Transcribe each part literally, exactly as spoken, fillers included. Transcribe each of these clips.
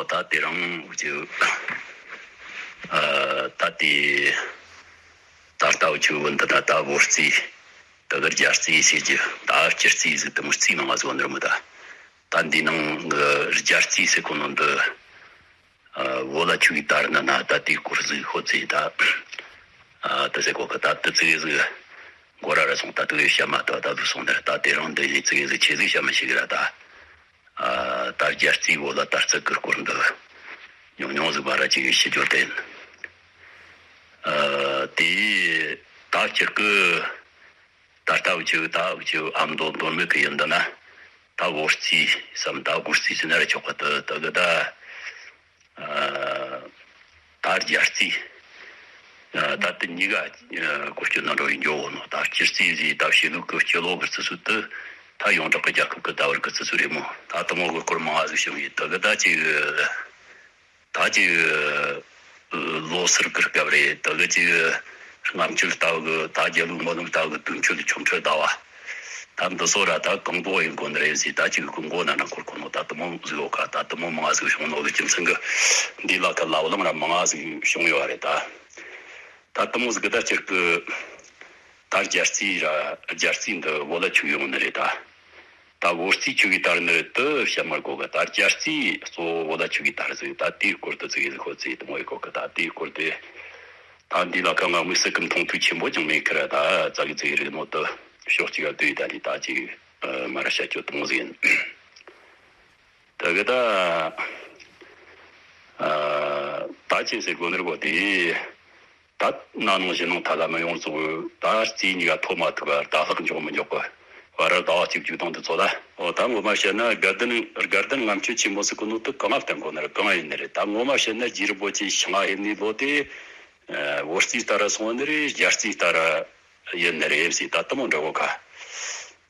ད་དེ་རིང་འུ་ཅག་ཨ་ད་དེ་ད་ལྟ་འུ་ཅག་བོད་འདི་ན་ད་བོད་རྩིས། ད་གི་རྒྱ་རྩིས་ཟེར་རྒྱུ། ད་སྤྱི་རྩིས་ཟེར་དེ་མོ་རྩིས་མང་ང་ཟིག་ཡོད་ནི་རེད་མོ། ད་ད་འདི་ནང་གི་རྒྱ་རྩིས་ཟེར་གོ་ནོ་འདི། ཨ་བོད་ལ་ཆུ་བའི་དར་ནི་ན་ད་དེའི་སྐོར་ཟིག་ཤོད་ཚེ་ད། ཨ་ད་ཟེར་གོ་གི་ད་དེ་ཙི་གེ་ཟིག་མགོ་ར་ར་སོང་། ད་དེ་བཤད་མ་ཐུབ། ད་དུ་སོང་ནི་རེད། ད་དེ་རིང་འདི་ནས་ཙི་གེ་ཟིག་ཆེ་ཟིག་བཤད་མི་ཤེས་གི་ར་ད། ཨ་ད་རྒྱ་རྩིས་བོད་ལ་དར་ཚུལ་གི་སྐོར་འདི་ཉུང་ཉུང་ཟིག་བ་ར་ཅིག་ཞུ་རྒྱུ་དེ་ཡིན། ཨ་དེ་ད་སྤྱིར་གི་ད་ལྟ་འུ་ཅག་ད་འུ་ཅག་ཨ་མདོ་མདོ་སྨད་གི་ཡིན་འདི་ན་ད་བོད་རྩིས་སམ་ད་བོད་རྩིས་ཟེར་ན་ར་ཆོག་གི། ད་ད་གི་ད། ཨ་ད་རྒྱ་རྩིས། ཨ་ད་དེ་གཉིས་ཀ་ཨ་བཀོལ་སྤྱོད་ནང་འགྲོ་བའི་འགྱོ་བོ་ནོ། ད་སྤྱི་རྩིས་ཟེར་ད་ཕྱི་ལུགས་ཀྱི་སྤྱི་ལོ་གི་རྩི་སྲོལ་དེ་ད་ཡོངས་གྲགས་ཀྱི་རྒྱལ་ཁབ་ཀྱི་ད་བར་གྱི་རྩི་སྲོལ་རེད་མོ། ད་དེ་མོ་གི་སྐོར་མང་ང་ཟིག་བྱུང་ཡོད། ད་གི་ད་ཅིག་ད་ཅིག་ལོ་སར་གི་སྐབས་རེད། ད་གི་ཅིག་ལྔ་མཆོད་ལྟ་བུ་གི་ད་རྒྱལ་བའི་སྨོན་ལམ་ལྟ་བུ་གི་དུས་མཆོད་ཆོ་འཕྲུལ་ཟླ་བ། ད་འདི་ཚོ་ར་ད་གང་པོ་ཡིན་དགོས་ནི་རེད་ཟེར། ད་ཅིག་གི་མགོ་ན་ན་འཁོར་གོ་ནོ་ད་དེ་མོ་ཟིག་ཡོད་ཀ། ད་དེ་མོ་མང་ང་ཟིག་བྱུང་ནོ་གི་རྒྱུ་མཚན་གི་འདི་ལ་ཁ་ལ་བ་ལང་ར་མང་ང་ཟིག་བྱུང་ཡོད་རེད་ད། ད་དེ་མོ་ཟིག་གི་ད་སྤྱིར་གི་ད་རྒྱ་རྩིས་ར་རྒྱ་རྩིས་འདི་བོད་ལ་ཆུ་ཡོང་ནི་རེད་ད། ད་བོད་རྩིས་ཆུ་གི་དར་ནི་དེ་བཤད་མ་དགོས་གི། ད་རྒྱ་རྩིས་གཙོ་བོ་བོད་ལ་ཆུ་གི་དར་ཟིག། ད་དེའི་སྐོར་དུ་ཙི་གེ་ཟིག་ཤོད་ཚེ་དེ་མོ་ཡི་གོ་གི། ད་དེའི་སྐོར་དེ་ད་འདི་ལ་ཁ་ང་དམིགས་བསལ་གི་མཐོང་ཐོས་ཆེན་པོ་ཅང་མེད་ཁི་ར། ད་ཙ་གི་ཙི་གེ་རིག་ནོ་དེ་ཕྱོགས་གཅིག་ག་བསྡུས་ད་འདི་ད་ཅིག་མ་ར་བཤད་རྒྱུ་དེ་མོ་ཟིག་ཡིན། ད་གི་ད་ཨ་ད་ཅི་ཟེར་དགོས་ནི་རེད་གོ། དེ་ད་ན་ནིང་གཞེས་ནིང་ཐ་ལ་མི་ཡོང་ཚུགས། ད་རྩིས་གཉིས་ཀ་ཐོ་མ་ཐུག་ག་ད་ལྷག་འཇོག་མི་འཇོག་གི་བ་ར་ཟླ་བ་གཅིག་བཅུ་དང་དེ་ཚོ་ལ། འོ་ད་ངོ་མ་བཤད་ན་དགའ་ལྡན་དགའ་ལྡན་ལྔ་མཆོད་ཆེན་མོ་ཟེར་གོ་ནོ་དེ་གང་ང་བསྟན་གོ་ནི་རེད། གང་ང་ཡིན་ནི་རེད། ད་ངོ་མ་བཤད་ན་རྗེ་རིན་པོ་ཆེ་ཞིང་ང་ཕེབས་ནི་ལོ་དེ་ཨ་བོད་རྩིས་ལྟར་སོང་ནི་རེད། རྒྱ་རྩིས་ལྟར་ཡིན་ནི་རེད་ཟེར། ད་དེ་མོ་འདྲ་བོ་ཁ།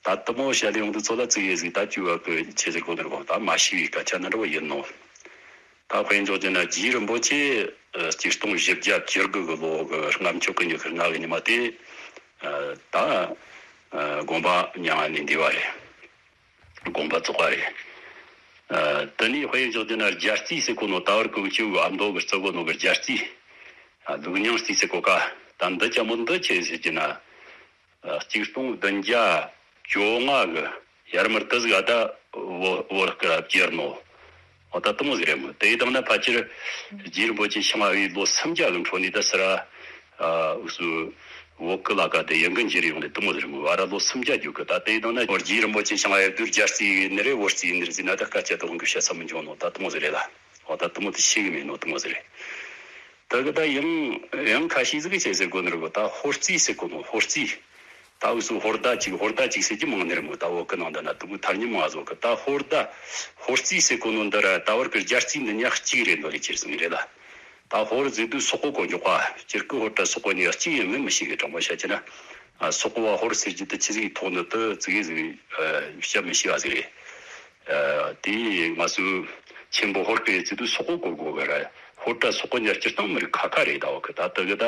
ད་དེ་མོ་བཤད་ལེ་ཡོང་དུས་ཚོ་ལ་ཙི་གེ་ཟིག་ད་བཅུ་བ་གི་ཆེ་ཟེར་གོ་ནི་རེད་གོ། ད་མ་ཤེས་པའི་སྐད་ཆ་ནི་འདྲ་བོ་ཡིན་ནོ། ད་དཔེ་འཇོག་རྒྱུ་ན་རྗེ་རིན་པོ་ཆེ་ཨ་གཅིག་སྟོང་བཞི་བརྒྱ་བཅུ་དགུ་གི་ལོ་གི་ལྔ་མཆོད་གི་ཉི་ཤུ་ལྔ་གི་ཉི་མ་དེ་ཨ་ད་ཨ་དགོངས་པ་མྱ་ངན་ལས་འདས་པ་རེད། དགོངས་པ་རྫོགས་པ་རེད། ཨ་དེ་ནས་དཔེ་འཇོག་རྒྱུ་ན་རྒྱ་རྩིས་ཟེར་གོ་ནོ་ད་བར་གོང་ཆེ་བོའི་ཨ་མདོ་གི་རྩི་གོ་ནོ་གི་རྒྱ་རྩིས། ཨ་ལུགས་རྙིང་རྩིས་ཟེར་གོ་ཀ། ད་འདི་ཅ་མོ་འདི་ཆེ་ཟེར་རྒྱུ་ན། ཨ་གཅིག་སྟོང་བདུན་བརྒྱ་བཅོ་ལྔ་གི་ཡར་མར་དེ་ཟིག་ཨ་ད་བོད་བོད་སྐད་བསྒྱུར་ནོ། འོ་ད་དེ་མོ་ཟིག་རེད་མོ། དེ་ཡི་དང་ན་ཕལ་ཆེར་རྗེ་རིན་པོ་ཆེ་ཞིང་ང་ཕེབས་ལོ་སུམ་བརྒྱ་གི་འཕྲོ་ནས་ད་སི་ར་ཨ་འུ་སུ་བོད་སྐད་ལ་ཀ་དེ་ཡང་གི་འགྱུར་ཡོང་ནས་དེ་མོ་ཟིག་རེད་མོ། བ་ར་ལོ་སུམ་བརྒྱ་རྒྱུག་གི། ད་དེ་ཡི་དང་ན་རྗེ་རིན་པོ་ཆེ་ཞིང་ང་ཕེབས་དུས་རྒྱ་རྩིས་ཡིན་ནི་རེད། བོད་རྩིས་ཡིན་ནི་རེད་ཟེར་ན་ད་སྐད་ཆ་དེ་དབང་གི་བཤད་ས་མི་འཇོག་ནོ། ད་དེ་མོ་ཟིག་རེད་ལ། འོ་ད་དེ་མོ་དེ་ཤེས་གི་མེད་ནོ་དེ་མོ་ཟིག་རེད། ད་གི་ད་ཡང་ཡང་ཁ་ཤས་ཟིག་གིས་ཆི་ཟེར་གོ་ནི་རེད་གོ། ད་ཧོར་རྩིས་ཟེར་གོ་ནོ། ཧོར་རྩིས། ད་འུ་སུ་ཧོར་ཟླ་གཅིག་ཧོར་ཟླ་གཅིག་ཟེར་གྱི་མང་ནི་རེད་མོ། ད་བོད་གི་ནང་འདི་ན་དུ་མོ་ཐ་སྙད་མང་ཟོ་གི། ད་ཧོར་ཟླ་ཧོར་རྩིས་ཟེར་གོ་ནོ་འདི་ར་ད་བར་གི་རྒྱ་རྩིས་འདི་ཉག་གཅིག་རེད་འདོད་ལེ་ཁྱེར་སོང་རེད་ལ། ད་ཧོར་ཟེར་དུས་སོག་པོ་གོ་འཇོག་པ། སྤྱིར་གི་ཧོར་ད་སོག་པོ་ཉག་གཅིག་ཡིན་མིན་མི་ཤེས་གི། དྲང་པོ་བཤད་ཀྱི་ན། ཨ་སོག་པོ་བ་ཧོར་ཟེར་རྒྱུ་དེ་ཆི་ཟིག་ཐོག་ནི་དེ་ཙི་གེ་ཟིག་ཨ་བཤད་མི་ཤེས་པ་ཟིག་རེད། ཨ་དེ་ང་ཚོའི་ཆེན་པོ་ཧོར་སྐད་ཟེར་དུས་སོག་པོ་གོ་དགོས་གི་ར། ཧོར་ད་སོག་པོ་ཉག་སྤྱིར་བཏང་མི་རིགས་ཁ་ཁ་རེད། ད་བ་གི་ད་དེ་གི་ད་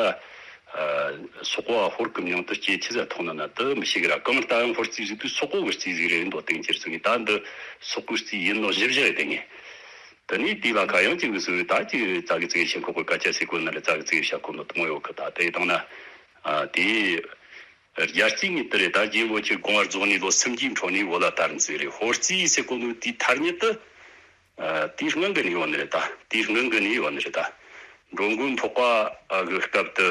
ཨ་སོག་པོ་བ་ཧོར་གི་མྱིང་དེ་སྐྱེ་ཆི་ཟིག་ཐོག་ནི་ན་དེ་མི་ཤེས་གི་ར། གང་ལྟར་ཡང་ཧོར་རྩིས་ཟེར་དུས་སོག་པོ་གི་རྩིས་ཟིག་རེད་འདོད་དེ་ཁྱེར་སོང་གི། ད་འདི་སོག་པོའི་རྩིས་ཡིན་ནོ་ཞིབ་ཞིབ་རེད་དེ་ངས། དེ་ནས་དེ་ལ་ཁ་ཡང་གཅིག་ཟིག་ད་ཅིག་ཙ་གི་ཙི་གི་ཤེས་ཁོག་གི་སྐད་ཆ་ཟེར་གོ་ན་རེད། ཙ་གི་ཙི་གི་བཤད་ཁོ་ནོ་དེ་མོ་ཡོད་གི། ད་དེ་དང་ན་ཨ་དེ། རྒྱལ་རྩིས་ངེས་དེ་རེད། ད་རྗེ་རིན་པོ་ཆེ་དགོངས་པ་རྫོགས་ནས་ལོ་སུམ་ཅུའི་འཕྲོ་ནས་བོད་ལ་དར་ནི་ཟིག་རེད། ཧོར་རྩིས་ཟེར་གོ་ནོ་དེའི་ཐ་སྙད་དེ་ཨ་དེའི་སྔོན་གི་ནས་ཡོད་ནི་རེད། ད་དེའི་སྔོན་གི་ནས་ཡོད་ནི་རེད། ད་འགྲོ་མགོན་འཕགས་པ་གི་སྐབས་དེ་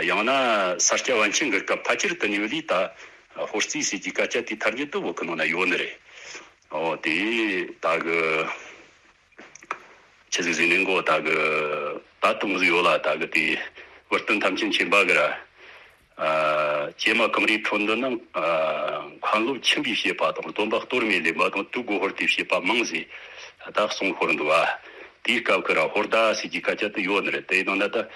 ཡང་ན་ས་སྐྱ་པཎ་ཆེན་གི་སྐབས་ཕལ་ཆེར་དེ་ནས་བ་ལས་ད་ཧོར་རྩིས་ཟེར་གྱི་སྐད་ཆ་དེའི་ཐ་སྙད་དེ་བོད་གི་ནང་ན་ཡོད་ནི་རེད། འོ་དེ་ད་གི་ཆི་ཟིག་ཟིག་ནས་མགོ་ད་གི་ད་དུང་ཟིག་ཡོད་ལ། ད་གི་དེ་བུ་སྟོན་ཐམས་ཅད་མཁྱེན་པ་གི་ར། ཨ་ཀྱེ་མ་གངས་རིའི་ཁྲོད་འདི་ན་ཨ་མཁན་སློབ་ཆེན་པོས་བཤད་པ་དང་སྡོམ་པ་གཏོར་མས་ལེན་པ་དང་དུས་མགོ་ཧོར་དེས་བཤད་པ་མང་ཟེར་ད་གསུང་ཤོར་འདུག་བ། དེའི་སྐབས་ཀྱི་ར་ཧོར་ཟླ་ཟེར་གྱི་སྐད་ཆ་དེ་ཡོད་ནི་རེད། དེ་ཡིན་ན་ད་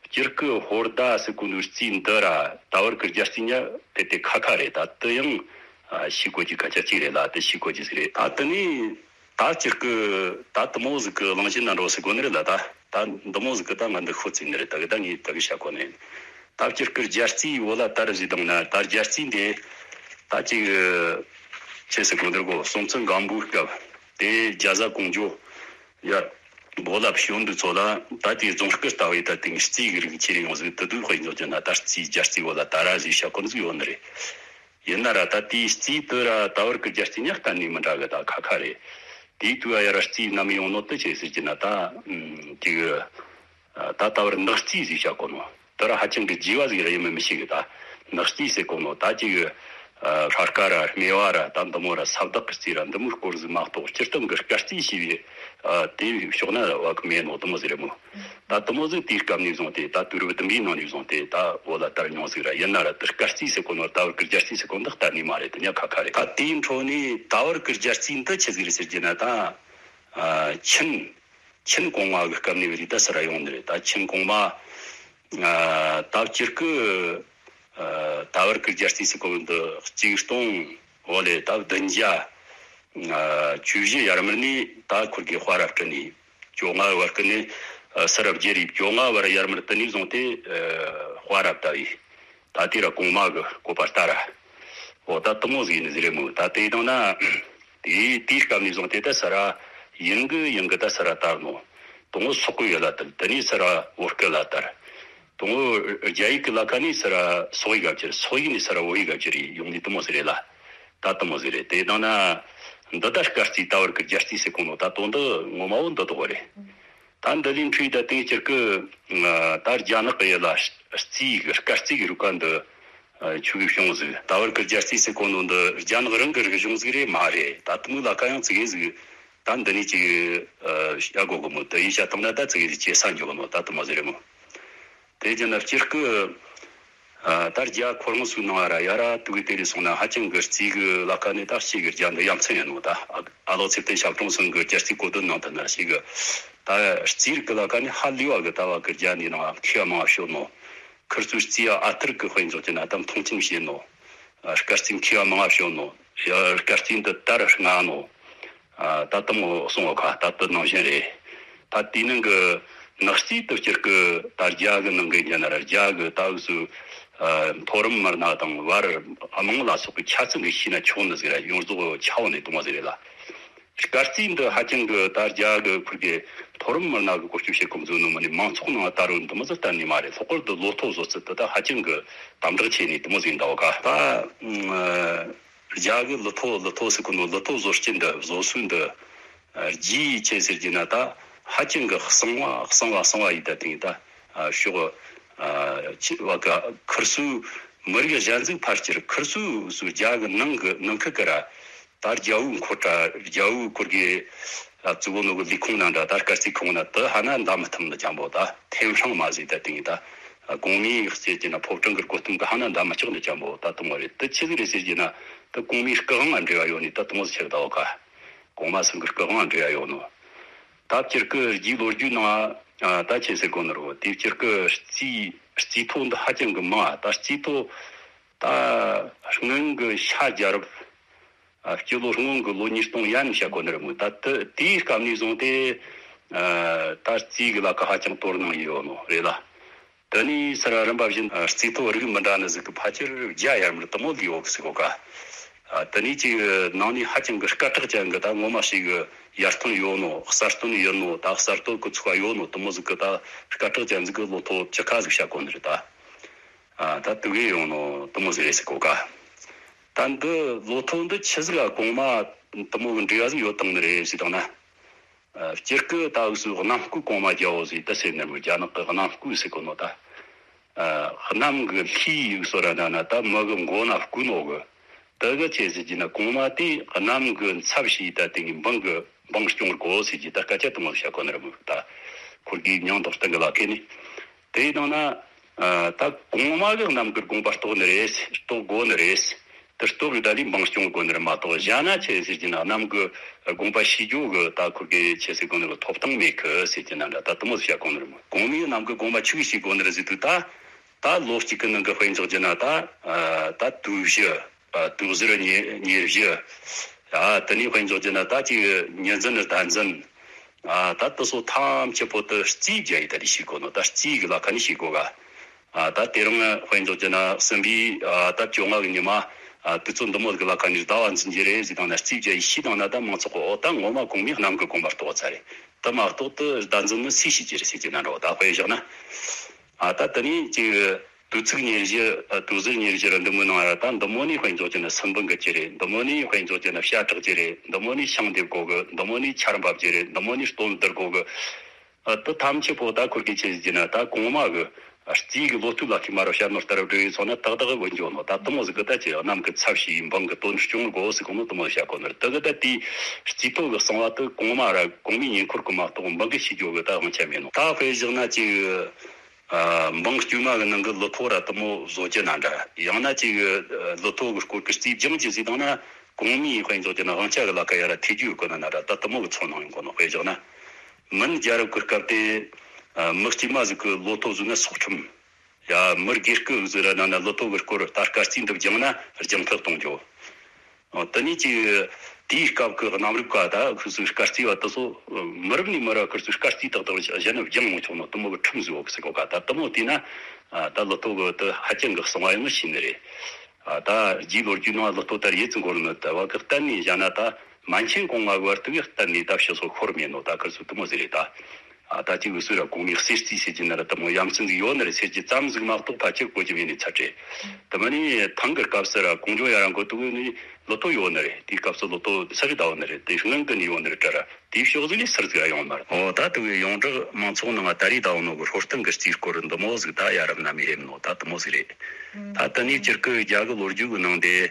སྤྱིར་གི་ཧོར་ཟླ་ཟེར་གོ་ནོ་རྩིས་འདི་ར་ད་བར་གི་རྒྱལ་རྩིས་ཉག་དེ་དེ་ཁ་ཁ་རེད། ད་དེ་ཡང་ཨ་ཤེས་དགོས་ཀྱི་སྐད་ཆ་གཅིག་རེད་ལ། དེ་ཤེས་དགོས་ཀྱི་ཟིག་རེད། ད་དེ་ནས། ད་སྤྱིར་གི་ད་དེ་མོ་ཟིག་གི་གླེང་གཞི་ན་འགྲོ་ཟེར་གོ་ནི་རེད་ལ། ད་ད་འདི་མོ་ཟིག་གི་ད་ང་འདི་ཤོད་ཚིག་ནི་རེད། ད་གི་ད་ངས་ད་གི་བཤད་གོ་ནི་ཡིན། ད་སྤྱིར་གི་རྒྱལ་རྩིས་བོད་ལ་དར་ཟིག་དང་ན་ད་རྒྱལ་རྩིས་འདི་ད་ཅིག་ཆི་ཟེར་གོ་ནི་རེད་གོ། སྲོང་བཙན་སྒམ་པོའི་སྐབས་དེ་རྒྱ་བཟའ་ཀོང་ཇོ་ཡར་ བོད་ལ་བྱོན་འདུག་ཚོ་ལ་ད་དེ་རྫོང་སྐུ་ལྟ་བུའི་ད་དེ་རྩིས་ཀྱི་རིགས་ཁྱེར་ཡོང་ཟིག་དེ་དུས་དཔེ་འཇོག་རྒྱུ་ན་ད་རྩིས་རྒྱ་རྩིས་བོད་ལ་ད་ར་ཟིག་བྱ་ཁོ་ཟིག་ཡོད་ནི་རེད། ཡིན་ན་ར་ད་དེའི་རྩིས་དེ་ར་ད་བར་གི་རྒྱ་རྩིས་ཉག་གཏན་ནས་མི་འདྲ་གི་ད་ཁ་ཁ་རེད། དེའི་དུས་ཨ་ཡ་ར་རྩིས་ནམ་ཡོང་ནོ་དེ་ཆེ་ཟེར་གྱི་ན་ད་ཨམ་དེ་གི་ད་ད་བར་ནག་རྩིས་ཟིག་བྱ་གོ་ནོ་དེ་ར་ཧ་ཅང་གི་རྒྱས་པ་ཟིག་ར་ཡིན་མིན་མི་ཤེས་གི་ད་ནག་རྩིས་ཟེར་གོ་ནོ་ད་ཅིག་གི་ཧྲ་ཀ་ར་སྨེ་བ་ར་ད་འདི་མོ་ར་ས་བདག་གི་རྩིས་ར་འདི་མོའི་སྐོར་ཟིག་མ་གཏོགས་སྤྱིར་བཏང་གི་སྐར་རྩིས་ཞེས་པའི་དེ་ཕྱོགས་ན་བ་གི་མེད་ནོ་དེ་མོ་ཟིག་རེད་མོ། ད་དེ་མོ་ཟིག་དེའི་སྐབས་ནས་བཟུང་སྟེ་ད་དུས་རབས་བདུན་པའི་ནང་ནས་བཟུང་སྟེ་ད་བོད་ལ་དར་མྱོང་ཟིག་ར་ཡིན་ན་ར་དེ་སྐར་རྩིས་ཟེར་གོ་ནོ་ད་བར་གི་རྒྱ་རྩིས་ཟེར་གོ་འདི་གཏན་ནས་མ་རེད་དེ་ཉག་ཁ་ཁ་རེད། ད་དེའི་འཕྲོ་ནས་ད་བར་གི་རྒྱ་རྩིས་འདི་ཆི་ཟིག་རེད་ཟེར་གྱི་ན་ད་ཨ་ཆིན་ཆིན་གོང་མ་གི་སྐབས་ནས་བ་རི་ད་སི་ར་ཡོང་ནི་རེད། ད་ཆིན་གོང་མ་ཨ་ད་སྤྱིར་གི་ཨ་ད་བར་གི་རྒྱ་རྩིས་ཟེར་གོ་འདི་གཅིག་སྟོང་འོ་ལེ་ད་བདུན་བརྒྱ་ཨ་བཅུ་བཞི་ཡར་མར་ནས་ད་ཁུར་གི་དཔའ་ར་སྤྲིན་ནས་བཅོ་ལྔ་བར་གི་ནས་ཨ་སི་ར་བརྒྱད་རེད། བཅོ་ལྔ་བར་ཡར་མར་དེ་ནས་བཟུང་སྟེ་ཨ་དཔའ་ར་བཏབ་ཡིན། ད་དེ་ར་གོང་མ་གི་བཀོད་པ་ལྟར་ར། འོ་ད་དེ་མོ་ཟིག་ཡིན་ཟིག་རེད་མོ། ད་དེ་དང་ན་དེ་དེའི་སྐབས་ནས་བཟུང་སྟེ་ད་སི་ར་ཡིན་གི་ཡིན་གི་ད་སི་ར་དར་ནོ། དང་པོ་སོག་གི་ཡུལ་ལ་དར། དེ་ནས་སི་ར་བོད་སྐད་ལ་དར། དང་པོ་རྒྱ་ཡིག་གི་ལ་ཁ་ནས་སི་ར་སོག་ཡིག་ག་བསྒྱུར། སོག་ཡིག་ནས་སི་ར་བོད་ཡིག་ག་བསྒྱུར་ཡོང་ནི་དེ་མོ་ཟིག་རེད་ལ། ད་དེ་མོ་ཟིག་རེད། དེ་དང་ན་འདི་ད་སྐར་རྩིས་ད་བར་གི་རྒྱ་རྩིས་ཟེར་གོ་ནོ་ད་དོན་དུ་ངོ་མ་བོ་འདི་དོ་རེད། ད་འདི་ལས་འཕྲོས་ད་དེང་སྤྱིར་གི་ད་རྒྱ་ནག་གི་ཡུལ་ལ་རྩིས་གི་སྐར་རྩིས་གི་རིག་པ་འདི་ཆུ་གི་བྱུང་ཟིག་ད་བར་གི་རྒྱ་རྩིས་ཟེར་གོ་ནོ་འདི་རྒྱ་ནག་རང་གི་རིག་གཞུང་ཟིག་རེད་མ་རེད། ད་དེ་མོ་ལ་ཁ་ཡང་ཙི་གེ་ཟིག་ད་འདི་ནས་ཅིག་བྱ་དགོ་གི་མོ། དེ་ཡིན་བྱ་བཏང་ན་ད་ཙི་གེ་ཟིག་ཇེ་ས་འགྱོ་གི་མོ། ད་དེ་མོ་ཟིག་རེད་མོ། དེ་རྒྱུ་ན་སྤྱིར་གི་ཨ་ད་རྒྱ་ཁོ་རང་ཚོའི་ནང་ར་ཡ་ར་དུ་གི་དེ་རེ་སོང་ན་ཧ་ཅང་གི་རྩིས་གི་ལ་ཁ་ནས་ད་ཤེས་གི་རྒྱ་འདི་ཡ་མཚན་ཡིན་ནོ། ད་ཨ་ལོ་ཚེ་བརྟན་ཞབས་དྲུང་ཚང་གི་རྒྱ་རྩིས་གོ་དོན་ནང་དུ་ན་ཤེས་གི་ད་རྩིས་རིག་གི་ལ་ཁ་ནས་ཧ་ལས་བ་གི་ད་བ་གི་རྒྱ་འདི་ནང་མཁས་པ་མང་བ་བྱོན་ནོ། ཁིར་ཚོའི་རྩིས་ཨ་ཐུར་གི་དཔེ་འཇོག་གི་ན་ད་མཐོང་ཆེན་བྱེད་ནོ། སྐར་རྩིས་མཁས་པ་མང་བ་བྱོན་ནོ། སྐར་རྩིས་འདི་ལྟར་སྔ་ནོ། ད་དུང་གསུང་བ་ཁ་ད་དུ་ནང་བཞིན་རེད། ད་དེའི་ནང་གི་ནག་རྩིས་དུ་སྤྱིར་གི་ད་རྒྱ་གི་ནང་གི་ཉན་ན་ར་རྒྱ་གི་ད་འུ་སུ་མཐོ་རིམ་མི་སྣ་དང་བར་དམངས་ལ་སོགས་ཀྱི་ཆ་ཚང་གི་ཤེས་ན་ཆོག་ནི་ཟིག་ར་ཡོངས་རྫོགས་ཆ་བོ་ནས་གཏོང་བ་ཟིག་རེད་ལ། སྐར་རྩིས་འདི་ཧ་ཅང་གི་ད་རྒྱ་གི་ཁུལ་གི་མཐོ་རིམ་མི་སྣ་གི་བཀོལ་སྤྱོད་བྱེད་ཁོམ་བཟོ་ནོ་མ་ནི་མང་ཚོགས་ནང་ལ་ད་རུང་འདི་མོ་ཟིག་གཏན་ནས་མ་རེད། ལྷག་པར་དུ་ལོ་ཐོ་བཟོ་ཚུལ་དུ་ད་ཧ་ཅང་གི་དམ་དྲག་ཆེ་ནས་འདི་མོ་ཟིག་འདའ་བ་ཀ་ད། རྒྱ་གི་ལི་ཐོ་ལི་ཐོ་ཟེར་གོ་ནོ་ལི་ཐོ་བཟོ་སྤྱི་འདི་བཟོ་སྲོལ་འདི་རྒྱས་ཆེ་ཟེར་གྱི་ན་ད་ཧ་ཅང་གི་གསང་བ་གསང་བ་གསང་བ་ཡིན། ད་དེང་ད་ཕྱོགས་ཆེ་བ་ག་ཁིར་སུ་མི་རིགས་གཞན་ཟིག་ཕར་སྐྱེར་ཁིར་སུ་སུ་རྒྱ་གི་ནང་གི་ནང་ཁུལ་གི་ར་ད་རྒྱ་བོའི་འཁོར་གྲ་རྒྱ་བོའི་འཁོར་གི་ཨ་གཙོ་བོ་ནོ་གི་ལས་ཁུངས་ནང་འདྲ་ད་སྐར་རྩིས་ཁང་ན་དུ་ཧ་ན་འདའ་མི་ཐུབ་ནི་ཅང་པོ་ད་ཐེམ་ཧྲང་མ་ཟིག་ད་དེང་ད། གོང་མའི་ཟེར་གྱི་ན་ཕོ་བྲང་གི་སྒོ་སྟེང་གི་ཧ་ན་འདའ་མ་ཆོག་འདི་ཅང་པོ་ད་དུང་བ་རེད། དེ་ཆི་ཟིག་རེད་ཟེར་གྱི་ན་དེ་གོང་མའི་སྐུ་དབང་ང་འབྲེལ་བ་ཡོད་ནི་ད་དུང་ཟེར་ད་བ་ཀ་གོང་མ་ཚང་གི་སྐུ་དབང་ང་འབྲེལ་བ་ཡོད་ནོ། ད་སྤྱིར་གི་རྒྱའི་ལོ་རྒྱུས་ནང་ད་ཆི་ཟེར་གོ་ནི་རོ། དེ་སྤྱིར་གི་རྩིས་རྩིས་ཐོ་འདི་ཧ་ཅང་གི་མང་ད་རྩིས་ཐོ་ད་སྔོན་གི་ཤ་རྒྱལ་རབས། ཨ་སྤྱི་ལོ་སྔོན་གྱི་ལོ་ཉིས་སྟོང་ཡན་བཤད་གོ་ནི་རེད་མོད། ད་དེ་དེའི་སྐབས་ནས་བཟུང་སྟེ་ཨ་ད་རྩིས་ཀྱི་ལ་ཁ་ཧ་ཅང་དོ་སྣང་ཡོད་ནོ་རེད་ལ། དེ་ནས་སི་ར་རིམ་པ་བཞིན་ཨ་རྩིས་ཐོ་རིགས་མི་འདྲ་ནི་ཟིག་གི་ཕལ་ཆེར་བརྒྱ་ཡར་མར་དུ་མོ་ལུས་ཡོད་གི་ཟེར་གོ་ཀ་ཨ་དེ་ནས་ཅིག་ནང་ནས་ཧ་ཅང་གི་སྐད་གྲགས་ཅན་གི་ད་ངོ་མ་ཞིག་གི་ཡར་ཐོན་ཡོད་ནོ། གསར་གཏོད་ཡོད་ནོ། ད་གསར་གཏོད་གི་ཚུགས་པ་ཡོད་ནོ་དུ་མོ་ཟིག་གི་ད་སྐད་གྲགས་ཅན་ཟིག་གི་ལོ་ཐོ་བཅུ་ཁ་ཟིག་བཤད་གོ་ནི་རེད་ད། ཨ་ད་དུ་གེ་ཡོང་ནོ་དུ་མོ་ཟིག་རེད་ཟེར་གོ་ཀ་ད་འདི་ལོ་ཐོ་འདི་ཆི་ཟིག་ག་གོང་མ་དུ་མོ་གི་འབྲེལ་བ་ཟིག་ཡོད་དང་ནི་རེད་ཟེར་དང་ན། ཨ་སྤྱིར་གི་ད་འུ་སུ་གནམ་བསྐོས་གོང་མ་རྒྱལ་པོ་ཟིག་ད་ཟེར་ནི་མོ། རྒྱ་ནག་གི་གནམ་བསྐོས་ཟེར་གོ་ནོ་ད། ཨ་གནམ་གི་ལྷའི་ཡུག་སོ་ར་ན་ན་ད་མི་གི་མགོ་ན་བསྐོས་ནོ་གི། དེ་གི་ཆེ་ཟེར་གྱི་ན་གོང་མ་དེ་གནམ་གི་ཚབ་བྱས་ད་དེ་གི་འབངས་གི་འབངས་སྐྱོང་དགོ་ཟེར་གྱི་ད་སྐད་ཆ་དུ་མོ་བཤད་གོ་ནི་རེད་མོད། ད་ཁོར་གི་མྱང་དོག་སྟེང་གི་ལ་ཁེ་ནི། དེའི་ནང་ན་ཨ་ད་གོང་མ་གི་གནམ་གི་དགོངས་པ་རྟོགས་ནི་རེད། རྟོགས་དགོ་ནི་རེད། དེ་རྟོགས་རི་ད་ལི་འབངས་སྐྱོང་དགོ་ནི་རེད་མ་གཏོགས་གཞན་ན་ཆེ་ཟེར་གྱི་ན་གནམ་གི་དགོངས་པ་ཤེས་རྒྱུ་གི་ད་ཁོར་གི་ཆེ་ཟེར་གོ་ནི་གི་ཐོབ་ཐང་མེད་གི་ཟེར་གྱི་ན་འདྲ་ད་དུ་མོ་བཤད་གོ་ནི་རེད་མོད། གོང་མའི་གནམ་གི་དགོངས་པ་ཆི་གི་ཤེས་དགོ་ནི་རེད་ཟེར་དུས་ད། ད་ལོ་གཅིག་གི་ནང་གི་དཔེ་འཇོག་རྒྱུ་ན་ད་ཨ་ད་དུས་བཞི། ཨ་དུས་གཟེར་ཉེར་ཉེར་བཞི། ཨ་དེ་ནས་དཔེ་འཇོག་རྒྱུ་ན་ད་ཅིག་ཉི་འཛིན་ཟླ་འཛིན། ཨ་ད་དེ་ཚོ་ཐམས་ཅད་པོ་དེ་རྩིས་བརྒྱ་ཡི་ད་རེ་ཤེས་དགོ་ནོ། ད་རྩིས་གི་ལ་ཁ་ནས་ཤེས་དགོ་ག་ཨ་ད་དེ་རིང་དཔེ་འཇོག་རྒྱུ་ན་གསུམ་པའི་ཨ་ད་བཅོ་ལྔ་གི་ཉི་མ། ཨ་དུས་ཚོད་འདི་མོ་གི་ལ་ཁ་ནས་ཟླ་བ་འཛིན་རྒྱུ་རེད་ཟེར་དང་ན་རྩིས་བརྒྱ་ཡི་ཤེས་དང་ན་ད་མང་ཚོགས་གི་འོ་ད་ངོ་མ་གོང་མའི་གནམ་གི་དགོངས་པ་རྟོགས་ཚར་རེད། དེ་མ་གཏོགས་དེ་ཟླ་འཛིན་ནི་སུས་ཤེས་ཀྱི་རེད་ཟེར་གྱི་ན་འདྲ་བ། ད་དཔེ་བཞག་ན། ཨ་ད་དེ་ནས་ཅིག་དུས་ཚིགས་ཉེར་བཞི། ཨ་དུས་ཟིལ་ཉེར་བཞི་ར་འདི་མོའི་ནང་ར་ད་འདི་མོ་ནས་དཔེ་འཇོག་རྒྱུ་ན་སྲིན་འབུ་འགུལ་གྱི་རེད། འདི་མོ་ནས་དཔེ་འཇོག་རྒྱུ་ན་བྱ་བྲེག་རྒྱུ་རེད། འདི་མོ་ནས་ཤིང་འདེབས་དགོ་གི། འདི་མོ་ནས་ཆར་འབབ་རྒྱུ་རེད། འདི་མོ་ནས་སྟོན་བསྡུ་དགོ་གི། ཨ་དེ་ཐམས་ཅད་པོ་ད་ཁུར་གི་ཆེད་ཟེར་ན་ད་གོང་མ་གི་རྩིས་གི་ལོ་ཐོ་ལ་ཁི་མ་ར་བཤད་ནོ་ལྟར་བགྲོ་ཡི་ཚོ་ན་ཏག་ཏག་བུད་འགྱོ་ནོ། ད་དེ་མོ་ཟིག་གི་ད་ཅི་གནམ་གི་ཚབ་བྱས་འབངས་གི་དོན་སྐྱོང་དགོ་ཟིག་གོ་ནོ་དེ་མོ་བཤད་གོ་ནོ་རེད། དེ་གི་ད་དེའི་རྩིས་ཐོ་གི་གསང་བ་དེ་གོང་མ་ར་གོང་མའི་ཉེ་འཁོར་གི་མ་གཏོགས་འབངས་གི་ཤེས་རྒྱུ་གི་ད་དབང་ཆ་མེད་ནོ། ད་དཔེ་བཞག་ན་ཅིག་ཨ་འབངས་དཀྱུས་མ་གི་ནང་གི་ལོ་ཐོ་ར་དེ་མོ་བཟོ་རྒྱུ་ན་འདྲ། ཡང་ན་ཅིག་ལོ་ཐོ་གི་སྐོར་གི་རྩིས་སྦྱང་རྒྱུ་ཟིག་བཏང་ན་གོང་མའི་དཔེ་འཇོག་རྒྱུ་ན་དབང་ཆ་གི་ལ་ཁ་ཡ་ར་ཐེ་རྒྱུ་ཡོད་གོ་ན་ན་འདྲ། ད་དེ་མོ་གི་ཚོར་སྣང་ཡོང་གོ་ནོ། དཔེ་བཞག་ན། མིན་རྒྱལ་རབས་ཀྱི་སྐབས་དེ། ཨ་མི་དཀྱུས་མ་ཟིག་གི་ལོ་ཐོ་བཟོས་ན་སྲོག་ཁྲིམས། ཡ་མི་དགེ་བསྐོས་ཟིག་ར་ན་ན་ལོ་ཐོ་གི་སྐོར་ད་སྐར་རྩིས་འདི་སྦྱངས་ན་རྒྱང་ཐག་གཏོང་རྒྱུ། ཨ་དེ་ནས་ཀྱི་དེའི་སྐབས་ཀྱི་གནམ་རིག་པ་ད་ཁུ་ཚོའི་སྐར་རྩིས་པ་དེ་ཚོ་མི་རབས་ནས་མི་རབས་ཁུ་ཚོའི་སྐར་རྩིས་ཏག་ཏག་གཞན་ན་སྦྱང་མི་ཆོག་ནོ་དེ་མོ་གི་ཁྲིམས་བཟོས་ཡོད་གི་ཟེར་གོ་ག། ད་དེ་མོ་བལྟས་ན་ཨ་ད་ལོ་ཐོ་གི་དེ་ཧ་ཅང་གི་གསང་བ་ཡོང་ནི་ཤེས་ནི་རེད། ཨ་ད་རྗེའི་ལོ་རྒྱུས་ནང་ལོ་ཐོ་ལྟར་ཡིད་ཚིམ་གོ་རུ་ནི་ད་བ་གི་གཏན་ནས་བཞག་ན་ད་མན་ཆད་གོང་མ་བར་དུ་གི་གཏན་ནས་ད་ཕྱི་སོ་ཤོར་མེད་ནོ། ད་ཁུ་ཚོ་དེ་མོ་ཟིག་རེད་ད། ཨ་ད་ཅིག་འུ་སུ་ར་གོང་མའི་གསེར་རྩིས་ཟེར་གྱི་ན་ར་དེ་མོ་ཡ་མཚན་ཟིག་ཡོད་ནི་རེད་ཟེར་གྱི་ཙམ་ཟིག་མ་གཏོགས་ཕལ་ཆེར་གོ་རྒྱུ་མེད་ནི་ཚར་རེད། དེ་མ་ནི་ཐང་གི་སྐབས་སུ་ར་གོང་ཇོ་ཡ་ར་མགོ་ཐུག་ནི་ལོ་ཐོ་ཡོད་ནི་རེད། དེའི་སྐབས་སུ་ལོ་ཐོ་ཚར་རེ་ད་ཡོད་ནི་རེད། དེ་སྔོན་གི་ནི་ཡོད་ནི་རེད་དྲ་ར། དེའི་ཕྱོགས་ཟིག་ནས་ཟུར་ཟིག་ར་ཡོང་མ་རེད། འོ་ད་དེ་གི་ཡོངས་གྲགས་མང་ཚོགས་ནང་ད་རེས་ད་ཡོང་ནོ་གི་ཧོར་སྟོན་གི་རྩིས་སྐོར་འདི་མོ་ཟིག་ད་ཡ་རབས་ན་མི་ཧེམ་ནོ་ད་དེ་མོ་ཟིག་རེད། ད་དེ་ནས་སྤྱིར་གི་རྒྱ་གི་ལོ་རྒྱུས་གི་ནང་དེ་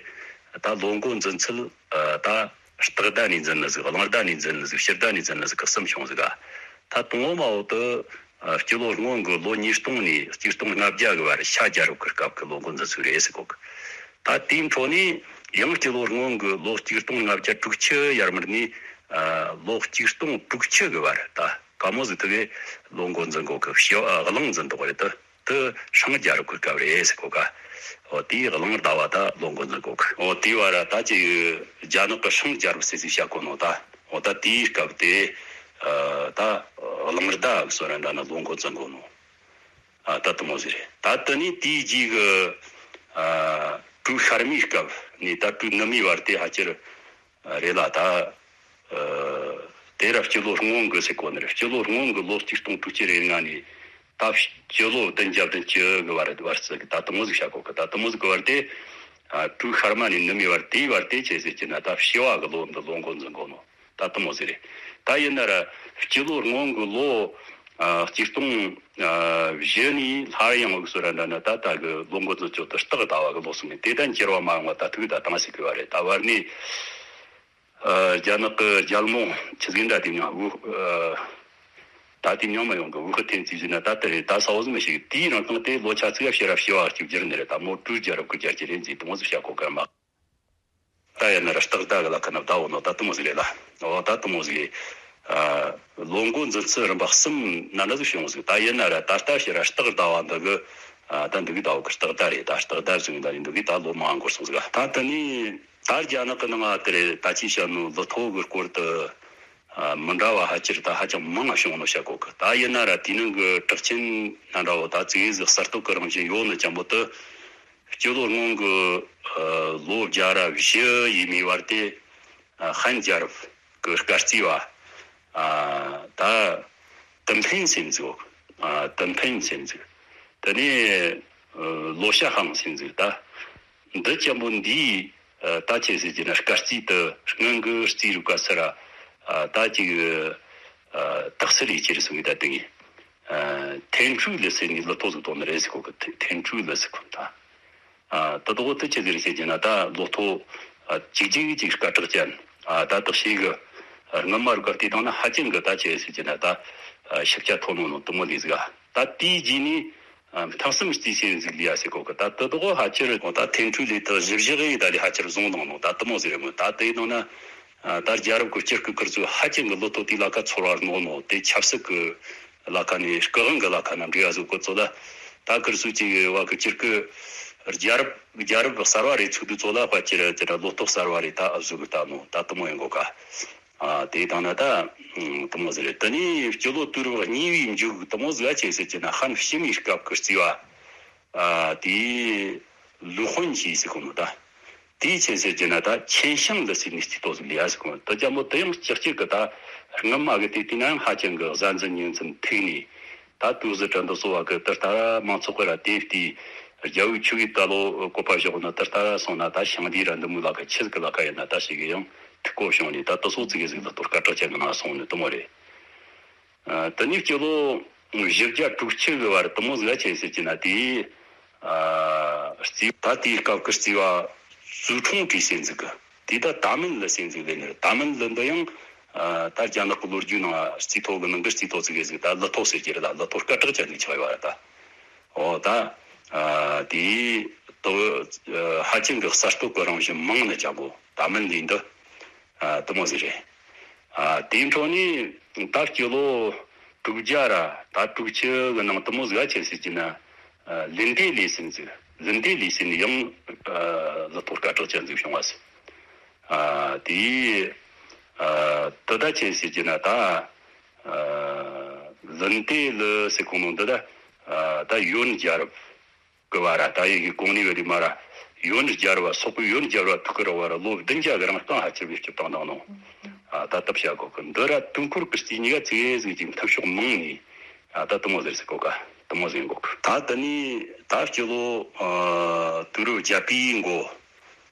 ད་ལོ་འགོ་འཛིན་ཚུལ་ད། སྟག་ཟླ་ནས་འཛིན་ནི་ཟིག་གླང་ཟླ་ནས་འཛིན་ནི་ཟིག་ཕྱུར་ཟླ་ནས་འཛིན་ནི་ཟིག་གི་གསུམ་བྱུང་ཟིག་ག། ད་དང་པོ་མ་འོག་ཏུ་ཨ་སྤྱི་ལོ་སྔོན་གི་ལོ་ཉིས་སྟོང་ནས་ཆིག་སྟོང་ལྔ་བརྒྱ་གི་བར་ཤ་རྒྱལ་རབས་ཀྱི་སྐབས་ཀྱི་ལོ་འགོ་འཛིན་ཚུལ་རེད་ཟེར་གོ་གི། ད་དེའི་འཕྲོ་ནས་ཡང་སྤྱི་ལོ་སྔོན་གི་ལོ་ཆིག་སྟོང་ལྔ་བརྒྱ་དྲུག་ཅུ་ཡར་མར་ནས་ཨ་ལོ་ཆིག་སྟོང་དྲུག་ཅུ་གི་བར་ད་ག་མོ་ཟིག་དེ་གི་ལོ་འགོ་འཛིན་གོ་གི། ཕྱི་ཨ་གླང་འཛིན་དོ་རེད་དེ། དེ་ཧྲང་རྒྱལ་རབས་ཀྱི་སྐབས་རེད་ཟེར་གོ་ག། འོ་དེའི་གླང་ཟླ་བ་ད་ལོ་འགོ་འཛིན་གོ་གི། འོ་དེའི་བར་ར་ད་ཅི་རྒྱ་ནག་གི་ཧྲང་རྒྱལ་རབས་ཟེར་ཟིག་བཤད་གོ་ནོ་ད། འོ་ད་དེའི་སྐབས་དེ་ཨ་ད་གླང་ཟླ་གི་སོ་ར་འདྲ་ན་ལོ་འགོ་འཛིན་གོ་ནོ། ཨ་ད་དེ་མོ་ཟིག་རེད། ད་དེ་ནས་དེའི་རྗེས་གི་ཨ་གྲུ་ཤར་མའི་སྐབས་ནས་ད་གྲུ་ནུབ་མའི་བར་དེ་ཕལ་ཆེར། རེད་ལ་ད། ཨ་དེ་ར་སྤྱི་ལོ་སྔོན་གི་ཟེར་གོ་ནི་རེད། སྤྱི་ལོ་སྔོན་གི་ལོ་གཅིག་སྟོང་དྲུག་ཅུ་རེ་ལྔ་ནས་ད་སྤྱི་ལོ་བདུན་བརྒྱ་བདུན་ཅུ་གི་བར་བར་ཙི་གི་ད་དེ་མོ་ཟིག་བྱ་གོ་གི། ད་དེ་མོ་ཟིག་གི་བར་དེ་ཨ་གྲུ་ཤར་མ་ནས་ནུབ་མའི་བར་དེའི་བར་དེ་ཆེ་ཟེར་གྱི་ན་ད་བྱི་བ་གི་ལོ་འདི་ལོ་འགོ་འཛིན་གོ་ནོ་ད་དེ་མོ་ཟིག་རེད། ད་ཡིན་ན་ར་སྤྱི་ལོ་སྔོན་གི་ལོ་ཨ་གཅིག་སྟོང་ཨ་བཞི་ནས་སླར་ཡང་འུ་སུ་ར་འདྲ་ན་ད་ད་གི་ལོ་འགོ་འཛིན་ཅོ་ད་སྟག་ཟླ་བ་གི་ལོ་སོང་ནས་དེ་ད་འགྱུར་བ་མ་ཡོང་བ་ད་ཐུག་ད་དང་ཟེར་གི་བ་རེད། ད་བར་ནས། ཨ་རྒྱ་ནག་གི་རྒྱལ་མོ་ཆི་ཟིག་འདྲ་དེ་མྱོང་བུ། ཨ་ད་དེ་མྱོང་མ་ཡོང་གི་ཝུ་ཧུ་ཐེན་ཙི་ཟེར་ན་ད་དེ་རེད། ད་ས་འོ་ཟི་མི་ཤེས་གི། དེའི་རིང་ཐང་དེ་ལོ་ཆ་ཚིག་ཡ་ཕྱི་ར་ཕྱི་བ་གཅིག་བསྒྱུར་ནི་རེད། ད་མོ་ཀྲུའུ་རྒྱལ་རབས་ཀྱི་རྒྱལ་གྱི་རེད་ཟེར་དེ་མོ་ཟིག་བྱ་གོ་གར་མ། ད་ཡིན་ན་ར་སྟག་ཟླ་གི་ལ་ཁ་ན་ཟླ་འོ་ནོ་ད་དེ་མོ་ཟིག་རེད་ལ། འོ་ད་དེ་མོ་ཟིག་ཨ་ལོ་འགོ་འཛིན་ཚུལ་རིམ་པ་གསུམ་ན་འདྲ་ཟིག་བྱུང་ཟིག། ད་ཡིན་ན་ར་ད་ལྟ་ཕྱི་ར་སྟག་ཟླ་བ་འདི་གི་ཨ་ད་འདི་གི་ཟླ་བ་གི་སྟག་ཟླ་རེད། ད་སྟག་ཟླ་ཟིག་ད་ཡིན་འདི་གི་ད་ལོ་མང་འགོར་སོང་ཟིག། ད་དེ་ནས། ད་རྒྱ་ནག་གི་ནང་ང་དེ་རེད། ད་ཅི་བཤད་ནོ་ལོ་ཐོ་གི་སྐོར་དུ་ཨ་མི་འདྲ་བ་ཕལ་ཆེར་ད་ཧ་ཅང་མང་ང་བྱུང་ནོ་བཤད་གོ་གི། ད་ཡིན་ན་ར་དེ་ནང་གི་གྲགས་ཅན་ན་འདྲ་བོ་ད་ཙིག་གེ་ཟིག་གསར་གཏོད་གི་རང་བཞིན་ཡོད་ནི་ཅན་པོ་དེ་སྤྱི་ལོ་སྔོན་གི་ཨ་ལོ་བརྒྱ་ར་བཞི་ཡས་མས་བར་དེ་ཨ་ཧན་རྒྱལ་རབས་གི་སྐར་རྩིས་པ་ཨ་ད་ཏིན་ཕིན་ཟེར་ནི་ཟིག། ཨ་ཏིན་ཕིན་ཟེར་ནི་ཟིག། དེ་ནས་ཨ་ལོ་ཤ་ཧང་ཟེར་ནི་ཟིག་ད། འདི་ཅན་པོ་འདིའི་ཨ་ད་ཆི་ཟེར་གྱི་ན་སྐར་རྩིས་དེ་སྔོན་གྱི་རྩིས་རིག་པ་ཚོ་ར་ཨ་ད་ཅིག་ཨ་དག་སེལ་ཡེད་ཀྱི་རེད་གསུང་གི། ད་དེ་ངས་ཨ་ཐེན་ཀྲུའུ་ལི་ཟེར་ནི་ལོ་ཐོ་ཟིག་བཏོན་ནི་རེད་ཟེར་གོ་གི། ཐེན་ཀྲུའུ་ལི་ཟེར་གོ་ད། ཨ་ད་དོ་དེ་ཆི་ཟིག་རེད་ཟེར་གྱི་ན་ད་ལོ་ཐོ་ཨ་གཅིག་གཅིག་གཅིག་སྐད་གྲགས་ཅན་ཨ་ད་དག་ཤེས་གི། ཨ་སྔ་མ་རིག་པ་དེ་དང་ན་ཧ་ཅང་གི་ད་ཆི་ཟེར་གྱི་ན་ད་ཨ་ཞིབ་ཆ་ཐོན་ནོ་ནོ་དེ་མོ་ལས་ཟིག། ཨ་ད་དེའི་རྗེས་ནས། ཨ་ཐང་གསུམ་རྩིས་ཆེན་ཟིག་ལི་ཡ་ཟེར་གོ་གི། ད་དེ་དག་ཧ་ཅིར་ད་ཐེན་ཀྲུའུ་ལི་ཐག་བཞི་བཞི་གི་ད་ལི་ཧ་ཅིར་བཟུང་དང་ནོ་ད་དེ་མོ་ཟིག་རེད་མོ། ད་དེ་ནང་ན་ཨ་ད་རྒྱལ་རབས་ཀྱི་སྤྱིར་གི་ཁུར་ཚོས་ཧ་ཅང་གི་ལོ་ཐོ་དེ་ལ་ཁ་ཚོར་བ་ནོ་ནོ་དེ་ཆབ་སྲིད་གི་ལ་ཁ་ནས་སྐུ་དབང་གི་ལ་ཁ་ན་འབྲེལ་བ་བཟོ་གོ་ཚོ་ལ། ད་ཁུར་ཚོས་ཅིག་བ་གི་སྤྱིར་གི་རྒྱལ་རབས་རྒྱལ་རབས་གསར་བ་རེ་ཚུགས་དུས་ཚོ་ལ་ཧ་ཅིར་དེ་འདྲ་ལོ་ཐོ་གསར་བ་རེ་ད་ཨ་བཟོ་གི་ད་ནོ་ད་དེ་མོ་ཡིན་གོ་ག། ཨ་དེ་དང་ན་ད་དེ་མོ་ཟིག་རེད། དེ་ནས་སྤྱི་ལོ་དུས་རབས་གཉིས་པའི་མཇུག་དེ་མོ་ཟིག་ཨ་ཆི་ཟེར་གྱི་ན་ཧན་ཕྱི་མའི་སྐབས་ཀྱི་རྩིས་པ་ཨ་དེ་ལུ་ཧོན་གྱིས་ཟེར་གོ་ནོ་ད། དེ་ཆི་ཟེར་གྱི་ན་ད་ཆེན་ཤང་ལི་ཟེར་ནི་རྩིས་ཐོ་ཟིག་ལི་ཡ་ཟེར་གོ་ནོ་ད། ཅང་མོ་དེ་ཡང་ཅིག་ཅིག་གི་ད་ སྔོན་མ་གི་དུས་དེ་ན་ཡང་ཧ་ཅང་གི་གཟའ་འཛིན་ཉི་འཛིན་ཐུག་ནས། ད་དུས་ཟིག་དྲན་དུ་གསོ་བ་གི་དུ་ལྟར་མང་ཚོགས་ཀྱི་ར་དེ་བལྟས། རྒྱལ་བོའི་ཆོས་ཀྱི་ད་ལོ་བཀོད་པ་བཞག་ན་དུ་ལྟར་སོང་ན། ད་ཞིང་སྡེའི་ར་འདི་མོའི་ལ་ཁ་ཆི་ཟིག་གི་ལ་ཁ་ཡིན་ན་ད་ཞིག་གི་ཡང་ཐུག་གོ་བྱུང་ནས། ད་དུ་སོ་ཙི་གི་ཟིག་ལ་གཏོར་སྐད་གྲགས་ཅན་གི་ན་སོང་ནས་དུ་མོ་རེད། ཨ། དེ་ནས་སྤྱི་ལོ་བཞི་བརྒྱ་དྲུག་ཅུ་གི་བར་དུ་མོ་ཟིག་ཆེ་ཟེར་གྱི་ན་དེའི། ཨ། རྩིས། ད་དེའི་སྐབས་ཀྱི་རྩིས་པ་ཙུའུ་ཁྲུང་ཀྲི་ཟེར་ཟིག་གི། དེ་ད་ཏཱ་མིན་ལི་ཟེར་ཟིག་ལས་ནི་རེད། ཏཱ་མིན་ལི་འདི་ཡང་། ཨ། ད་རྒྱ་ནག་གི་ལོ་རྒྱུས་ནང་རྩིས་ཐོ་གི་ནང་གི་རྩིས་ཐོ་ཟིག་གི་ཟིག་ད་ལི་ཐོ་ཟེར་གྱི་རེད། ད་ལི་ཐོ་སྐད་གྲགས་ཅན་ཟིག་ཆགས་ཡོད་རེད་ད། འོ་ད། ཨ། དེའི་དུ། ཨ། ཧ་ཅང་གི་གསར་གཏོད་ཀྱི་རང་བཞིན་མང་ནི་ཅང་གོ་ཏཱ་མིན་ལི་འདི། ཨ། དུ་མོ་ཟིག་རེད། ཨ། དེའི་འཕྲོ་ནས་ད་སྤྱི་ལོ་དྲུག་བརྒྱ་ར་ད་དྲུག་ཅུ་གི་ནང་དུ་མོ་ཟིག་ཆེ་ཟེར་གྱི་ན། ཨ། ལིན་ཏེ་ལི་ཟེར་ཟིག་ལིན་ཏེ་ལི་ཟེར་ནི་ཡང་། ཨ། ལི་ཐོ་སྐད་གྲགས་ཅན་ཟིག་བྱུང་བ་ཟིག་ཨ། དེའི། ཨ། དུ་ད་ཆེ་ཟེར་གྱི་ན་ད། ཨ། ལིན་ཏེ་ལི་ཟེར་གོ་ནོ་འདི་ད། ཨ། ད་ཡོན་རྒྱལ་རབས་གི་བར་ར། ད་ཡི་གེ་གོང་ནས་བ་རི་མ་ར་ཡོན་རྒྱལ་རབས་སོག་པོའི་ཡོན་རྒྱལ་རབས་ཐུག་གི་ར་བ་ར་ལོ་བདུན་བརྒྱ་གི་རིང་རྐང་ཧ་ཅིར་བེད་སྤྱོད་བཏང་བཏང་ནོ། ཨ། ད་ལྟ་བྱ་གོ་གི་འདི་ར་དུས་འཁོར་གི་རྩིས་གཉིས་ཀ་ཙིག་ཟིག་ཅིག་མཐུད་ཕྱོགས་མང་ནས། ཨ། ད་དུ་མོ་ཟེར་ཟེར་གོ་ཀ་དུ་མོ་ཟེར་གོ་གི། ད་དེ་ནས་ད་སྤྱི་ལོ། ཨ། དུས་རབས་བརྒྱད་པའི་མགོ།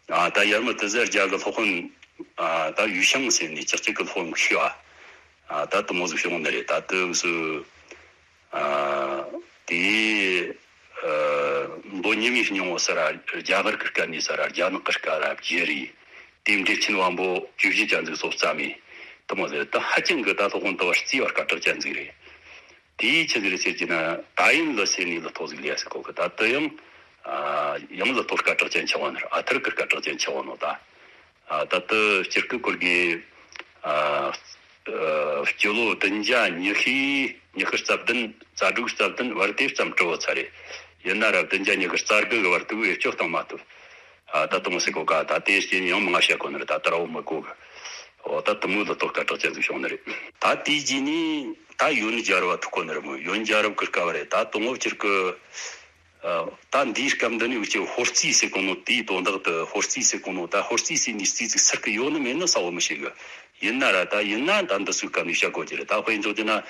ཨ། ད་ཡར་མར་དུ་ཟེར་རྒྱ་གི་སློབ་དཔོན། ཨ། ད་ཡུས་ཤང་ཟེར་ནས་ཅག་ཅིག་གི་སློབ་དཔོན་ཤི་བ། ཨ། ད་དུ་མོ་ཟིག་བྱུང་ནི་རེད། ད་དུ་སུ། ཨ། དེའི། ཨ། མདོ་ཉི་མའི་སྙིང་བོ་ཟེར་ར་རྒྱ་གར་གི་སྐད་ནས་ཟེར་ར་རྒྱ་ནག་གི་སྐད་ར་བསྒྱུར་རེ། དེའི་འགྲེལ་ཆེན་བམ་པོ་བཅུ་བཞི་ཅན་ཟིག་སོགས་བརྩམས་ནས་དུ་མོ་ཟེར། ད་ཧ་ཅང་གི་ད་སློབ་དཔོན་དུ་བ་རྩིས་པ་སྐད་གྲགས་ཅན་ཟིག་རེད། དེའི་ཆི་ཟིག་རེད་ཟེར་གྱི་ན་ཏཱ་ཡན་ལི་ཟེར་ནས་ལི་ཐོ་ཟིག་ལས་ཟེར་གོ་གི། ད་དུ་ཡང་། ཨ། ཡང་ལི་ཐོ་སྐད་གྲགས་ཅན་ཆགས་བ་ནི་རེད། ཨ་ཐར་གི་སྐད་གྲགས་ཅན་ཆགས་བ་ནོ་ད། ཨ། ད་དུ་སྤྱིར་གི་སྐོར་གི། ཨ། ཨ། སྤྱི་ལོ་བདུན་བརྒྱ་ཉི་ཤུ་ཉི་ཤུ་རྩ་བདུན་རྩ་དྲུག་རྩ་བདུན་བར་དེ་ཙམ་བྲི་བ་ཚར་རེད། ཡིན་ན་ར་བདུན་བརྒྱ་ཉི་ཤུ་རྩ་དགུ་གི་བར་དུ་བེད་སྤྱོད་བཏང་མ་ཐུབ། ཨ། ད་དུ་མོ་ཟེར་གོ་ཀ་ད་དེ་རྐྱེན་ཡང་མང་ང་བཤད་གོ་ནི་རེད། ད་ད་ར་བོ་མི་གོ་གི། འོ་ད་དུ་མོ་ལི་ཐོ་སྐད་གྲགས་ཅན་ཟིག་བྱུང་ནི་རེད། ད་དེའི་རྗེས་ནས་ད་ཡོན་རྒྱལ་རབས་ཐུག་གོ་ནི་རེད་མོ། ཡོན་རྒྱལ་རབས་གི་སྐབས་རེད། ད་དུ་མོ་སྤྱིར་གི། ཨ། ད་འདིའི་སྐབས་འདི་ནས་འུ་ཅག་ཧོར་རྩིས་ཟེར་གོ་ནོ་དེའི་དོན་དག་ཏུ་ཧོར་རྩིས་ཟེར་གོ་ནོ། ད་ཧོར་རྩིས་ཟེར་ནི་རྩིས་ཟིག་ཟེར་གི་ཡོད་ནི་མེད་ནི་གསལ་བོ་མི་ཤེས་གི། ཡིན་ན་ར་ད་ཡིན་ན་ད་འདི་ཚོའི་སྐབས་ནས་བཤད་དགོས་ཀྱི་རེད། ད་དཔེ་འཇོག་རྒྱུ་ན་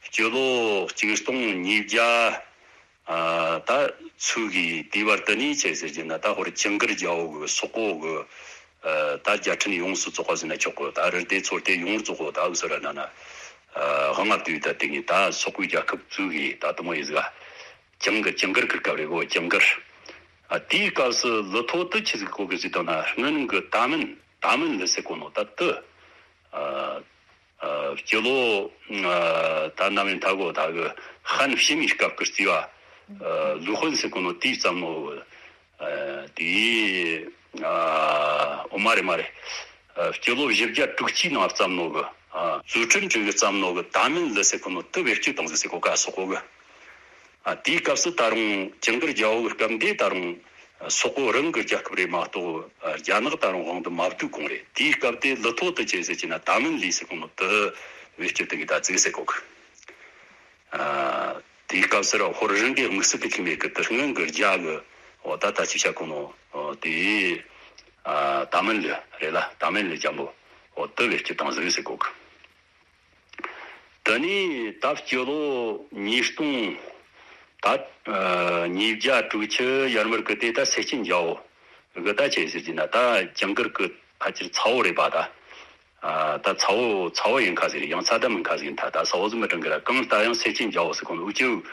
སྤྱི་ལོ་ཆིག་སྟོང་ཉིས་བརྒྱ། ཨ། ད་ཚུགས་གི་དེའི་བར་དུ་ནས་ཆེ་ཟེར་གྱི་ན་ད་ཧོར་ཇིང་གིར་རྒྱལ་པོ་གི་སོག་པོ་གི། ཨ། ད་རྒྱལ་ཕྲན་ཡོངས་སུ་རྫོགས་པ་ཟེར་ན་ཆོག་གི། ད་རི་སྡེ་ཚོ་སྡེ་ཡོངས་རྫོགས་གི་ད་འུ་ཟེར་ར་ན་ན། ཨ། དབང་ལྔ་བསྡུས་ད་དེ་ངས་ད་སོག་པོའི་རྒྱལ་ཁབ་བཙུགས་གི་ད་དུ་མོ་ཡི་ཟིག་ཇིང་གིར། ཇིང་གིར་གི་སྐབས་རེད་གོ། ཇིང་གིར། ཨ། དེའི་སྐབས་སུ་ལི་ཐོ་དུ་ཆི་ཟིག་གོ་གི་ཟིག་དང་ན་སྔོན་གི་ཏཱ་མིན། ཏཱ་མིན་ལི་ཟེར་གོ་ནོ་ད་དུ། ཨ། ཨ། སྤྱི་ལོ། ཨ། ད་ནམ་ཡིན་ད་གོ་ད་གི་ཧན་ཕྱི་མའི་སྐབས་ཀྱི་རྩིས་པ། ཨ། ལུའུ་ཧུན་ཟེར་གོ་ནོ་དེའི་བརྩམས་ནོ། ཨ། དེའི། ཨ། འོ་མ་རེད་མ་རེད། ཨ། སྤྱི་ལོ་བཞི་བརྒྱ་དྲུག་ཅུའི་ནང་བརྩམས་ནོ་གི། ཨ། ཙུའུ་ཁྲིན་ཀྲི་གིས་བརྩམས་ནོ་གི་ཏཱ་མིན་ལི་ཟེར་གོ་ནོ་དུ་བེད་སྤྱོད་བཏང་ཟིག་ཟེར་གོ་ཀ་སོག་གོ་གི། ཨ། དེའི་སྐབས་སུ་ད་རུང་ཇིང་གིར་རྒྱལ་པོ་གི་སྐབས་འདི་ད་རུང་སོག་པོ་རང་གི་རྒྱལ་ཁབ་རེད་མ་གཏོགས་རྒྱ་ནག་ད་རུང་དབང་དུ་མ་བསྡུས་གོང་རེད། དེའི་སྐབས་དེ་ལི་ཐོ་དུ་ཆེ་ཟེར་གྱི་ན་ཏཱ་མིན་ལི་ཟེར་གོ་ནོ་དུ་བེད་སྤྱོད་དུ་གི་ད་ཙིག་ཟེར་གོ་གི། ཨ། དེའི་སྐབས་སུ་ར་ཧོར་རང་གི་དམིགས་བསལ་གྱི་ཐིག་མེད་གི་དུ་སྔོན་གི་རྒྱ་གི། འོ་ད་ད་ཅི་བྱ་གོ་ནོ། འོ་དེ། ཨ། ཏཱ་མིན་ལི་རེད་ལ། ཏཱ་མིན་ལི་འཇམ་པོ། འོ་དུ་བེད་སྤྱོད་བཏང་ཟིག་ཟེར་གོ་གི། དེ་ནས་ད་སྤྱི་ལོ་ཉིས་སྟོང་། ད། ཨ། ཉིས་བརྒྱ་དྲུག་ཅུ་ཡར་མར་གི་དེ་ད་སེ་ཆེན་རྒྱལ་པོ་གི་ད་ཆེ་ཟེར་གྱི་ན་ད་ཇིང་གིར་གི་ཕལ་ཆེར་ཚ་བོ་རེད་པ་ད། ཨ། ད་ཚ་བོ་ཚ་བོ་ཡིན་ཁ་ཟིག་རེད། ཡང་ཚ་ད་མིན་ཁ་ཟིག་ཡིན། ད་ད་ཚ་བོ་ཟིག་མི་དྲན་གི་ར། གང་ལྟར་ཡང་སེ་ཆེན་རྒྱལ་པོ་ཟེར་གོ་ནོ་འུ་ཅག་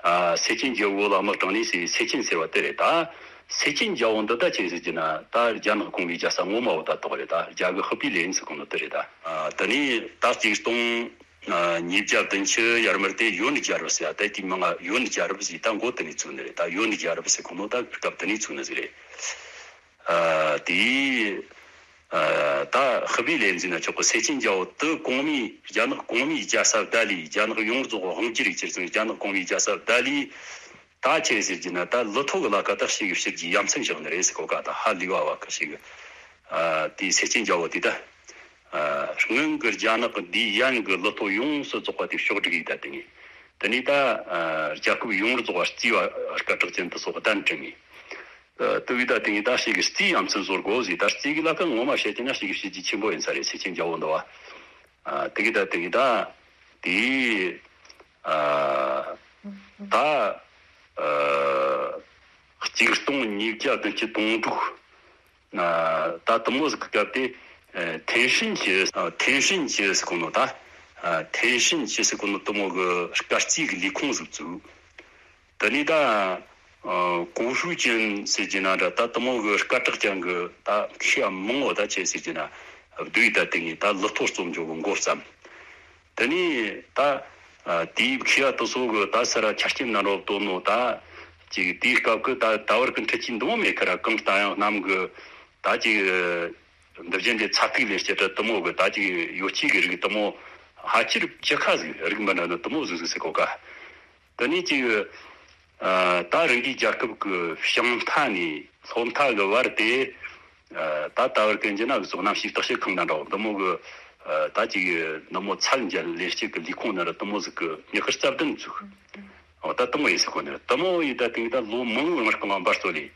ཨ། སེ་ཆེན་རྒྱལ་པོ་ལ་དམག་དྲངས་ནས་སེ་སེ་ཆེན་ཟེར་བ་དེ་རེད་ད། སེ་ཆེན་རྒྱལ་པོ་འདི་ད་ཆི་ཟེར་གྱི་ན་ད་རྒྱ་ནག་གོང་མའི་རྒྱལ་ས་ངོ་མ་བོ་ད་དོག་རེད་ད། རྒྱ་གི་ཧི་པི་ལན་ཟེར་གོ་ནོ་དེ་རེད་ད། ཨ། དེ་ནས་ད་ཆིག་སྟོང་ཉིས་བརྒྱ་བདུན་ཅུ་ཡར་མར་དེ་ཡོན་རྒྱལ་རབས་ཟེར་ཡ་ད་དེ་མིང་ང་ཡོན་རྒྱལ་རབས་ཟེར་ད་མགོ་དེ་ནས་བཙུགས་ནི་རེད་ད། ཡོན་རྒྱལ་རབས་ཟེར་གོ་ནོ་ད་སྐབས་དེ་ནས་བཙུགས་ནི་ཟིག་རེད། ཨ། དེའི། ཨ། ད་ཧི་པི་ལན་ཟེར་ན་ཆོག་གི། སེ་ཆེན་རྒྱལ་པོ་དུ་གོང་མའི་རྒྱ་ནག་གོང་མའི་རྒྱལ་ས་བརྡལ་ལི། རྒྱ་ནག་ཡོངས་རྫོགས་དབང་སྒྱུར་ཡི་ཁྱེར་སོང་། རྒྱ་ནག་གོང་མའི་རྒྱལ་ས་བརྡལ་ལི། ད་ཆི་ཟེར་གྱི་ན་ད་ལི་ཐོ་གི་ལ་ཁ་ད་ཞིག་གི་ཕྱིར་གྱི་ཡ་མཚན་བཞག་ནི་རེད་ཟེར་གོ་ཀ་ད་ཧ་ལི་བ་བ་ཁ་ཞིག་གི། ཨ། དེའི་སེ་ཆེན་རྒྱལ་པོ་དེ་ད། ཨ། སྔོན་གྱི་རྒྱ་ནག་གི་འདིའི་ཡན་གྱི་ལི་ཐོ་ཡོངས་སུ་རྫོགས་པ་དེ་ཕྱོགས་སྒྲིག་ཡིན་ད་དེ་ངས། དེ་ནས་ད། ཨ། རྒྱལ་ཁབ་ཡོངས་རྫོགས་པ་རྩིས་པ་སྐད་གྲགས་ཅན་དུ་སོགས་གདན་དྲངས་ངས། ཨ། དུ་བི་ད་དེ་ངས་ད་ཞིག་གི་རྩིས་ཡ་མཚན་བཟོ་དགོས་ཟེར། ད་རྩིས་གི་ལ་ཁ་ངོ་མ་བཤད་ཀྱི་ན་ཞིག་གི་བྱས་རྗེས་ཆེན་པོ་ཡིན་ས་རེད། སེ་ཆེན་རྒྱལ་པོ་འདི་བ། ཨ་དེ་གི་ད་དེ་གི་ད་དེ་ཨ་ད་ཨ་གཅིག་སྟོང་ཉིས་བརྒྱ་བདུན་ཅུ་དོན་དྲུག་ཨ་ད་དུ་མོ་ཟིག་གི་སྐབས་དེ་ཨ་天神节ཨ་天神节ཟེར་གོ་ནོ་ད་ཨ་天神节ཟེར་གོ་ནོ་དུ་མོ་གི་སྐར་རྩིས་གི་ལས་ཁུངས་ཟིག་བཙུགས། དེ་ནས་ད་ཨ་གོང་ཧྲུའུ་ཅན་ཟེར་གྱི་ན་འདྲ་ད་དུ་མོ་གི་སྐད་གྲགས་ཅན་གི་ད་མཁས་པ་མང་བོ་ད་ཆེ་ཟེར་གྱི་ན་བསྡུས་ད་དེ་ངས་ད་ལི་ཐོ་རྩོམ་འཇོག་གི་འགོ་བརྩམས། དེ་ནས་ད་ཨ་དེའི་མཁས་པ་དེ་ཚོ་གི་ད་ས་ར་ཆ་རྐྱེན་ན་རོབ་དོ་ནོ་ད་ཅིག་དེའི་སྐབས་གི་ད་ད་བར་གི་འཕྲུལ་ཆས་འདི་མོ་མེད་ཁ་ར་གང་ལྟ་ཡང་གནམ་གི་ད་ཅིག་འདི་བཞིན་དེ་ཚ་ཐིག་ལས་སྐྱེ་ད་དུ་མོ་གི་ད་ཅིག་ཡོ་ཆས་གི་རིགས་དུ་མོ་ཧ་ཅིར་ཅི་ཁ་ཟིག་རིགས་མི་འདྲ་ནི་དུ་མོ་ཟིག་ཟིག་ཟེར་གོ་ཀ། དེ་ནས་ཅིག་ཨ་ད་རིགས་འདྲའི་རྒྱལ་ཁབ་ཀྱི་བྱང་མཐའ་ནས་ལྷོ་མཐའ་གི་བར་དེ་ཨ་ད་ད་བར་གན་གྱི་ན་གི་སོགས་གནམ་གཤིས་བརྟག་དཔྱད་ཁང་ན་འདྲ་བོ་འདི་མོ་གི་ཨ་ད་ཅིག་འདི་མོ་ཚད་འཇལ་ལས་བྱེད་ཀྱི་ལས་ཁུངས་ན་ར་འདི་མོ་ཟིག་གི་མྱི་ཁར་རྩ་བདུན་བཙུགས། འོ་ད་འདི་མོ་ཡིན་ཟེར་གོ་ནི་ར་འདི་མོ་ཡིན་ད་དེང་ད་ལོ་མང་བོའི་སྔ་རྐང་བ་འབར་སོ་ལས་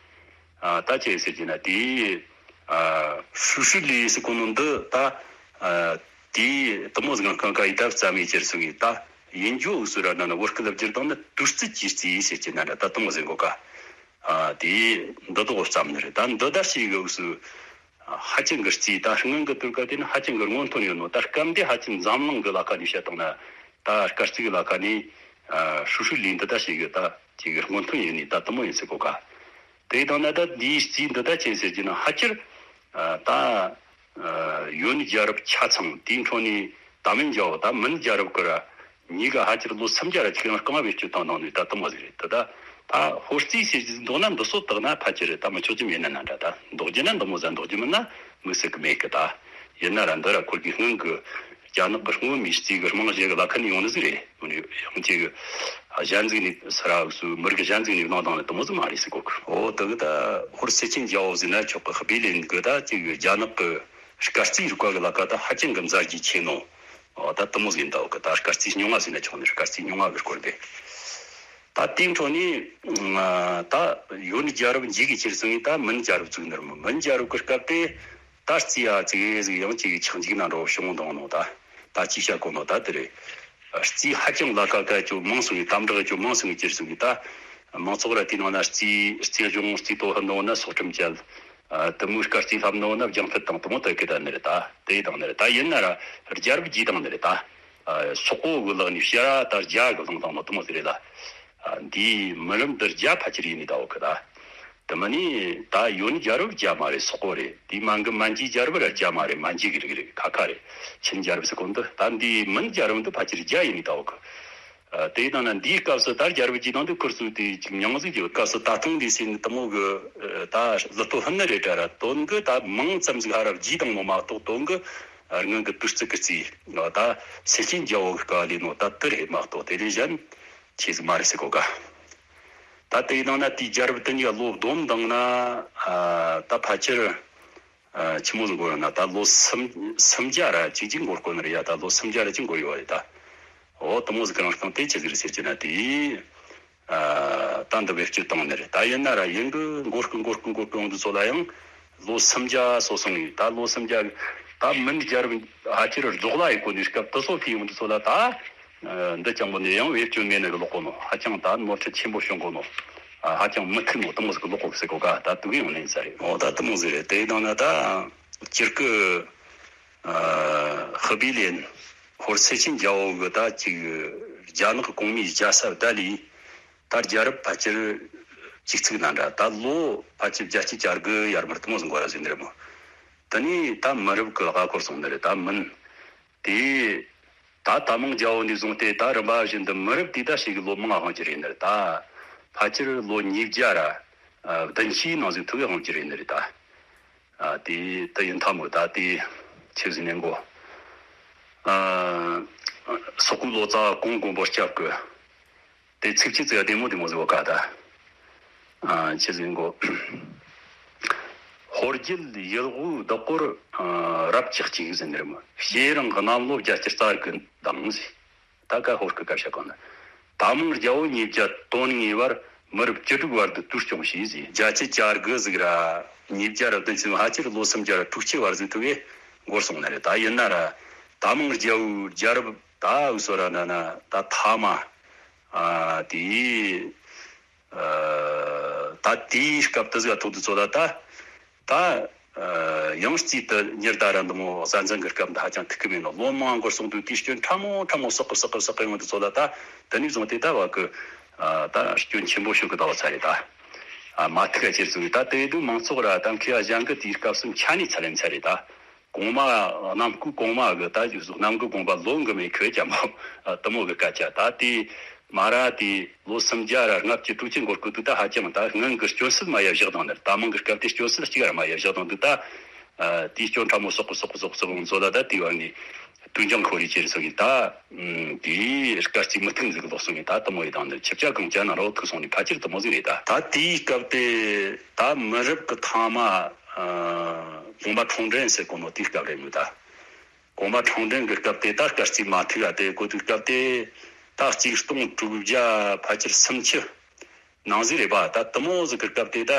ཨ་ད་ཅི་ཡིན་ཟེར་གྱི་ན་དེ་ཨ་ཧྲུའུ་ཧྲུའུ་ལི་ཟེར་གོ་ནོ་འདི་ད་ཨ་དེ་དུ་མོ་ཟིག་གང་ག་ཡི་ད་རྩ་མེད་ཅེར་སོང་ངས་ད། ཡིན་རྒྱུ་འུ་སུ་ར་ན་ན་བོད་སྐད་ལ་བསྒྱུར་བཏང་ན་དུས་ཚོད་ཀྱི་རྩིས་ཟེར་གྱི་ན་འདྲ་ད་དུང་ཟེར་གོ་ཀ་ཨ་དེ་འདི་དོག་བརྩམས་ནི་རེད། ད་འདི་ད་ཞིག་གི་འུ་སུ་ཧ་ཅང་གི་རྩིས་ད་སྔོན་གི་དུར་ཀ་དེ་ནི་ཧ་ཅང་གི་སྔོན་ཐོན་ཡོད་ནོ་ད་སྐབས་འདི་ཧ་ཅང་འཛམ་གླིང་གི་ལ་ཁ་ནས་བཤད་བཏང་ན་ད་སྐར་རྩིས་གི་ལ་ཁ་ནས་ཨ་ཧྲུའུ་ཧྲུའུ་ལི་འདི་ད་ཞིག་གི་ད་ཅིག་གི་སྔོན་ཐོན་ཡིན་ནི་ད་དུ་མོ་ཡིན་ཟེར་གོ་ཀ་དེ་དང་ན་ད་འདིའི་རྩིས་འདི་ད་ཅི་ཟེར་གྱི་ན་ཧ་ཅིར་ཨ་ད། ཡོན་རྒྱལ་རབས་ཆ་ཚང་དེའི་འཕྲོ་ནས་ད་མན་རྒྱལ་བོ་ད་མིན་རྒྱལ་རབས་ཀྱི་ར་གཉིས་ཀ་ཧ་ཅིར་ལོ་སུམ་བརྒྱ་ར་ཅིག་ཡང་རྐང་བའི་སྤྱོད་སྟངས་ནང་ནས་ད་དུ་མོ་ཟིག་རེད་དེ་ད་ད་ཧོར་རྩིས་ཟེར་གྱི་འདུག་ན་འདི་སོ་དག་ན་ཕལ་ཆེར་རེད་ད་མི་ཆོག་རྒྱུ་མེད་ན་ན་འདྲ་ད་འདོགས་རྒྱུ་ན་འདི་མོ་ཟ་འདོགས་རྒྱུ་མིན་ན་མི་སྲིད་གི་མེད་གི་ད་ཡིན་ན་ར་འདི་ར་ཁོར་གི་སྔོན་གི་རྒྱ་ནག་གི་སྔོན་མའི་རྩིས་གི་རྨང་གཞི་གི་ལ་ཁ་ནས་ཡོང་ནི་ཟིག་རེད། ཡང་ཅིག་གཞན་ཟིག་ནས་ས་ར་སུ་མི་རིགས་གཞན་ཟིག་ནས་གནང་དང་ནི་དུ་མོ་ཟིག་མ་རེད་ཟེར་གོ་གི་ཨོ་དེ་གི་ད་ཧོར་སེ་ཆེན་རྒྱལ་བོ་ཟེར་ན་ཆོག་གི་སྦི་ལིན་གི་ད་ཅིག་རྒྱ་ནག་གི་སྐར་རྩིས་རིག་པ་གི་ལ་ཁ་ད་ཧ་ཅང་གི་མཛད་རྗེས་ཆེ་ནོ། ཨོ་ད་དུ་མོ་ཟིག་ཡིན་ད་འོ་གི་ད་སྐར་རྩིས་རྙིང་བ་ཟེར་ན་ཆོག་ནི་སྐར་རྩིས་རྙིང་བ་གི་སྐོར་དེ། ད་དེའི་འཕྲོ་ནས་ད་ཡོན་རྒྱལ་རབས་མཇུག་གི་ཕྱིར་སོང་ངས་ད་མིན་རྒྱལ་རབས་བཙུགས་ནི་རེད་མོ། མིན་རྒྱལ་རབས་ཀྱི་སྐབས་དེ་ད་རྩིས་ཡ་ཙིག་ཟིག་ཡང་ཅིག་ཆག་འཇིག་ན་འགྲོ་བྱུང་འདུག་ནོ་ད་ད་ཅི་བྱ་གོ་ནོ་ད་དེ་རེད། རྩིས་ཧ་ཅང་ལ་ཁ་ཁ་ཅོ་མང་སོང་ངས་དམ་དྲག་ཅོ་མང་སོང་ངས་ཅིར་སོང་ངས་ད་མང་ཚོགས་ར་དེའི་ནང་ན་རྩིས་རྩིས་གཞུང་རྩིས་ཐོ་ཧ་འདོང་ན་སོག་ཁྲིམས་བཅད། དུ་མོའི་སྐར་རྩིས་ལྷབ་ནོ་ན་རྒྱང་ཐད་དང་དུ་མོ་ད་གི་ད་ནི་རེད་ད་དེ་དང་ནི་རེད་ད་ཡིན་ན་ར་རྒྱལ་རབས་རྗེས་དང་ནི་རེད་ད། སོག་པོ་གི་ལག་ནས་བྱ་ར་ད་རྒྱ་གི་ལང་དང་ནོ་དུ་མོ་དེ་རེད་ལ། འདིའི་མི་རབས་འདི་རྒྱ་ཕལ་ཆེར་ཡིན་ནི་ད་འོ་གི་ད། དེ་མ་ནི་ད་ཡོན་རྒྱལ་རབས་རྒྱ་མ་རེད་སོག་པོ་རེད། དེའི་མ་གི་མན་ཇུའི་རྒྱལ་རབས་ར་རྒྱ་མ་རེད། མན་ཇུ་གི་རིགས་རེད་ཁ་ཁ་རེད། ཆིན་རྒྱལ་རབས་ཟེར་གོ་འདི་ད་འདིའི་མིན་རྒྱལ་རབས་འདི་ཕལ་ཆེར་རྒྱ་ཡིན་ནི་ད་འོ་གི། དེ་དང་ན་འདིའི་སྐབས་སུ་ད་རྒྱལ་རབས་ཀྱི་ནང་དུ་ཁུར་སུ་དེ་ཅིག་མྱང་ཟིག་གི་སྐབས་སུ་ད་ཐུང་འདི་ཟིན་དུ་མོ་གི་ད་ལི་ཐོ་ཧན་ནི་རེད་དྲ་ར་དོན་གི་ད་མང་ཙམ་ཟིག་ཧ་ར་བགྱིས་དང་མོ་མ་གཏོགས་དོན་གི་སྔོན་གི་དུས་ཚིགས་ཀྱི་རྩིས་ད་སེ་ཆེན་རྒྱལ་བོ་གི་སྐབས་ལས་ནོ་ད་དུ་རེད་མ་གཏོགས་དེ་ལས་གཞན་ཆེ་ཟིག་མ་རེད་ཟེར་གོ་ག་ད་དེའི་ནང་ན་དེའི་རྒྱལ་རབས་དེ་གཉིས་ལོ་བསྡོམས་དང་ན་ད་ཕལ་ཆེར། ཆི་མོ་ཟིག་འགོར་ཡོད་ན་ད་ལོ་སུམ་སུམ་བརྒྱ་ར་གཅིག་གཅིག་འགོར་དགོས་ནི་རེད་ཡ། ད་ལོ་སུམ་བརྒྱ་ར་གཅིག་འགོར་ཡོད་རེད་ད། འོ་དུ་མོ་ཟིག་གི་རང་རྐང་དེ་ཆི་ཟིག་རེད་ཟེར་གྱི་ན་དེ་ད་འདི་བེད་སྤྱོད་བཏང་ནི་རེད་ད། ཡིན་ན་ར་ཡིན་གི་འགོར་གི་འགོར་གི་འགོར་གི་འོང་དུ་ཚོ་ལ་ཡང་ལོ་སུམ་བརྒྱ་སོ་སོང་ངས་ད་ལོ་སུམ་བརྒྱ་ད་མིན་རྒྱལ་རབས་ཧ་ཅིར་རྫོགས་ལ་ཡི་གོ་ནི་སྐབས་དུ་སོ་ཕི་ཡོང་དུ་ཚོ་ལ་ད། འདི་ཅང་པོ་ནས་ཡང་བེད་སྤྱོད་མེད་ནི་གི་ལོག་གོ་ནོ། ཧ་ཅང་ད་ནོར་འཁྲུལ་ཆེན་པོ་བྱུང་གོ་ནོ། ཧ་ཅང་མི་ཐུག་ནོ་དུ་མོ་ཟིག་གི་ལོག་གོ་ཟེར་གོ་ག་ད་དུ་གི་ཡོང་ནས་ཟ་རེད། འོ་ད་དུ་མོ་ཟིག་རེད། དེ་དང་ན་ད་སྤྱིར་གི་ཧི་བི་ལན་ཧོར་སེ་ཆེན་རྒྱལ་བོ་གི་ད་ཅིག་རྒྱ་ནག་གི་གོང་མའི་རྒྱལ་ས་བརྡ་ལས་ད་རྒྱལ་རབས་ཕལ་ཆེར་གཅིག་ཚིག་ན་འདྲ་ད་ལོ་ཕལ་ཆེར་བརྒྱད་ཅུ་གྱ་དགུ་ཡར་མར་དུ་མོ་ཟིག་འགོར་ར་ཟིག་ནི་རེད་མོ། དེ་ནས་ད་མི་རབས་གི་ལག་འཁོར་སོང་ནི་རེད་ད་མིན། དེ། ད་ད་མང་རྒྱལ་བོ་ནས་བཟུང་སྟེ་ད་རིམ་པ་བཞིན་དུ་མི་རབས་དེ་ད་ཞིག་གི་ལོ་མང་དབང་གྱི་རེད་ནི་རེད་ད། ཕལ་ཆེར་ལོ་ཉིས་བརྒྱ་ར་བདུན་ཅུའི་ནང་ཟིག་ཐུག་གི་དབང་གྱི་རེད་ནི་རེད་ད། དེ་ད་ཡིན་ཐ་མོ་ད་དེ་ཆེ་ཟིག་ནས་འགོ། སོག་པོའི་ལོ་ཙཱ་བ་གོང་མགོན་པོ་སྐྱབས་ཀྱི། དེ་ཚིགས་བཅད་ཙི་ཡ་དེ་མོ་དེ་མོ་ཟིག་བ་ཀ་ད། ཨ་ཆི་ཟིག་གོ། ཧོར་རྒྱལ་ཡུལ་དབུས་བདག་པོར་རབ་ཅག་ཅིག་ཟེར་ནི་རེད་མོ། ཞེས་རང་གི་གནམ་ལོ་བརྒྱད་ཅུ་རྩ་དགུ་དང་ཟེར། ད་ཀ་ཧོར་གི་སྐབས་ཤ་གང་ན། ད་མང་རྒྱལ་བོ་ཉིས་བརྒྱ་དོན་ལྔའི་བར་མི་རབས་བཅུ་དྲུག་བར་དུ་དུས་སྐྱོང་བྱས་ཟེར། བརྒྱད་ཅུ་གྱ་དགུ་ཟིག་ར་ཉིས་བརྒྱ་ར་བདུན་ཅུ་ཧ་ཅིར་ལོ་སུམ་བརྒྱ་ར་དྲུག་ཅུ་བར་ཟིག་ཐུག་གེ་འགོར་སོང་ནི་རེད། ད་ཡིན་ན་ར། ད་མང་རྒྱལ་བོའི་རྒྱལ་རབས་ད་འུ་ཟོ་ར་འདྲ་ན་ད་ཐ་མ། ཨ་དེ་ཨ་ད་དེའི་སྐབས་དེ་ཟིག་ཐོག་ཏུ་ཚོ་ལ་ད་ད་ཨ་ཡང་རྩིས་དེ་ཉི་ཟླ་ར་འདི་མོ་གཟའ་འཛིན་གྱི་སྐབས་འདི་ཧ་ཅང་ཐུག་གི་མེད་ནོ། ལོ་མང་འགོར་སོང་དུས་དེའི་སྐྱོན་ཕྲ་མོ་ཕྲ་མོ་བསགས་གི་བསགས་གི་བསགས་གི་ཡོང་དུས་ཚོ་ལ་ད་དེ་ནས་བཟུང་སྟེ་ད་བ་གི་ཨ་ད་སྐྱོན་ཆེན་པོ་ཤོད་གི་ད་བ་ཚ་རེད་ད། ཨ་མ་ཐུག་ག་ཅེར་ཚུལ་ད་དེ་དུས་མང་ཚོགས་ར་ད་མཁས་པ་གཞན་གི་དེའི་སྐབས་སུ་ཆ་ནས་ཚ་ལེ་ཚ་རེད་ད། གོང་མ་གནམ་སྐུ་གོང་མ་གི་ད་རྗེས་སུ་གནམ་སྐུ་གོང་མ་ལོ་འགི་མེད་ཁོས་ཀྱང་མོ་དུ་མོ་གི་སྐད་ཆ་ད་དེ་མ་ར་དེ་ལོ་སུམ་བརྒྱ་ར་ལྔ་བཅུ་དྲུག་ཅུ་འགོར་སྐུ་དུས་ད་ཧ་ཅང་ད་སྔོན་གི་སྐྱོན་སེལ་མ་ཡ་བཞག་དང་ནི་ད་མང་གི་སྐབས་དེ་སྐྱོན་སེལ་གཅིག་ར་མ་ཡ་བཞག་དང་དུས་ད་དེའི་སྐྱོན་ཕྲ་མོ་བསགས་གི་བསགས་གི་བསགས་གི་བསགས་གི་ཚོ་ལ་ད་དེ་བ་ནི་དུས་འགྱངས་ཁོ་རེ་ཅེར་སོང་གི་ད་དེའི་སྐར་རྩིས་མུ་མཐུད་ཟིག་ལོག་སོང་གི་ད་དུ་མོ་ཡི་དང་ནི་ཆིབས་ཆ་གང་ཅན་ན་རོ་ཐུག་སོང་ནི་ཕལ་ཆེར་དུ་མོ་ཟིག་རེད་ད། ད་དེའི་སྐབས་དེ་ད་མི་རབས་གི་ཐ་མ། ཨ་གོང་མ་ཁྲོང་འདྲེན་ཟེར་གོ་ནོ་དེའི་སྐབས་རེད་མོད་ད། གོང་མ་ཁྲོང་འདྲེན་གྱི་སྐབས་དེ་ད་སྐར་རྩིས་མ་ཐུག་ཡ་དེ་གོ་དུས་སྐབས་དེ་ད་གཅིག་སྟོང་དྲུག་བརྒྱ་ཕལ་ཆེར་སུམ་ཅུ་ནང་ཟིག་རེད་པ། ད་དུ་མོ་ཟིག་གི་སྐབས་དེ་ད་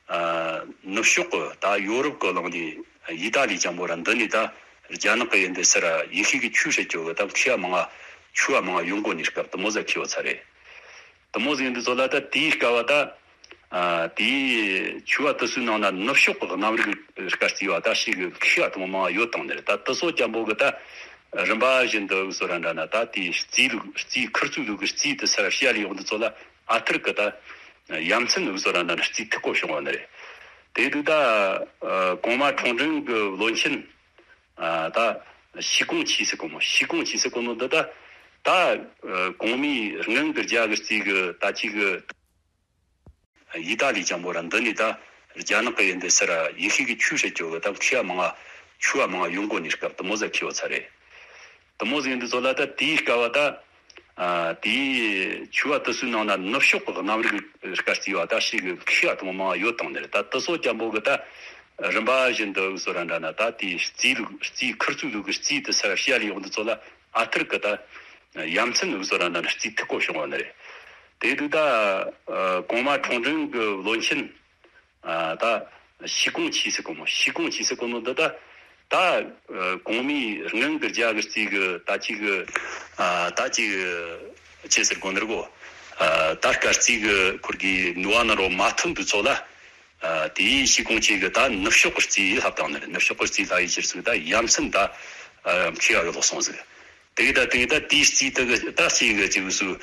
ཨ་ནུབ་ཕྱོགས་གི་ད་ཡོ་རོབ་གི་གླིང་ནས་ཡི་ཏ་ལི་ཅང་པོ་ར་འདི་ནས་ད་རྒྱ་ནག་གི་ཡིན་དེ་སི་ར་ཡེ་ཤུ་གི་ཆོས་སྲིད་ཅོ་གི་ད་མཁས་པ་མང་ང་ཆོས་པ་མང་ང་ཡོང་གོ་ནི་སྐབས་དུ་མོ་ཟིག་མཁས་པ་ཚ་རེད། དུ་མོ་ཟིག་འདི་ཚོ་ལ་ད་དེའི་སྐབས་བ་ད། ཨ་དེའི་ཆོས་པ་དུ་སུའི་ནང་ན་ནུབ་ཕྱོགས་ཀྱི་གནམ་རིག་སྐར་རྩིས་པ་ད་ཞིག་གི་མཁས་པ་དུ་མོ་མང་ཡོད་དང་ནི་རེད། ད་དུ་སོ་ཅན་པོ་གི་ད་རིམ་པ་བཞིན་དུ་འུ་ཚོ་ར་འདྲ་ན་ད་དེའི་རྩིས་ལུགས་རྩིས་ཁུར་ཚོའི་ལུགས་ཀྱི་རྩིས་དུ་སར་བཤད་ལས་ཡོང་དུ་ཚོ་ལ་ཨ་ཐུར་གི་ད་ཡ་མཚན་འུ་ཚོ་ར་འདྲ་ན་རྩིས་ཐིག་གོ་བྱུང་བ་ནི་རེད། དེ་དུས་ད་ཨ་གོང་མ་ཁྲོང་འདྲེན་གྱི་བློན་ཆེན། ཨ་ད་ཤི་ཀོང་ཆི་ཟེར་གོ་མོ། ཤི་ཀོང་ཆི་ཟེར་གོ་ནོ་འདི་ད་ད་ཨ་གོང་མའི་སྔོན་གྱི་རྒྱ་གི་རྩིས་གི་ད་ཅིག་གི་ཡི་ཏ་ལི་ཅང་པོ་ར་འདི་ནས་ད་རྒྱ་ནག་གི་ཡིན་དེ་སི་ར་ཡེ་ཤུ་གི་ཆོས་སྲིད་ཅོ་གི་ད་མཁས་པ་མང་ང་ཆོས་པ་མང་ང་ཡོང་གོ་ནི་སྐབས་དུ་མོ་ཟིག་མཁས་པ་ཚ་རེད། དུ་མོ་ཟིག་འདི་ཚོ་ལ་ད་དེའི་སྐབས་བ་ད། ཨ་དེའི་ཆོས་པ་དུ་སུའི་ནང་ན་ནུབ་ཕྱོགས་ཀྱི་གནམ་རིག་སྐར་རྩིས་པ་ད་ཞིག་གི་མཁས་པ་དུ་མོ་མང་ཡོད་དང་ནི་རེད། ད་དུ་སོ་ཅན་པོ་གི་ད་རིམ་པ་བཞིན་དུ་འུ་ཚོ་ར་འདྲ་ན་ད་དེའི་རྩིས་ལུགས་རྩིས་ཁུར་ཚོའི་ལུགས་ཀྱི་རྩིས་དུ་སར་བཤད་ལས་ཡོང་དུ་ཚོ་ལ་ཨ་ཐུར་གི་ད་ཡ་མཚན་འུ་ཚོ་ར་འདྲ་ན་རྩིས་ཐིག་གོ་བྱུང་བ་ནི་རེད། དེ་དུས་ད་ཨ་གོང་མ་ཁྲོང་འདྲེན་གྱི་བློན་ཆེན། ཨ་ད་ཤི་ཀོང་ཆི་ཟེར་གོ་མོ། ཤི་ཀོང་ཆི་ཟེར་གོ་ནོ་འདི་ད་ད་ཨ་གོང་མའི་སྔོན་གྱི་རྒྱ་གི་རྩིས་གི་ད་ཅིག་གི་ཨ་ད་ཅིག་ཅེ་ཟེར་གོ་ནི་རེད་གོ། ཨ་ད་སྐར་རྩིས་གི་ཁུར་གི་ནུ་བ་ན་རོ་མ་ཐོན་དུ་ཚོ་ལ་ཨ་དེའི་ཤི་ཀོང་ཆི་གི་ད་ནུབ་ཕྱོགས་གི་རྩིས་ལྷབ་དང་ནི་རེད། ནུབ་ཕྱོགས་གི་རྩིས་ལྷ་ཡི་ཕྱིར་ཚུགས་ད་ཡ་མཚན་ད་ཨ་མཁས་པ་གི་ལོག་སོང་ཟིག་དེ་གི་ད་དེ་གི་ད་དེའི་རྩིས་དེ་གི་ད་རྩིས་གི་ཅིག་སུ་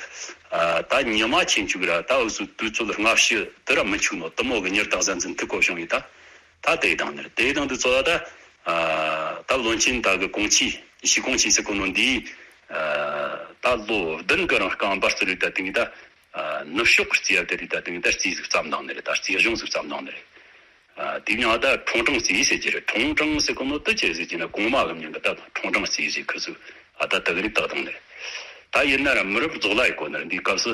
ཨ་ད་ཉི་མ་ཆེན་ཆུག་ར་ད་འུ་སུ་དུས་ཚོད་སྔ་ཕྱི་དེ་ར་མི་ཆུག་ནོ་དུ་མོ་གི་ཉི་ཟླ་གཟའ་འཛིན་ཐུག་གོ་བྱུང་ཡི་ད་ད་དེ་དང་ནི་དེ་དང་དུ་ཚོ་ད་ཨ་ད་བློན་ཆེན་ད་གི་གོང་ཆི་ཤི་གོང་ཆི་ཟེར་གོ་ནོ་འདི་ཨ་ད་ལོ་བདུན་གི་རིང་རྐང་འབར་ཚུལ་ད་དེ་གི་ད་ཨ་ནུབ་ཕྱོགས་གི་རྩིས་ཡ་དེ་རི་ད་དེ་གི་ད་རྩིས་ཟིག་བརྩམས་དང་ནི་རེད། ད་རྩིས་གཞུང་ཟིག་བརྩམས་དང་ནི་རེད། ཨ་དེ་མྱང་ད་ཁྲུང་ཀྲང་རྩིས་ཟེར་གྱི་རེད། ཁྲུང་ཀྲང་ཟེར་གོ་ནོ་དུ་ཅེ་ཟེར་གྱི་ན་གོང་མ་གི་མྱང་གི་ད་ཁྲུང་ཀྲང་རྩིས་ཟེར་ཁུ་སུ་ཨ་ད་དུ་གི་རིགས་དག་དང་ནི་རེད། ད་ཡིན་ན་ར་མི་རབས་རྫོགས་ལ་ཡི་གོ་ནི་རེད། འདིའི་སྐབས་སུ་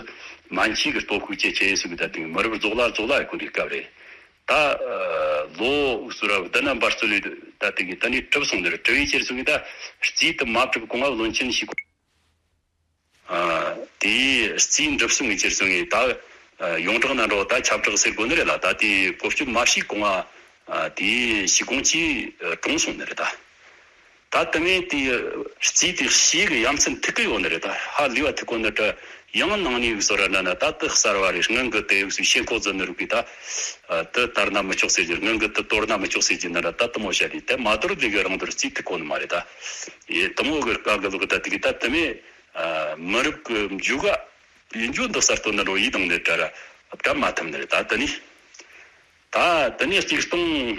མན་ཆི་གི་སྟོབས་ཤུགས་ཆེ་ཆེ་ཡིན་སུ་གི་ད་དེ་མི་རབས་རྫོགས་ལ་རྫོགས་ལ་ཡི་གོ་རིགས་སྐབས་རེད། ད་ལོ་སུ་ར་བདུན་ན་འབར་ཚུལ་ལས་ད་དེ་གི་ད་ནི་གྲུབ་སོང་ནི་རེད། གྲུབ་ཡི་ཅེར་སུ་གི་ད་རྩིས་དུ་མ་གྲུབ་གོང་ང་བློན་ཆེན་ཞིག་ཨ་དེའི་རྩིས་འགྲུབ་སོང་ངེས་ཅེར་སོང་ངེས་ད་ཨ་ཡོངས་གྲགས་ན་འགྲོ་ད་ཁྱབ་བསྒྲགས་ཟེར་དགོས་ནི་རེད་ལ། ད་དེའི་བཀོལ་སྤྱོད་མ་བྱས་གོང་ང་ཨ་དེའི་ཤི་གོང་ཆི་གྲོངས་སོང་ནི་རེད་ད། ད་དུ་མས་དེའི་རྩིས་དེ་ཤེས་གི་ཡ་མཚན་ཐིག་གི་ཡོད་ནི་རེད། ད་ཧ་ལས་པ་ཐིག་གོ་ནི་ད་ཡང་ནང་ནས་བཟོ་ར་འདྲ་ན་ད་དུ་གསར་བ་རེད། སྔོན་གི་དེ་ཡོད་སུ་ཤེས་ཁོག་ཟིན་ནི་རུ་གི་ད་ཨ་དུ་དར་ན་མི་ཆོག་ཟེར་གྱི། སྔོན་གི་དུ་དོར་ན་མི་ཆོག་ཟེར་གྱི་ནི་ར་ད་དུ་མོ་བཤད་དེ་དེ་མ་དོར་ལས་གི་རང་དོར་རྩིས་ཐིག་གོ་ནི་མ་རེད་ད། ཡེ་དུ་མོ་གི་སྐབས་གི་ལུགས་ད་དེ་གི་ད་དུ་མས། ཨ་མི་རབས་ཀྱི་མཇུག་ག་ཡིན་རྒྱུ་འདི་གསར་གཏོད་ནི་རོ་ཡིད་དང་ནི་གྲ་ར་བཀབ་མ་ཐུབ་ནི་རེད། ད་དེ་ནི་ད་དེ་ནི་གཅིག་སྟོང་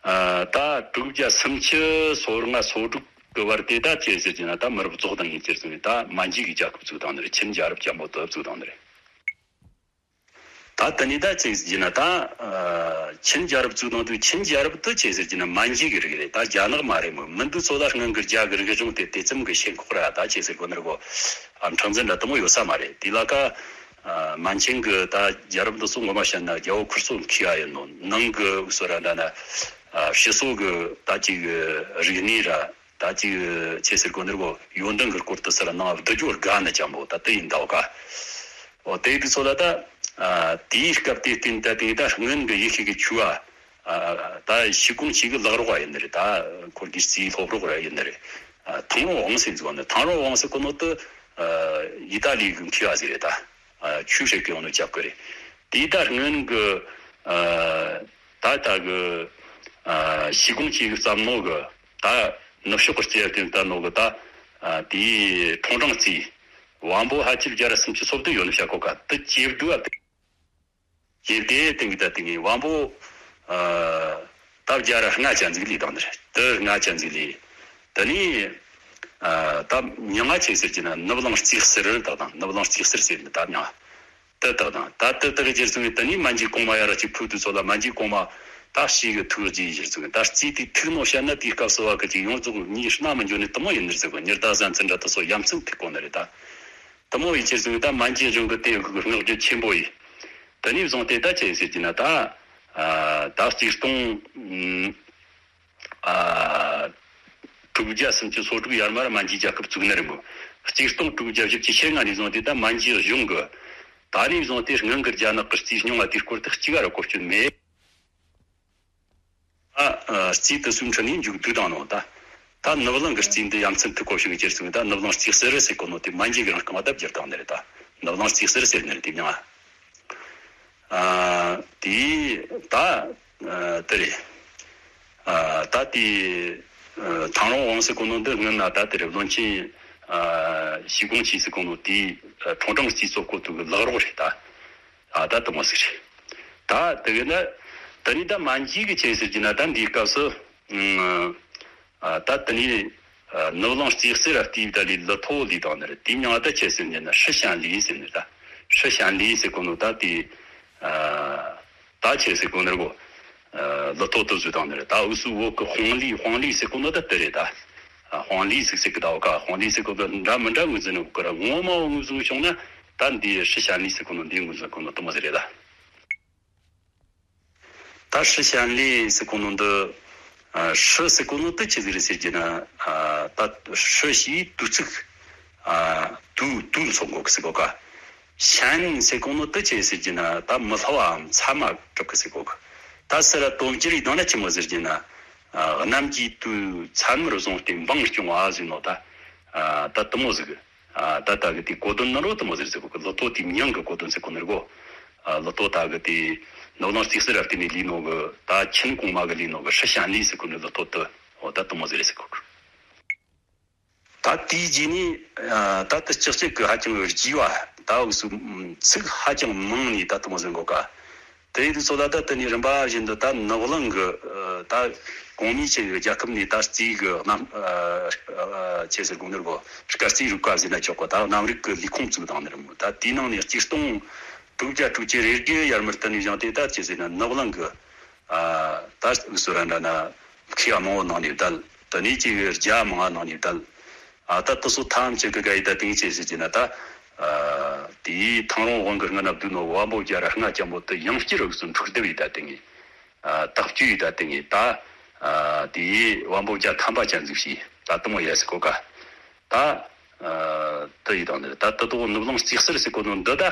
ཨ་ད་དྲུག་བརྒྱ་སུམ་ཅུ་སོ་ལྔ་སོ་དྲུག་གི་བར་དེ་ད་ཅེ་ཟེར་གྱི་ན་ད་མི་རབས་རྫོགས་དང་ཡིན་ཅེར་ཟེར་ནི་ད་མན་ཇུ་གི་རྒྱལ་ཁབ་བཙུགས་དང་ནི་རེད། ཆིན་རྒྱལ་རབས་ཅན་པོ་དུ་བཙུགས་དང་ནི་རེད། ད་དེ་ནས་ད་ཅི་ཟེར་གྱི་ན་ད་ཨ་ཆིན་རྒྱལ་རབས་བཙུགས་དང་དུས་ཆིན་རྒྱལ་རབས་དུ་ཅི་ཟེར་གྱི་ན་མན་ཇུ་གི་རིགས་རེད། ད་རྒྱ་ནག་མ་རེད་མོད། མི་འདི་ཚོ་ལ་སྔོན་གི་རྒྱ་གི་རིག་གཞུང་དེ་དེ་ཙམ་གི་ཞེན་ཁོག་ར་ད་ཅི་ཟེར་གོ་ནི་རེད་གོ། ཨ་ཁྲང་འཛིན་འདྲ་དུ་མོ་ཡོད་ས་མ་རེད། དེ་ལ་ཀ་ཨ་མན་ཆིན་གི་ད་རྒྱལ་རབས་འདི་ཚོ་ངོ་མ་བཤད་ན་རྒྱལ་པོ་ཁུར་ཚོ་མཁས་པ་ཡིན་ནོ། ནང་གི་བཟོ་ར་འདྲ་ན་ཨ་ཕྱི་སོ་གི་ད་ཅིག་རིག་གནས་ར། ད་ཅིག་ཅི་ཟེར་གོ་ནི་རེད་གོ། ཡོན་ཏན་གྱི་སྐོར་དུ་ཟེར་ནང་བསྡུ་སྦྱོར་དགའ་ནི་ཅང་པོ་ད་དེ་ཡིན་ད་བ་ཀ། འོ་དེ་དུས་ཚོ་ལ་ད་ཨ་དེའི་སྐབས་དེ་སྟེང་ད་དེ་ད་སྔོན་གྱི་ཡེ་ཤུ་གི་ཆོས་པ་ཨ་ད་ཤི་གོང་ཆི་གི་ལག་རོགས་པ་ཡིན་ནི་རེད། ད་ཁོར་གྱི་རྩིས་སློབ་རོགས་ར་ཡིན་ནི་རེད། ཐང་རོང་དབང་ཟེར་འཛུགས་ནི། ཐང་རོང་དབང་ཟེར་གོ་ནོ་དུ་ཨ་ཡི་ཏ་ལི་གི་མཁས་པ་ཟིག་རེད་ད། ཨ་ཆོས་བཤད་གི་ཡོང་ནོ་རྒྱབ་གི་རེད། དེ་ད་སྔོན་གི་ཨ་ད་ད་གི་ཨ་ཞི་ཀོང་ཆེ་གི་བརྩམས་ནོ་གི་ད་ནུབ་ཕྱོགས་གི་སྐྱེ་བ་དེ་ད་ནོ་གི་ད་ཨ་དེའི་ཁྲོང་ཀྲང་རྩིས། དབང་པོ་ཕལ་ཆེར་བརྒྱ་ར་སུམ་ཅུ་སོ་བདུན་ཡོད་ནི་བཤད་གོ་ཀ་དུ་ཇེ་བསྡུ་བ་དེ། ཇེ་བདེ་དེང་གི་ད་དེང་གི་དབང་པོ་ཨ་ད་བརྒྱ་ར་ལྔ་ཅན་ཟིག་ལས་དང་ནི་རེད། དུ་ལྔ་ཅན་ཟིག་ལས། དེ་ནས་ཨ་ད་མྱིང་ང་ཆེ་ཟེར་གྱི་ན་ནུབ་གླིང་རྩིས་གསེར་དག་དང་། ནུབ་གླིང་རྩིས་གསེར་ཟེར་ནི་ད་མྱིང་དུ་དག་དང་། ད་དུ་དག་གི་རྗེས་སུ་དེ་ནས་མན་ཇུའི་གོང་མ་ཡ་ར་ཅིག་ཕུག་དུ་ཚོ་ལ་མན་ཇུའི་གོང་མ་ད་ཞིག་གི་ཐུགས་རྗེ་ཡི་རྗེས་སུ་ད་རྩིས་དེ་ཐུག་ནོ་བཤད་ན་དེའི་སྐབས་སུ་བ་གི་ཅིག་ཡོངས་རྫོགས་གཉིས་སྣ་མི་འཇོག་ནི་དུ་མོ་ཡིན་ནི་ཟེར་གོ། ཉི་ཟླ་གཟའ་འཛིན་གྲྭ་དུ་སོ་ཡ་མཚན་ཐུག་གོ་ནི་རེད་ད། དུ་མོ་ཡི་ཕྱིར་ཟིག་ད་མན་ཇུའི་གཞུང་གི་དེ་ཡོད་གི་བསྔགས་བརྗོད་ཆེན་པོ་ཡིས། དེ་ནས་བཟུང་སྟེ་ད་ཅི་ཟེར་གྱི་ན་ད་ཨ་ད་གཅིག་སྟོང་ཨ་དྲུག་བརྒྱ་སུམ་ཅུ་སོ་དྲུག་ཡར་མར་མན་ཇུའི་རྒྱལ་ཁབ་བཙུགས་ནི་རེད་མོད། གཅིག་སྟོང་དྲུག་བརྒྱ་བཞི་བཅུ་ཞེ་ལྔ་ནས་བཟུང་སྟེ་ད་མན་ཇུའི་གཞུང་གི་ད་ནས་བཟུང་སྟེ་སྔོན་གི་རྒྱ་ནག་གི་རྩིས་རྙིང་བ་དེའི་སྐོར་དུ་གཅིག་ར་གོ་སྐྱོན་མེད། ཨ་ཨ་རྩིས་དུ་སུམ་ཁྲི་ནས་མཇུག་བསྡུ་བཏང་ནོ་ད། ད་ནུབ་གླིང་གི་རྩིས་འདི་ཡ་མཚན་ཐུག་གོ་ཞིག་གི་ཅེར་སོང་ད་ནུབ་གླིང་རྩིས་གསེར་ཟེར་གོ་ནོ་དེ་མན་ཇུའི་གི་རང་རྐང་བ་ལྟ་བསྒྱུར་བཏང་ནི་རེད་ད། ནུབ་གླིང་རྩིས་གསེར་ཟེར་ནི་རེད་དེ་མྱིང་ང་། ཨ་དེ་ད་ཨ་དེ་རེད། ཨ་ད་དེ་ཨ་ཐང་རོང་དབང་ཟེར་གོ་ནོ་འདི་སྔོན་ན་ད་དེ་རེད། བློན་ཆེན་ཨ་ཞི་ཀོང་ཆེ་ཟེར་གོ་ནོ་དེའི་ཨ་ཁྲོང་ཀྲང་རྩིས་གཙོ་བཀོད་དུ་གི་ལག་རོགས་རེད་ད། ཨ་ད་དུ་མ་ཟིག་རེད། ད་དེ་གི་ན་དེ་ནི་ད་མན་ཇུའི་གི་ཆེ་ཟེར་གྱི་ན་ད་འདིའི་སྐབས་སུ་ཨ་ད་དེ་ནི་ཨ་ནུབ་གླིང་རྩིས་གསེར་ར་ཏི་ད་ལི་ལི་ཐོ་ལི་དང་ནི་རེད། དེའི་མྱིང་ད་ཆེ་ཟེར་ནི་ན་ཧྲི་ཞན་ལི་ཟེར་ནི་ད། ཧྲི་ཞན་ལི་ཟེར་གོ་ནོ་ད་དེ་ཨ་ད་ཆེ་ཟེར་གོ་ནི་རེད་གོ། ཨ་ལི་ཐོ་དུ་ཟུ་དང་ནི་རེད། ད་འུ་སུ་བོད་གི་ཧོང་ལི་ཧོང་ལི་ཟེར་གོ་ནོ་ད་དེ་རེད་ད། ཨ་ཧོང་ལི་ཟིག་ཟེར་གི་ད་འོ་ཀ་ཧོང་ལི་ཟེར་གོ་ནོ་འདྲ་མི་འདྲ་ངོས་འཛིན་ནི་གོ་ར་ངོ་མ་འོ་ངོས་བཟུང་བྱུང་ན་ད་འདི་ཧྲི་ཞན་ལི་ཟེར་གོ་ནོ་འདི་ངོས་འཛིན་གོ་ནོ་དུ་མ་ཟིག་རེད་ད། ད་ཧྲི་ཞན་ལི་ཟེར་གོ་ནོ་འདི་ཨ་ཧྲི་ཟེར་གོ་ནོ་དུ་ཆི་ཟིག་རེད་ཟེར་གྱི་ན་ཨ་ད་ཧྲི་ཞིག་དུ་ཚིག་ཨ་དུ་དུ་མཚོན་གོ་གི་ཟེར་གོ་ཀ། ཞན་ཟེར་གོ་ནོ་དུ་ཆི་ཟེར་གྱི་ན་ད་མི་སླ་བའམ་ཚད་མ་གྲུབ་གི་ཟེར་གོ་གི། ད་སི་ར་དོན་སྤྱི་རིགས་དང་ན་ཆི་མོ་ཟེར་གྱི་ན་ཨ་རྣམ་འགྱུར་དུ་ཚད་མར་བཟུང་སྟེ་འབངས་སྐྱོང་བ་ཟེར་ནོ་ད་ཨ་ད་དུ་མོ་ཟིག་ཨ་ད་ད་གི་དེ་གོ་དོན་ནི་རོ་དུ་མོ་ཟེར་ཟེར་གོ་གི། ལི་ཐོ་དེ་མྱིང་གི་གོ་དོན་ཟེར་གོ་ནི་རེད་གོ། ཨ་ལི་ཐོ་ད་གི་དེ་ནོ་ལོང་རྩིས་གསེར་ར་བརྟེན་ནས་ལི་ནོ་གི་ད་ཆིན་གོང་མ་གི་ལི་ནོ་གི་ཧྲི་ཞན་ལི་ཟེར་གོ་ནི་ལི་ཐོ་དུ་འོ་ད་དུ་མོ་ཟེར་རེད་ཟེར་གོ་གི། ད་དེའི་རྗེས་ནས་ཨ་ད་དུ་ལྕགས་ཀྱི་ཧ་ཅང་རྒྱས་པ་ད་འུ་སུ་ཚིག་ཧ་ཅང་མང་ནས་ད་དུ་མོ་ཟེར་གོ་ཀ། དེ་ཡིན་དུས་ཚོ་ལ་ད་དེ་ནས་རིམ་པ་བཞིན་དུ་ད་ནག་གླིང་གི་ཨ་ད་གོང་མའི་ཆེ་བའི་རྒྱལ་ཁབ་ནས་ད་རྩིས་གི་རྣམ་ཨ་ཆེ་ཟེར་དགོས་ནི་རེད་གོ། སྐར་རྩིས་རིག་པ་ཟེར་ན་ཆོག་གོ། ད་གནམ་རིག་གི་ལས་ཁུངས་བཙུགས་བཏང་ནི་རེད་མོད། ད་དེའི་ནང་ནས་གཅིག་སྟོང་དྲུག་བརྒྱ་དྲུག་ཅུ་རེ་བརྒྱད་ཡར་མར་དེ་ནས་བཞེངས་ཏེ་ད་ཅི་ཟེར་ན་ནག་གླིང་གི་ཨ་ད་འུ་སུ་ར་འདྲ་ན་མཁས་པ་མང་བོ་ནང་ནས་བསྡད། དེ་ནས་ཅིག་རྒྱ་མང་བ་ནང་ནས་བསྡད། ཨ་ད་དེ་ཚོ་ཐམས་ཅད་ཀྱི་ག་ཡི་ད་དེང་ཆེ་ཟེར་གྱི་ན་ད་ཨ་དེའི་ཐང་རོང་དབང་གི་སྔ་ན་བསྡུས་ནོ་དབང་པོ་བརྒྱ་ར་ལྔ་ཅན་པོ་དེ་ཡང་བསྐྱར་འུ་སུ་འཁྲུག་སྡེབ་ཡི་ད་དེང་ངི་ཨ་དག་བཅོས་ཡི་ད་དེང་ངི་ད་ཨ་དེའི་དབང་པོ་བརྒྱ་ཐམ་པ་ཅན་ཟིག་ཤི་ད་དེ་མོ་ཡ་ཟིག་གོ་ཀ། ད་ཨ་དེ་ཡི་དང་ནི་ད་དེ་དོ་ནུབ་གླིང་རྩིས་གསེར་ཟེར་གོ་ནོ་འདི་ད་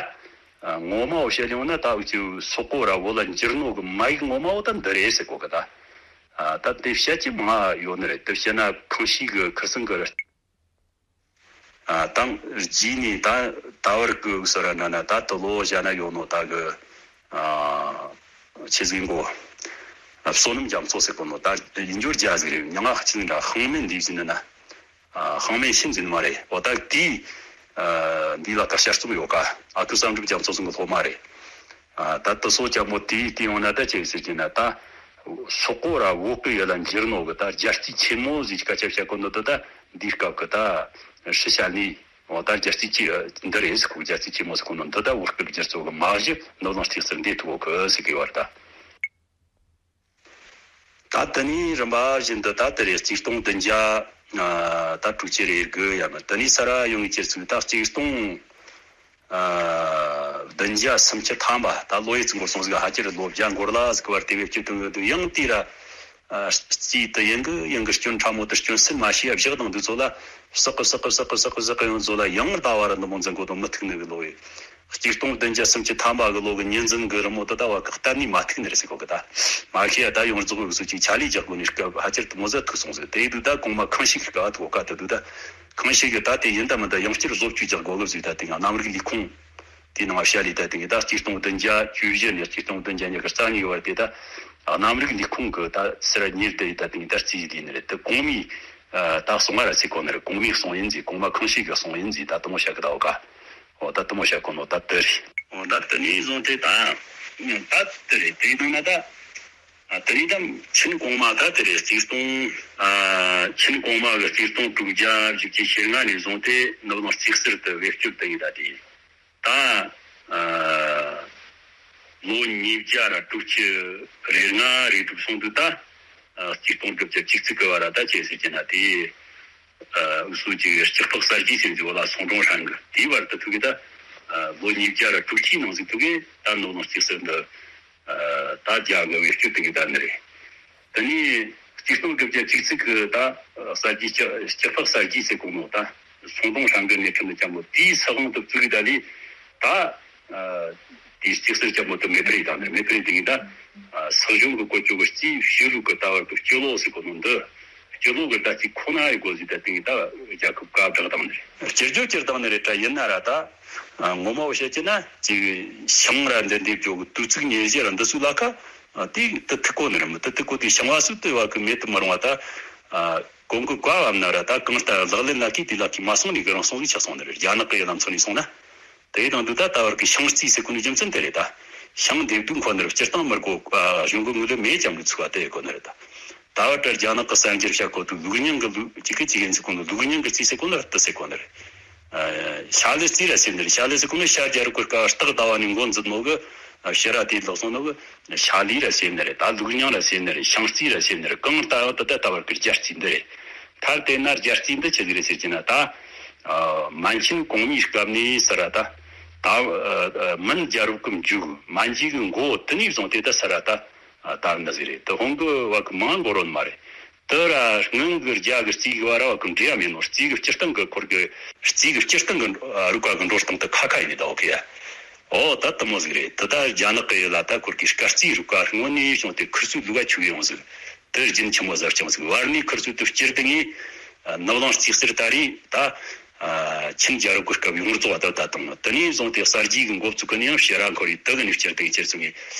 ཨ་ངོ་མ་བོ་བཤད་ཡོང་ན་ད་འུ་ཅི་སོག་པོ་ར་བོད་ལ་འགྱུར་ནོ་གི་མ་ཡིག་ངོ་མ་བོ་ད་འདི་རེད་ཟེར་གོ་གི་ད། ཨ་ད་དེ་བཤད་ཀྱི་མང་ཡོད་ནི་རེད། དེ་བཤད་ན་ཁང་ཤིས་གི་ཁུ་སིང་གི་རེད། ཨ་དང་རྗེས་ནས་ད་ད་བར་གི་འུ་སུ་ར་ན་ན་ད་དུ་ལོ་བཞག་ན་ཡོད་ནོ་ད་གི་ཨ་ཆེ་ཟིག་གོ། ཨ་བསོད་ནམས་རྒྱ་མཚོ་ཟེར་གོ་ནོ་ད་ཡིན་འབྱོར་རྒྱ་ཟིག་རེད། མྱིང་ང་ཆི་ཟིག་འདྲ་ཧང་མེན་འདི་ཟིན་ན་ན། ཨ་ཧང་མེན་ཤིན་ཟིན་མ་རེད། འོ་ད་དེ་ཨ་འདི་ལ་ད་ཤར་རྩོམ་ཡོད་ཀ། ཨ་ཁུ་བསམ་གྲུབ་རྒྱ་མཚོ་ཟིན་གི་སློབ་མ་རེད། ཨ་ད་དུ་སོ་ཅག་མོ་དེ་དེ་ཡོང་ན་ད་ཅི་ཟེར་གྱི་ན་ད་སོག་པོ་ར་བོད་གི་ཡུལ་ལ་འགྱུར་ནོ་གི་ད་རྒྱལ་རྩིས་ཆེན་མོ་ཟིག་སྐད་ཆ་བཤད་གོ་ནོ་དེ་ད་འདིའི་སྐབས་གི་ད་ཧྲི་ཞན་ལི་འོ་ད་རྒྱལ་རྩིས་ཆེ་འདི་རེད་ཟེར་གོ། རྒྱལ་རྩིས་ཆེན་མོ་ཟེར་གོ་ནོ་འདི་ད་བོད་སྐད་ཀྱི་རྒྱལ་རྩིས་གི་མ་གཞི་ནོ་ལོང་རྩིས་གསེར་འདི་ཐུག་གོ་གི་ཟེར་གི་བར་ད། ད་དེ་ནས་རིམ་པ་བཞིན་དུ་ད་དེ་རེད། གཅིག་སྟོང་བདུན་བརྒྱ་ཨ་ད་དྲུག་ཅུ་རེ་དགུ་ཡ་མ་དེ་ནས་ས་ར་ཡོང་གི་ཅེར་ཚུལ་ད་གཅིག་སྟོང་ཨ་བདུན་བརྒྱ་སུམ་ཅུ་ཐམ་པ་ད་ལོ་ཡི་ཚིག་འགོར་སོང་ཟིག་ཧ་ཅིར་ལོ་བརྒྱ་འགོར་ལ་ཟིག་བར་དེ་བས་སྐྱིད་དུ་འོས་དུ་ཡང་དེ་ར་ཨ་རྩིས་དུ་ཡང་གི་ཡང་གི་སྐྱོན་ཕྲ་མོ་དུ་སྐྱོན་སེལ་མ་ཤེས་ཡ་བཞག་དང་དུས་ཚོད་ལ་བསགས་གི་བསགས་གི་བསགས་གི་བསགས་གི་བསགས་གི་ཡོང་ཚོད་ལ་ཡང་ད་བ་ར་འདི་མོ་འཛིན་གོ་དང་མི་ཐུག་ནི་གི་ལོ་ཡི། གཅིག་སྟོང་བདུན་བརྒྱ་སུམ་ཅུ་ཐམ་པ་གི་ལོ་གི་ཉིན་འཛིན་གི་རི་མོ་དེ་ད་བ་གི་གཏན་ནས་མ་ཐུག་ནི་རེད་ཟེར་གོ་གི། ད་མ་ཤེས་ཡ། ད་ཡོངས་རྫོགས་གི་སུ་ཅིག་ཆ་ལས་རྒྱག་དགོས་ནི་སྐབས་ཕལ་ཆེར་དེ་མོ་ཟིག་ཐུག་སོང་ཟིག། དེ་དུས་ད་གོང་མ་ཁང་ཤིས་ཀྱི་སྐབས་ཐུག་གོ་ག། དེ་དུས་ད་ཁང་ཤིས་ཀྱི་ད་དེ་ཡིན་ད་མིན་ད་ཡང་བསྐྱར་བཟོ་བཅོས་རྒྱག་དགོས་གི་ཟིག། ད་དེ་ང་གནམ་རིག་ལས་ཁུངས་དེའི་ནང་བཤད་ལས། ད་དེ་ད་གཅིག་སྟོང་བདུན་བརྒྱ་བཅུ་བཞི་ནས་གཅིག་སྟོང་བདུན་བརྒྱ་ཉི་ཤུ་རྩ་གཉིས་བར་དེ་ད་གནམ་རིག་ལས་ཁུངས་གི་ད་སར་གཉེར་དེ་ད་དེ་ད་རྩིས་ཡིན་ནི་རེད། དེ་གོང་མའི་ད་གསུང་བ་ར་ཚེ་གོ་ནི་རེད། གོང་མའི་གསུང་ཡིན་ཟིག། གོང་མ་ཁང་ཤིས་ཀྱི་གསུང་ཡིན་ཟིག། ད་དེ་མོ་བཤད་གི་ད་འོ་ག། འོ་ད་དེ་མོ་བཤད་གོ་ནོ་ད་དེ་རེད། འོ་ད་དེ་ནས་བཟུང་སྟེ་ད་ད་དེ་རེད། དེ་དང་ན་ད་དེ་ནས་ད་ཆིན་གོང་མ་ད་དེ་རེད། གཅིག་སྟོང་ཨ་ཆིན་གོང་མ་གི་གཅིག་སྟོང་དྲུག་བརྒྱ་བཞི་བཅུ་ཞེ་ལྔ་ནས་བཟུང་སྟེ་ནུབ་གླིང་རྩིས་གསར་དུ་བེད་སྤྱོད་བཏང་ཡིན། ད་དེ་ད་ཨ་ལོ་ཉིས་བརྒྱ་ར་དྲུག་ཅུ་རེ་ལྔ་རེ་དྲུག་སོང་དུས་ད་ཨ་གཅིག་སྟོང་དྲུག་བརྒྱ་བཅུ་གཅིག་གི་བར་ད་ཅི་ཟེར་གྱི་ན་དེ། ཨ་སུ་ཅིག་ལྕགས་ཕག་གསར་བརྗེ་ཟེར་འདི་བ་ལ་སོང་ཀྲོང་ཧྲན་གི་དེའི་བར་དུ་ཐུག་གི་ད། ཨ་ལོ་ཉིས་བརྒྱ་ར་དྲུག་ཅུའི་ནང་ཟིག་ཐུག་གི་ད་ནོ་ནོ་གཅིག་ཟེར་འདི། ཨ་ད་རྒྱ་གི་བེད་སྤྱོད་དུ་གི་ད་ནི་རེད། དེ་ནས་གཅིག་སྟོང་དགུ་བརྒྱ་བཅུ་གཅིག་གི་ད་གསར་བརྗེ་ལྕགས་ལྕགས་ཕག་གསར་བརྗེ་ཟེར་གོ་ནོ་ད་སོང་ཀྲོང་ཧྲན་གི་ནས་ཁྲིམས་ལ་ཅམ་པོ་དེའི་ས་ཁོངས་དུ་བཙུགས་གི་ད་ལི་ད། ཨ་དེའི་གཅིག་ཟེར་ཅམ་པོ་དུ་མེ་ཕི་རི་ད་ནི་མེ་ཕི་རི་དེ་གི་ད། ཨ་སྲིད་གཞུང་གི་བཀོལ་སྤྱོད་གི་རྩིས་ཕྱི་ལུགས་གི་ལྟ་བར་དུ་སྤྱི་ལོ་ཟེར་གོ་ནོ་འདི། སྤྱི་ལོ་གི་ཟླ་གཅིག་ཁོ་ན་ཡི་སྒོ་ཟིག་ད་དེང་ད་རྒྱལ་ཁབ་བཀའ་བསྒྲགས་བཏང་ནི་རེད། སྤྱི་རྒྱུ་སྤྱིར་བཏང་ནི་རེད་དྲ་ཡིན་ན་ར་ད། ངོ་མ་བོ་བཤད་ཀྱི་ན་ཅིག་ཞིང་ར་འདི་འདེབས་འཇོག་གི་དུས་ཚིགས་ཉེར་བཞི་ར་འདི་ཚོའི་ལ་ཁ་དེ་དུ་ཐུག་གོ་ནི་རེད། མི་དུ་ཐུག་གོ་དེ་ཞིང་བ་སུ་དུ་བ་གི་མེད་དུ་མི་རུང་བ་ད། གོང་གི་བཀའ་བབ་ན་ར་ད་གང་ལྟར་ལག་ལེན་ལ་ཁི་དེ་ལ་ཁི་མ་སོང་ནི་གི་རང་སོང་ཟིག་ཆགས་སོང་ནི་རེད། རྒྱ་ནག་གི་ཡི་ལམ་ཚོ་ནས་སོང་ན། དེའི་དང་དུ་ད་ལྟ་བར་གྱི་ཤིང་རྩིས་ཟེར་གོ་ནི་རྒྱུ་མཚན་དེ་རེད་ད། ཤིང་འདེབས་དུས་ཁོ་ནར་སྤྱིར་བཏང་མི་དགོས། གཞུང་གི་དངུལ་ལས་མེད་ཀྱང་གི་ཚུགས་པ་དེ་ཡི་གོ་ནི་རེད་ད། ད་བར་དྲ་རྒྱ་ནག་གི་གསར་འགྱུར་བཤད་གོ་དུས་ལུགས་རྙིང་གི་ལུགས་ཅིག་གི་ཅིག་ཡིན་ཟེར་གོ་ནི། ལུགས་རྙིང་གི་རྩིས་ཟེར་གོ་ནི་རེད་དུ་ཟེར་གོ་ནི་རེད། ཤ་ལི་རྩིས་ར་ཟེར་ནི་རེད། ཤ་ལི་ཟེར་གོ་ནི་ཤ་རྒྱ་རུ་གི་སྐབས་སྟག་ཟླ་བ་ནས་འགོ་འཛིན་ནོ་གི་ཕྱི་ར་དེ་ལོག་སོང་ནོ་གི། ཤ་ལི་ར་ཟེར་ནི་རེད། ད་ལུགས་རྙིང་ར་ཟེར་ནི་རེད། ཤིང་རྩིས་ར་ཟེར་ནི་རེད། གང་ལྟ་བ་དུ་ད་ལྟ་བར་གི་རྒྱ་རྩིས་འདི་རེད། མཐར་དེ་ན་རྒྱལ་རྩིས་འདི་ཆི་ཟིག་རེད་ཟེར་གྱི་ན་ད། ཨ་མན་ཆིན་གོང་མའི་སྐབས་ནས་ཟེར་ར་ད། ད་ཨ་མིན་རྒྱལ་རབས་ཀྱི་མཇུག་མན་ཇུའི་གི་མགོ་དེ་ནས་བཟུང་སྟེ་ད་ཟེར་ར་ད། ཨ་ད་འདི་ཟིག་རེད། དེ་ཧོང་གི་བ་གི་མང་གོ་རོན་མ་རེད། དེ་ར་སྔོན་གི་རྒྱ་གི་རྩིས་གི་བ་ར་བ་གི་འབྲེལ་བ་མེད་ནོ། རྩིས་གི་སྤྱིར་བཏང་གི་ཁོར་གི་རྩིས་གི་སྤྱིར་བཏང་གི་རིག་པ་གི་འགྲོ་སྟངས་དེ་ཁ་ཁ་ཡིན་ནི་ད་འོ་ཁི་ཡ། ཨོ་ད་དེ་མོ་ཟིག་རེད། དེ་ད་རྒྱ་ནག་གི་ཡུལ་ལ་ད་ཁོར་གི་སྐར་རྩིས་རིག་པ་སྔོན་ནས་བྱུང་སྟེ་ཁུར་ཚོའི་ལུགས་པ་ཆུག་ཡོང་ཟིག། དེ་རྒྱུན་ཆི་མོ་ཟབ་ཅིང་ཟིག། བར་ནས་ཁུར་ཚོས་དེ་བསྐྱུར་དུ་ངས་ནུབ་གླིང་རྩིས་གསར་ད་རེས་ད་ཆིན་རྒྱལ་རབས་ཀྱི་སྐབས་ཡོངས་རྫོགས་ད་ད་དང་དེ་ནས་བཟུང་སྟེ་གསར་བརྗེ་གི་འགོ་བཙུགས་གི་ནས་ཡང་ཕྱི་ར་འཁོར་ཡི་དེ་གི་ནས་བསྐྱུར་དུ་བསྐྱུར་ཚུལ་ངས་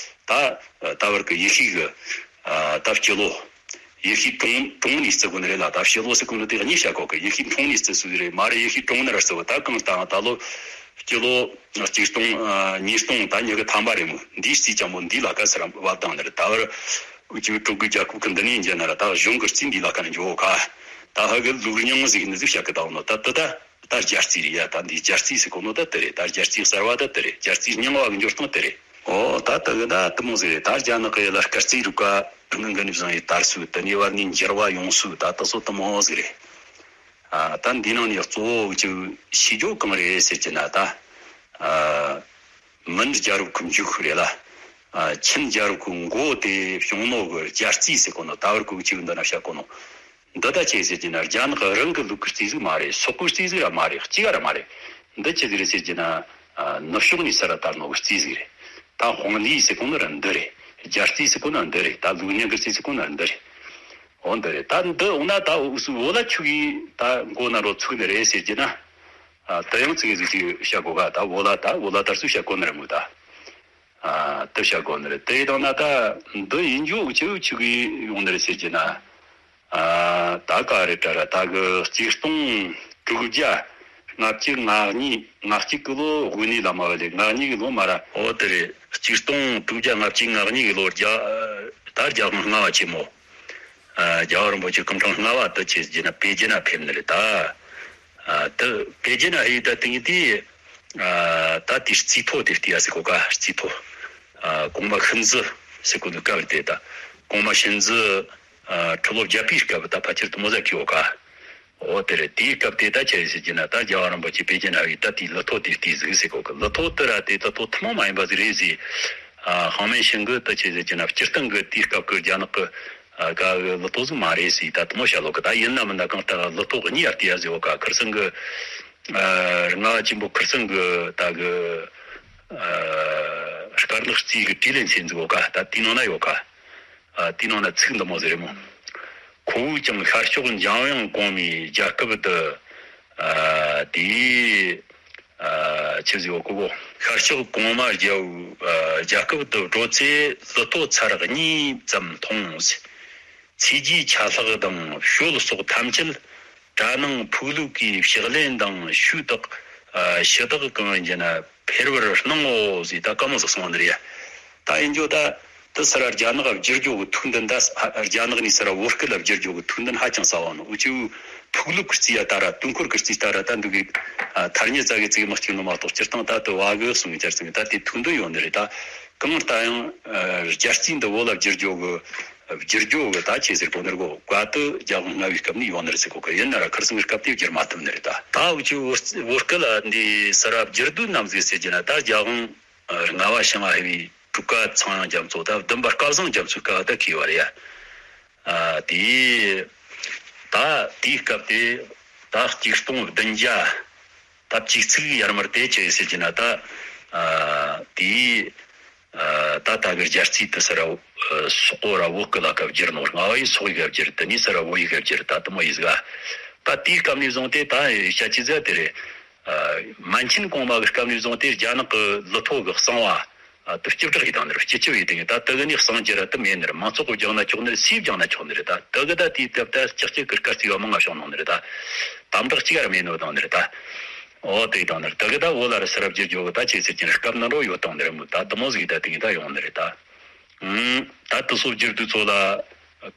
ད་ད་བར་གི་ཡེ་ཤུ་གི་ད་སྤྱི་ལོ་ཡེ་ཤུ་གྲོང་གྲོང་ནས་བརྩི་གོ་ནི་རེད་ལ། ད་སྤྱི་ལོ་ཟེར་གོ་ནི་དེ་གཉིས་བཤད་གོ་གི། ཡེ་ཤུ་གྲོང་ནས་བརྩི་སྲོལ་རེད་མ་རེད། ཡེ་ཤུ་གྲོང་ནས་ར་བརྩི་བ་ད་གང་ལྟ་ད་ལོ་སྤྱི་ལོ་གཅིག་སྟོང་ཉིས་སྟོང་ད་ཉི་གི་ཐམ་པ་རེད་མོ། འདིའི་རྩིས་ཀྱང་མོ་འདི་ལ་ཁ་སར་བབ་དང་ནི་རེད། ད་བར་ཅིག་ཀྲུང་གོའི་རྒྱལ་ཁབ་ཀྱི་འདི་ནས་འཇལ་ན་ར་ད་གཞུང་གི་རྩིས་འདི་ལ་ཁ་ནས་འཇོག་ག། ད་ཧ་གི་ལུགས་རྙིང་ཟིག་ནི་ཟིག་བཤད་གི་ད་འོ་ནོ་ད་དེ་ད་ད་རྒྱལ་རྩིས་རེད་ཡ། ད་འདི་རྒྱལ་རྩིས་ཟེར་གོ་ནོ་ད་དེ་རེད། ད་རྒྱལ་རྩིས་གསར་བ་ད་དེ་རེད། རྒྱལ་རྩིས་རྙིང་བ་གི་འགྱུར་སྟངས་དེ་རེད། ཨོ་ད་དེ་གི་ད་དེ་མོ་ཟིག་རེད། ད་རྒྱ་ནག་གི་ཡུལ་ལ་སྐར་རྩིས་རིག་པ་སྔོན་གི་ནས་བཟུང་ཡི་དར་སྲོལ་དེ་ནས་བར་ནས་འགྱུར་བ་ཡོང་སྲོལ་ད་དེ་ཚོ་དེ་མོ་ཟིག་རེད། ཨ་ད་འདི་ནང་ནས་གཙོ་བོ་ཅིག་ཤེས་རྒྱུ་གང་རེད་ཟེར་གྱི་ན་ད། ཨ་མིན་རྒྱལ་རབས་ཀྱི་མཇུག་རེད་ལ། ཨ་ཆིན་རྒྱལ་རབས་ཀྱི་མགོ་དེ་བྱུང་ནོ་གི་རྒྱལ་རྩིས་ཟེར་གོ་ནོ་ད་བར་གི་ཅིག་འདི་ན་བཤད་གོ་ནོ། འདི་ད་ཅི་ཟེར་གྱི་ན་རྒྱ་ནག་རང་གི་ལུགས་ཀྱི་རྩིས་ཟིག་མ་རེད། སོག་པོའི་རྩིས་ཟིག་ར་མ་རེད། གཅིག་ར་མ་རེད། འདི་ཅི་ཟིག་རེད་ཟེར་གྱི་ན། ཨ་ནུབ་ཕྱོགས་ནས་ས་ར་དར་ནོ་གི་རྩིས་ཟིག་རེད། ད་ཧོང་ལི་ཟེར་གོ་ནོ་ར་འདི་རེད། རྒྱལ་རྩིས་ཟེར་གོ་ནོ་འདི་རེད། ད་ལུགས་རྙིང་གི་རྩིས་ཟེར་གོ་ནོ་ར་འདི་རེད། འོ་འདི་རེད། ད་འདི་འོ་ན་ད་འུ་སུ་བོ་ལ་ཆུ་གི་ད་མགོ་ན་རོ་ཚུགས་ནི་རེད་ཟེར་གྱི་ན། ཨ་ད་ཡང་ཚིག་ཟིག་ཅིག་བཤད་གོ་ག། ད་བོ་ལ་ད་བོ་ལ་དར་སུ་བཤད་གོ་ནི་རེད་མོ་ད། ཨ་དེ་བཤད་གོ་ནི་རེད། དེ་དང་ན་ད་འདི་ཡིན་རྒྱུ་འུ་ཆུ་འུ་ཆུ་གི་ཡོང་ནི་རེད་ཟེར་གྱི་ན། ཨ་ད་ག་རེ་དྲ་ར་ད་གི་གཅིག་སྟོང་དྲུག་བརྒྱ་ལྔ་བཅུ་ང་གཉིས་ང་གཅིག་གི་ལོ་དབུ་ནས་ལ་མ་བ་ལས་ང་གཉིས་གི་ལོ་མ་ར། ཨོ་དེ་རེད། གཅིག་སྟོང་དྲུག་བརྒྱ་ལྔ་བཅུ་ང་གཉིས་གི་ལོ་རྒྱ་ད་རྒྱལ་དབང་ལྔ་བ་ཆེན་མོ། ཨ་རྒྱལ་བ་རིན་པོ་ཆེ་སྐུ་ཕྲེང་ལྔ་བ་དུ་ཆེ་རྒྱུ་ན་པེ་ཅིན་ན་ཕེབས་ནི་རེད་ད། ཨ་དུ་པེ་ཅིན་ན་ཧེ་ད་དེང་དེ་ཨ་ད་དེ་རྩིས་ཐོ་དེ་བལྟས་ཡ་ཟེར་གོ་ག། རྩིས་ཐོ། ཨ་གོང་མ་ཤིན་ཙི་ཟེར་གོ་ནི་སྐབས་དེ་ད་གོང་མ་ཤིན་ཙི་ཨ་ཁྲི་ལོ་བརྒྱད་པའི་སྐབས་ད་ཕལ་ཆེར་དུ་མོ་ཟ་ཁི་ཡོ་ག། འོ་དེ་རེད། དེའི་སྐབས་དེ་ད་ཆི་རེད་ཟེར་གྱི་ན་ད་རྒྱལ་བ་རིན་པོ་ཆེ་པེ་ཅིན་ན་ཡི་ད་དེའི་ལི་ཐོ་དེ་བལྟས་ཟིག་ཟེར་གོ་གི། ལི་ཐོ་དེ་ར་དེ་ད་ཐོ་ཐུན་མོང་མ་ཡིན་པ་ཟིག་རེད་ཟེར། ཨ་ཧང་མིན་ཤིང་གི་ད་ཆི་ཟེར་གྱི་ན་སྤྱིར་བཏང་གི་དེའི་སྐབས་གི་རྒྱ་ནག་གི་ཨ་ག་གི་ལི་ཐོ་ཟིག་མ་རེད་ཟེར། ད་དུ་མོ་བཤད་ལོ་གི། ད་ཡིན་ན་མིན་ན་གང་ལྟར་ལི་ཐོ་གཉིས་ཡར་དེ་ཡ་ཟེར་བ་ག། ཁིར་སང་གི་ཨ་རྔ་བ་ཆེན་པོ་ཁིར་སང་གི་ད་གི་ ཨ། དཀར་ནག་རྩིས་ཀྱི་དྲིས་ལན་ཟེར་འཛུགས་ཡོད་ཀ། ད་དེའི་ནང་ན་ཡོད་ཀ། ཨ། དེའི་ནང་ན་ཚིག་འདི་མོ་ཟེར་རེད་མོ། ཁོ་བོས་ཀྱང་ཤར་ཕྱོགས་འཇམ་དབྱངས་གོང་མའི་རྒྱལ་ཁབ་ཏུ། ཨ། དེའི། ཨ། ཆི་ཟིག་ཡོད་ཀོ་གོ། ཤར་ཕྱོགས་གོང་མ་རྒྱལ་བོའི། ཨ། རྒྱལ་ཁབ་ཏུ་འགྲོ་ཚེ་ལི་ཐོ་ཚར་གཉིས་ཙམ་མཐོང་ཟེར། ཚེས་བརྒྱའི་ཆད་ལྷག་དང་ཞོལ་སོགས་ཐམས་ཅད། གྲྭ་ནང་ཕུག་ལུགས་ཀྱི་ཕྱག་ལེན་དང་ཞུས་དག་ཨ། ཞུ་དག་གང་ཡིན་ན་ཕེར་བར་སྣང་ངོ་ཟེར། ད་ག་མོ་ཟིག་གསུངས་པ་ནི་རེད་ཡ། ད་ཡིན་རྒྱུ་ད་དེ་སི་ར་རྒྱ་ནག་བསྒྱུར་རྒྱུ་གི་ཐུགས་འདུན། ད་རྒྱ་ནག་ནས་སི་ར་བོད་སྐད་ལ་བསྒྱུར་རྒྱུ་གི་ཐུགས་འདུན་ཧ་ཅང་གསལ་བ་ནོ། འུ་ཅི་ཕུག་ལུགས་ཀྱི་རྩིས་ཡ་ད་ར། དུས་འཁོར་གྱི་རྩིས་ད་ར། ད་འདུག་གི་ཐ་སྙད་ཙག་གི་ཙིག་མ་གཅིག་ནོ་མ་གཏོགས་སྤྱིར་བཏང་ད་དེ་བ་གི་གསུང་གི་ཅར་ཙིག་ད་དེ་ཐུགས་འདུན་ཡོད་ནི་རེད། ད་གང་ལྟར་ཡང་རྒྱལ་རྩིས་འདི་བོད་ལ་བསྒྱུར་རྒྱུ་གི་བསྒྱུར་རྒྱུ་གི་ད་ཆེ་ཟེར་གོ་ནི་རེད་གོ། བཀའ་དུ་རྒྱལ་དབང་ལྔ་བའི་སྐབས་ནས་ཡོད་ནི་རེད་ཟེར་གོ་གི། ཡིན་ན་ར་ཁར་སང་གི་སྐབས་དེ་བསྒྱུར་མ་ཐུབ་ནི་རེད། ད་ད་འུ་ཅི་བོད་སྐད་ལ་འདི་སི་ར་བསྒྱུར་དུས་ནམ་ཟིག་ཟེར་གྱི་ན། ད་རྒྱལ་དབང་ལྔ་བ་ཞང་ཨ་བྷི་བའི་གྲུབ་སྐལ་ཚངས་དབྱངས་རྒྱ་མཚོ། ད་བདུན་པ་སྐལ་བཟང་རྒྱ་མཚོའི་སྐབས་ད་གི་བར་ཡ། ཨ། དེ་ད་དེའི་སྐབས་དེ་ད་གཅིག་སྟོང་བདུན་བརྒྱ། ད་བཅུ་གཅིག་ཡར་མར་དེ་ཆི་ཟེར་གྱི་ན། ད་ཨ་དེའི་ཨ་ད་ད་གི་རྒྱལ་རྩིས་དེ་སི་ར་ཨ་སོག་པོ་ར་བོད་སྐད་ལ་སྐབས་བསྒྱུར་ནོ། ལྔ་བ་ཡི་སོག་ཡིག་ག་བསྒྱུར། དེ་ནས་སི་ར་བོད་ཡིག་ག་བསྒྱུར། ད་དེ་མོ་ཡིན་ཟིག་ག། ད་དེའི་སྐབས་ནས་བཟུང་སྟེ་ད་བཤད་ཀྱི་ཟེར་དེ་རེད། ཨ་མན་ཆིན་གོང་མ་གི་སྐབས་ནས་བཟུང་སྟེ་རྒྱ་ནག་གི་ལི་ཐོ་གི་གསང་བ། ཨ་དེ་སྐྱིབ་བྲག་ཡིས་བཏང་ནི་རེད། སྐྱིད་ཆུ་ཡིས་བཏང་ངེ་། ད་དེ་གི་ནས་གསང་རྒྱུ་ར་དེ་མེད་ནི་རེད། མང་ཚོགས་གིས་སྦྱངས་ན་ཆོག་ནི་རེད། སུས་སྦྱངས་ན་ཆོག་ནི་རེད། ད་དེ་གི་ད་དེའི་སྟབས་ད་ལྕགས་ཀྱི་གི་སྐར་རྩིས་བ་མང་ང་བྱུང་ནོ་ནི་རེད། ད་དམ་བྲག་གཅིག་ར་མེད་ནོ་བཏང་ནི་རེད། ད་འོ་དེ་བཏང་ནི་རེད། དེ་གི་ད་བོད་ལ་ར་སི་ར་བསྒྱུར་རྒྱུ་གི་ད་ཆི་ཟེར་གྱི་ན་སྐབས་ནི་རོ་ཡོད་བཏང་ནི་རེད་མོ། ད་དེ་མོ་ཟིག་ད་དེ་གི་ད་ཡོང་ནི་རེད། ད་ཨུམ་ད་དེ་སོགས་བསྒྱུར་དུས་ཚོ་ལ་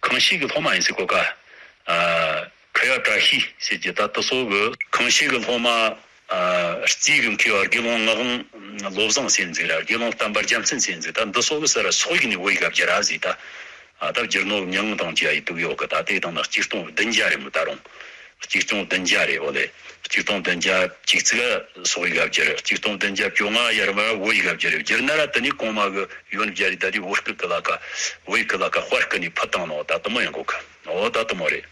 ཁང་ཤིས་ཀྱི་སློབ་མ་ཡིན་ཟེར་གོ་ཀ། ཨ་ཁ་ཡ་བཀྲ་ཤིས་ཟེར་གྱི་ད་དེ་སོགས་གི་ཁང་ཤིས་ཀྱི་སློབ་མ། ཨ་རྩིས་ཀྱི་མཁས་པ་དགེ་སློང་ངག་དབང་བློ་བཟང་ཟེར་ཟིག་ར། དགེ་སློང་བསྟན་པ་རྒྱལ་མཚན་ཟེར་ཟིག་ད་འདི་སོགས་ཀྱིས་སི་ར་སོག་ཡིག་ནས་བོད་ཡིག་ག་བསྒྱུར་ར་ཟིག་ད་ཨ་ད་བསྒྱུར་ནོ་མྱ་ངན་དང་བཅས་ཡིག་ཐོག་ཡོད་གི། ད་དེ་དང་ན་གཅིག་སྟོང་བདུན་བརྒྱ་རེད་མོ། ད་རུང་གཅིག་སྟོང་བདུན་བརྒྱ་རེད། འོ་ལེ། གཅིག་སྟོང་བདུན་བརྒྱ་བཅུ་གཅིག་ག་སོག་ཡིག་ག་བསྒྱུར། གཅིག་སྟོང་བདུན་བརྒྱ་བཅོ་ལྔ་ཡར་མར་བོད་ཡིག་ག་བསྒྱུར། བསྒྱུར་ན་ར་དེ་ནས་གོང་མ་གི་ཡོན་བརྒྱ་རེད། ད་དེ་བོད་སྐད་གི་ལ་ཀ་བོད་ཡིག་གི་ལ་ཀ་དཔར་སྐུ་ནས་ཕུད་བཏང་ནོ། ད་དེ་མོ་ཡིན་གོ་གི། འོ་ད་དེ་མོ་རེད།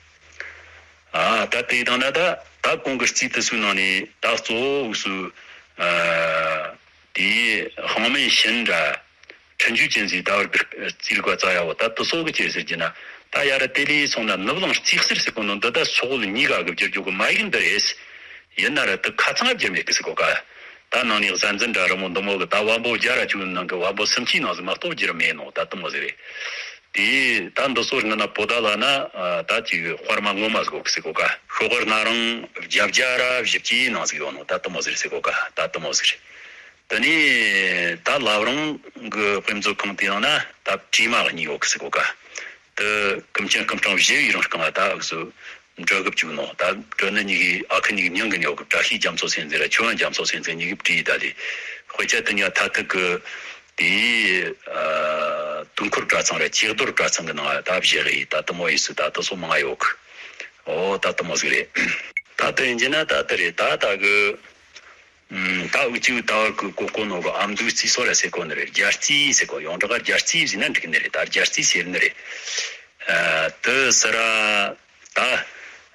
ཨ་ད་དེ་དང་ན་ད་ད་གོང་གི་རྩིས་དེ་ཚོའི་ནང་ནས་ད་གཙོ་བོ་འུ་ཚོ་ཨ་དེའི་ཧང་མིན་ཞིན་ར་ཁྲིན་ཆུས་ཅན་ཟེར་ད་བར་གི་རྩིས་རིག་པ་བཙལ་ཡ་བོ། ད་དེ་ཚོ་གི་ཅི་ཟེར་གྱི་ན། ད་ཡ་ར་དེ་ལས་སོང་ན་ནུབ་གླིང་རྩིས་གསར་ཟེར་གོ་ནོ་འདི་ད་སོག་བོད་གཉིས་ཀ་གི་བསྒྱུར་རྒྱུ་གི་མ་ཡིག་འདི་རེད། ཡིན་ན་ར་དེ་ཁ་ཚང་བསྒྱུར་མེད་གི་ཟེར་གོ་ཀ། ད་ནང་ནས་གཟའ་འཛིན་འདྲ་རི་མོ་འདི་མོ་གི་ད་བམ་པོ་བརྒྱ་ར་བཅུ་ནང་གི་བམ་པོ་སུམ་ཅུའི་ནང་ཟིག་མ་གཏོགས་བསྒྱུར་མེད་ནོ། ད་དེ་མོ་ཟིག་རེད། དེ་ད་འདི་ཚོ་སྔ་ན་པོ་ཏཱ་ལ་ན་ཨ་ད་ཅིག་དཔར་མ་ངོ་མ་ཟིག་ཡོད་གི་ཟེར་གོ་ཀ། ཤོག་དཀར་སྣ་རིང་བརྒྱད་བརྒྱ་ར་བཞི་བཅུའི་ནང་ཟིག་ཡོད་ནོ། ད་དེ་མོ་ཟིག་རེད་ཟེར་གོ་ཀ། ད་དེ་མོ་ཟིག་རེད། དེ་ནས་ད་བླ་བྲང་གི་དཔེ་མཛོད་ཁང་དེའི་ནང་ན་ད་བྲིས་མ་གཉིས་ཡོད་གི་ཟེར་གོ་ཀ། དེ་ཀུན་མཁྱེན་སྐུ་ཕྲེང་བཞི་བའི་རིང་རྐང་ལ་ད་འུ་ཚོ་འབྲི་གི་བཅུག་ནོ། ད་འབྲི་ནི་གཉིས་ཀྱིས་ཨ་ཁུ་གཉིས་ཀྱིས་མྱིང་གི་ནི་ཡོད་གི། བཀྲ་ཤིས་རྒྱ་མཚོ་ཟེར་ཟིག་ར་ཆོས་དབྱིངས་རྒྱ་མཚོ་ཟེར་ཟིག་གཉིས་ཀྱིས་བྲིས་ད་དེ། དཔེ་ཆ་དེ་གཉིས་མཐར་ཐུག་གི་དེའི་ཨ་དུས་འཁོར་གྲྭ་ཚང་ར་ཆེ་རྡོར་གྲྭ་ཚང་གི་ནང་ད་བཞག་གི་ཡིན། ད་དེ་མོ་ཡིན་སྲིད། ད་དེ་ཚོ་མང་ཡོད་གི། འོ་ད་དེ་མོ་ཟིག་རེད། ད་དེ་ཡིན་གྱི་ན་ད་དེ་རེད། ད་ད་གི་ཨུམ་ད་འུ་ཅི་ད་བར་གི་གོ་གོ་ནོ་གི་ཨ་མདོའི་རྩིས་སོ་ར་ཟེར་གོ་ནི་རེད། རྒྱལ་རྩིས་ཟེར་གོ། ཡོངས་གྲགས་རྒྱལ་རྩིས་ཟེར་ན་འགྲིག་ནི་རེད། ད་རྒྱལ་རྩིས་ཟེར་ནི་རེད། ཨ་དེ་སི་ར་ད་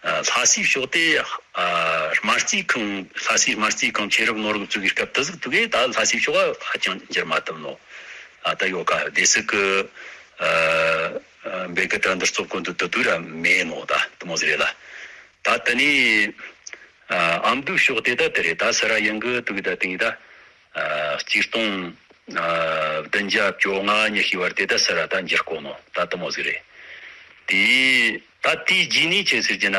ཨ་ལྷ་སའི་ཕྱོགས་དེ་ཨ་སྨར་རྩིས་ཁང་། ལྷ་སའི་སྨར་རྩིས་ཁང་ཆོས་རབ་ནོར་བུ་བཙུགས་པའི་སྐབས་དེ་ཟིག་དུས་གི་ད་ལྷ་སའི་ཕྱོགས་ཧ་ཅང་འགྱུར་མ་ཐུབ་ནོ། ཨ་ད་ཡོད་ཀ། སྡེ་སྲིད་ཀྱི་ཨ་བེ་ཀི་ད་འདིར་ཚོགས་ཀུན་ཏུ་དེ་དུས་ར་མེད་ནོ། ད་དེ་མོ་ཟིག་རེད་ལ། ད་དེ་ནས་ཨ་ཨ་མདོའི་ཕྱོགས་དེ་ད་དེ་རེད། ད་སི་ར་ཡིན་གི་དུས་གི་ད་དེ་ཡིན་ད། ཨ་གཅིག་སྟོང་ཨ་བདུན་བརྒྱ་བཅོ་ལྔ་ཉི་ཤུའི་བར་དེ་ད་སི་ར་ད་འགྱུར་གོ་ནོ། ད་དེ་མོ་ཟིག་རེད། དེ་ད་དེའི་རྗེས་ནས་ཆི་ཟེར་གྱི་ན།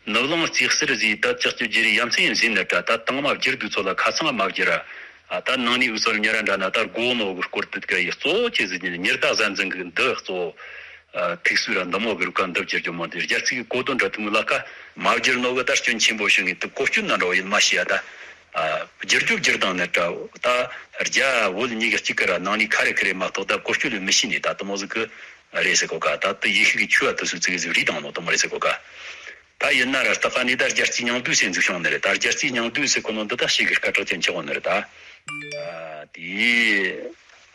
ནུབ་གླིང་རྩིས་གསར་ཟིག་ད་ལྕགས་ཀྱི་བསྒྱུར་ཡ་མཚན་ཡིན་ཟིན་ནི་འདྲ། ད་དང་མ་བསྒྱུར་དུས་ཚོ་ལ་ཁ་ཚང་མ་བསྒྱུར་ར། ཨ་ད་ནང་ནས་འུ་ཚོར་ཉེ་ར་འདྲ་ན་ད་དགོས་ནོ་གི་སྐོར་དུ་ག་ཡི་གཙོ་བོ་ཆི་ཟེར་གྱི་ན། ཉི་ཟླ་གཟའ་འཛིན་གི་འདི་གཙོ་བོ་ཨ་ཐིག་སུ་ར་འདི་མོ་གི་རུ་ཀ་འདི་བསྒྱུར་རྒྱུ་མོ་དེ་རྒྱལ་རྩིས་ཀྱི་གོ་དོན་འདྲ་དུ་མོ་ལ་ཀ་མ་བསྒྱུར་ནོ་གི་ད་སྐྱོན་ཆེན་པོ་ཞིག་ངེས་དུ་གོ་སྐྱོན་ན་འགྲོ་ཡིན་མ་ཤེས་ཡ། ད་ཨ་བསྒྱུར་རྒྱུ་བསྒྱུར་དང་ནི་འདྲ། ད་རྒྱ་བོད་གཉིས་ཀ་གཅིག་གི་ར་ནང་ནས་ཁ་རེ་ཁ་རེ་མ་གཏོགས་ད་གོ་སྐྱོན་ལས་མི་ཤེས་ནི་ད་དུ་མོ་ཟིག་གི་རེད་ཟེར་གོ་ཀ། ད་དུ་ཡེ་ཤུ་གི་ཆོས་བ་དུ་སུ་ཚིག་ཟིག་རིགས་དང་ནོ་དུ་མོ་རེད་ཟེར་གོ་ཀ། ད་ཡིན་ན་ར་སྟག་ཁ་ནི་ད་རྒྱལ་རྩིས་ཉང་བསྡུས་ཟེར་འཛུགས་བྱུང་ནི་རེད། ད་རྒྱལ་རྩིས་ཉང་བསྡུས་ཟེར་གོ་ནོ་འདི་ད་ཞིག་གི་སྐད་གྲགས་ཅན་ཆེ་བོ་ནི་རེད། ད་ཨ་དེ་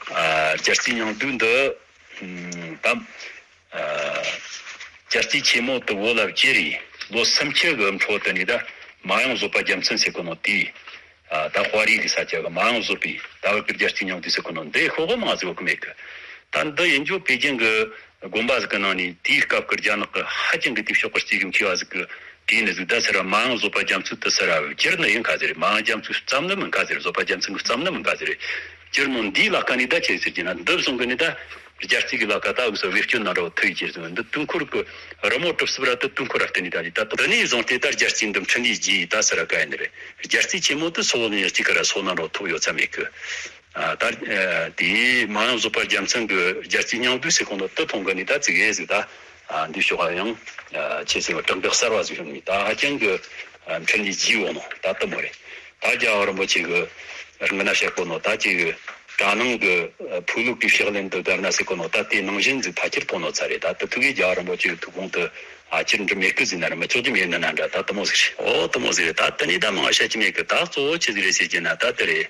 ཨ་རྒྱལ་རྩིས་ཉང་བསྡུས་འདི་ད་ཨ་རྒྱལ་རྩིས་ཆེན་མོ་དུ་བོད་ལ་བསྒྱུར་རེ་ལོ་སུམ་ཅུ་གི་འཕྲོ་དུ་ནི་ད་མ་ཡང་བཟོད་པ་རྒྱལ་མཚན་ཟེར་གོ་ནོ་དེ། ད་དཔའ་རིས་ཀྱི་ས་ཆ་གི་མ་འོངས་བཟོ་པའི་ད་བར་གྱི་རྒྱལ་སྤྱིའི་མཉམ་འདུས་ཟེར་གོ་ནོ་འདི་ཤོག་གོ་མང་ཟིག་ཡོད་གི་མེད་གི། ད་འདི་ཡིན་རྒྱུ་པེ་ཅིང་གི་དགོན་པ་ཟིག་གི་ནང་ནས་དེའི་སྐབས་ཀྱི་རྒྱ་ནག་གི་ཧ་ཅང་གི་དེའི་ཕྱོགས་ཀྱི་སྐྱེས་ཀྱི་མཁས་པ་ཟིག་གི་དྲིས་ནི་ཟིག་ད་ཟེར་ར། མ་འོངས་བཟོ་པ་རྒྱ་མཚོ་དུ་ཟེར་ར་བསྒྱུར་ནི་ཡིན་ག་ཟེར། མ་འོངས་རྒྱ་མཚོ་བརྩམས་ནི་མིན་ག་ཟེར། བཟོ་པ་རྒྱ་མཚོ་གི་བརྩམས་ནི་མིན་ག་ཟེར། སྤྱིར་ནོ་འདིའི་ལ་ཁ་ནས་ད་ཆི་ཟེར་གྱི་ན། འདི་བཟུང་གི་ནི་ད་རྒྱལ་རྩིས་ཀྱི་ལ་ཁ་ད་འུ་ཚོ་བེད་སྤྱོད་ནང་ར་ཐུག་ཡི་ཟེར། འདི་དུས་འཁོར་གི་རི་མོ་གྲུབ་ཟིག་ར། དེ་དུས་འཁོར་ར་བརྟེན་ནས་ད་ད་དེ་ནས་བཟུང་སྟེ་ད་རྒྱལ་རྩིས་འདི་འཕྲིན་ལས་རྒྱས་ད་ཟེར་ར་ག་ཡིན་ནི་རེད། རྒྱལ་རྩིས་ཆེན་མོ་དེ་སོག་ནས་གཅིག་ག་ར་སོག་ནང་ར་ཐུག་ཡོད་ས་མེད་གི། ད་དེའི་མ་འོངས་བཟོ་པ་རྒྱལ་མཚན་གྱི་རྒྱལ་རྩིས་མཉམ་འདུས་ཟེར་གོ་ནོ་དེ་མཐོང་གི་ནི་ད་ཙི་གེ་ཟིག་ད་འདི་ཕྱོགས་ཡང་ཆེ་སེ་བ་གྲངས་ཀ་གསར་བ་ཟིག་ཡོང་ནི་ད་ཧ་ཅང་གི་འཕྲིན་ལས་རྒྱས་ཡོད་ནོ་ད་དེ་མོ་རེད། ད་རྒྱལ་བ་རིན་པོ་ཆེ་གི་སྔ་ན་བཤད་གོ་ནོ་ད་ཅིག་གི་གྲྭ་ནང་གི་ཕུག་ལུགས་ཀྱི་ཕྱག་ལེན་དུ་བརྡར་ན་ཟེར་གོ་ནོ་ད་དེ་ནང་བཞིན་ཟིག་ཕལ་ཆེར་ཐོན་ནོ་ཚར་རེད། ད་དེ་ཐུག་གི་རྒྱལ་བ་རིན་པོ་ཆེ་གི་ཐུགས་དགོངས་དུ་ཨ་ཅིར་འགྲུབ་མེད་སྐུ་ཟིག་ན་ར་མི་ཆོག་རྒྱུ་མེད་ནི་ན་འདྲ་ད་དེ་མོ་ཟིག་རེད། ཨོ་དེ་མོ་ཟིག་རེད། ད་དེ་ནས་ད་མང་བཤད་ཀྱི་མེད་གི། ད་གཙོ་བོ་ཆི་ཟིག་རེད་ཟེར་གྱི་ན་ད་དེ་རེད།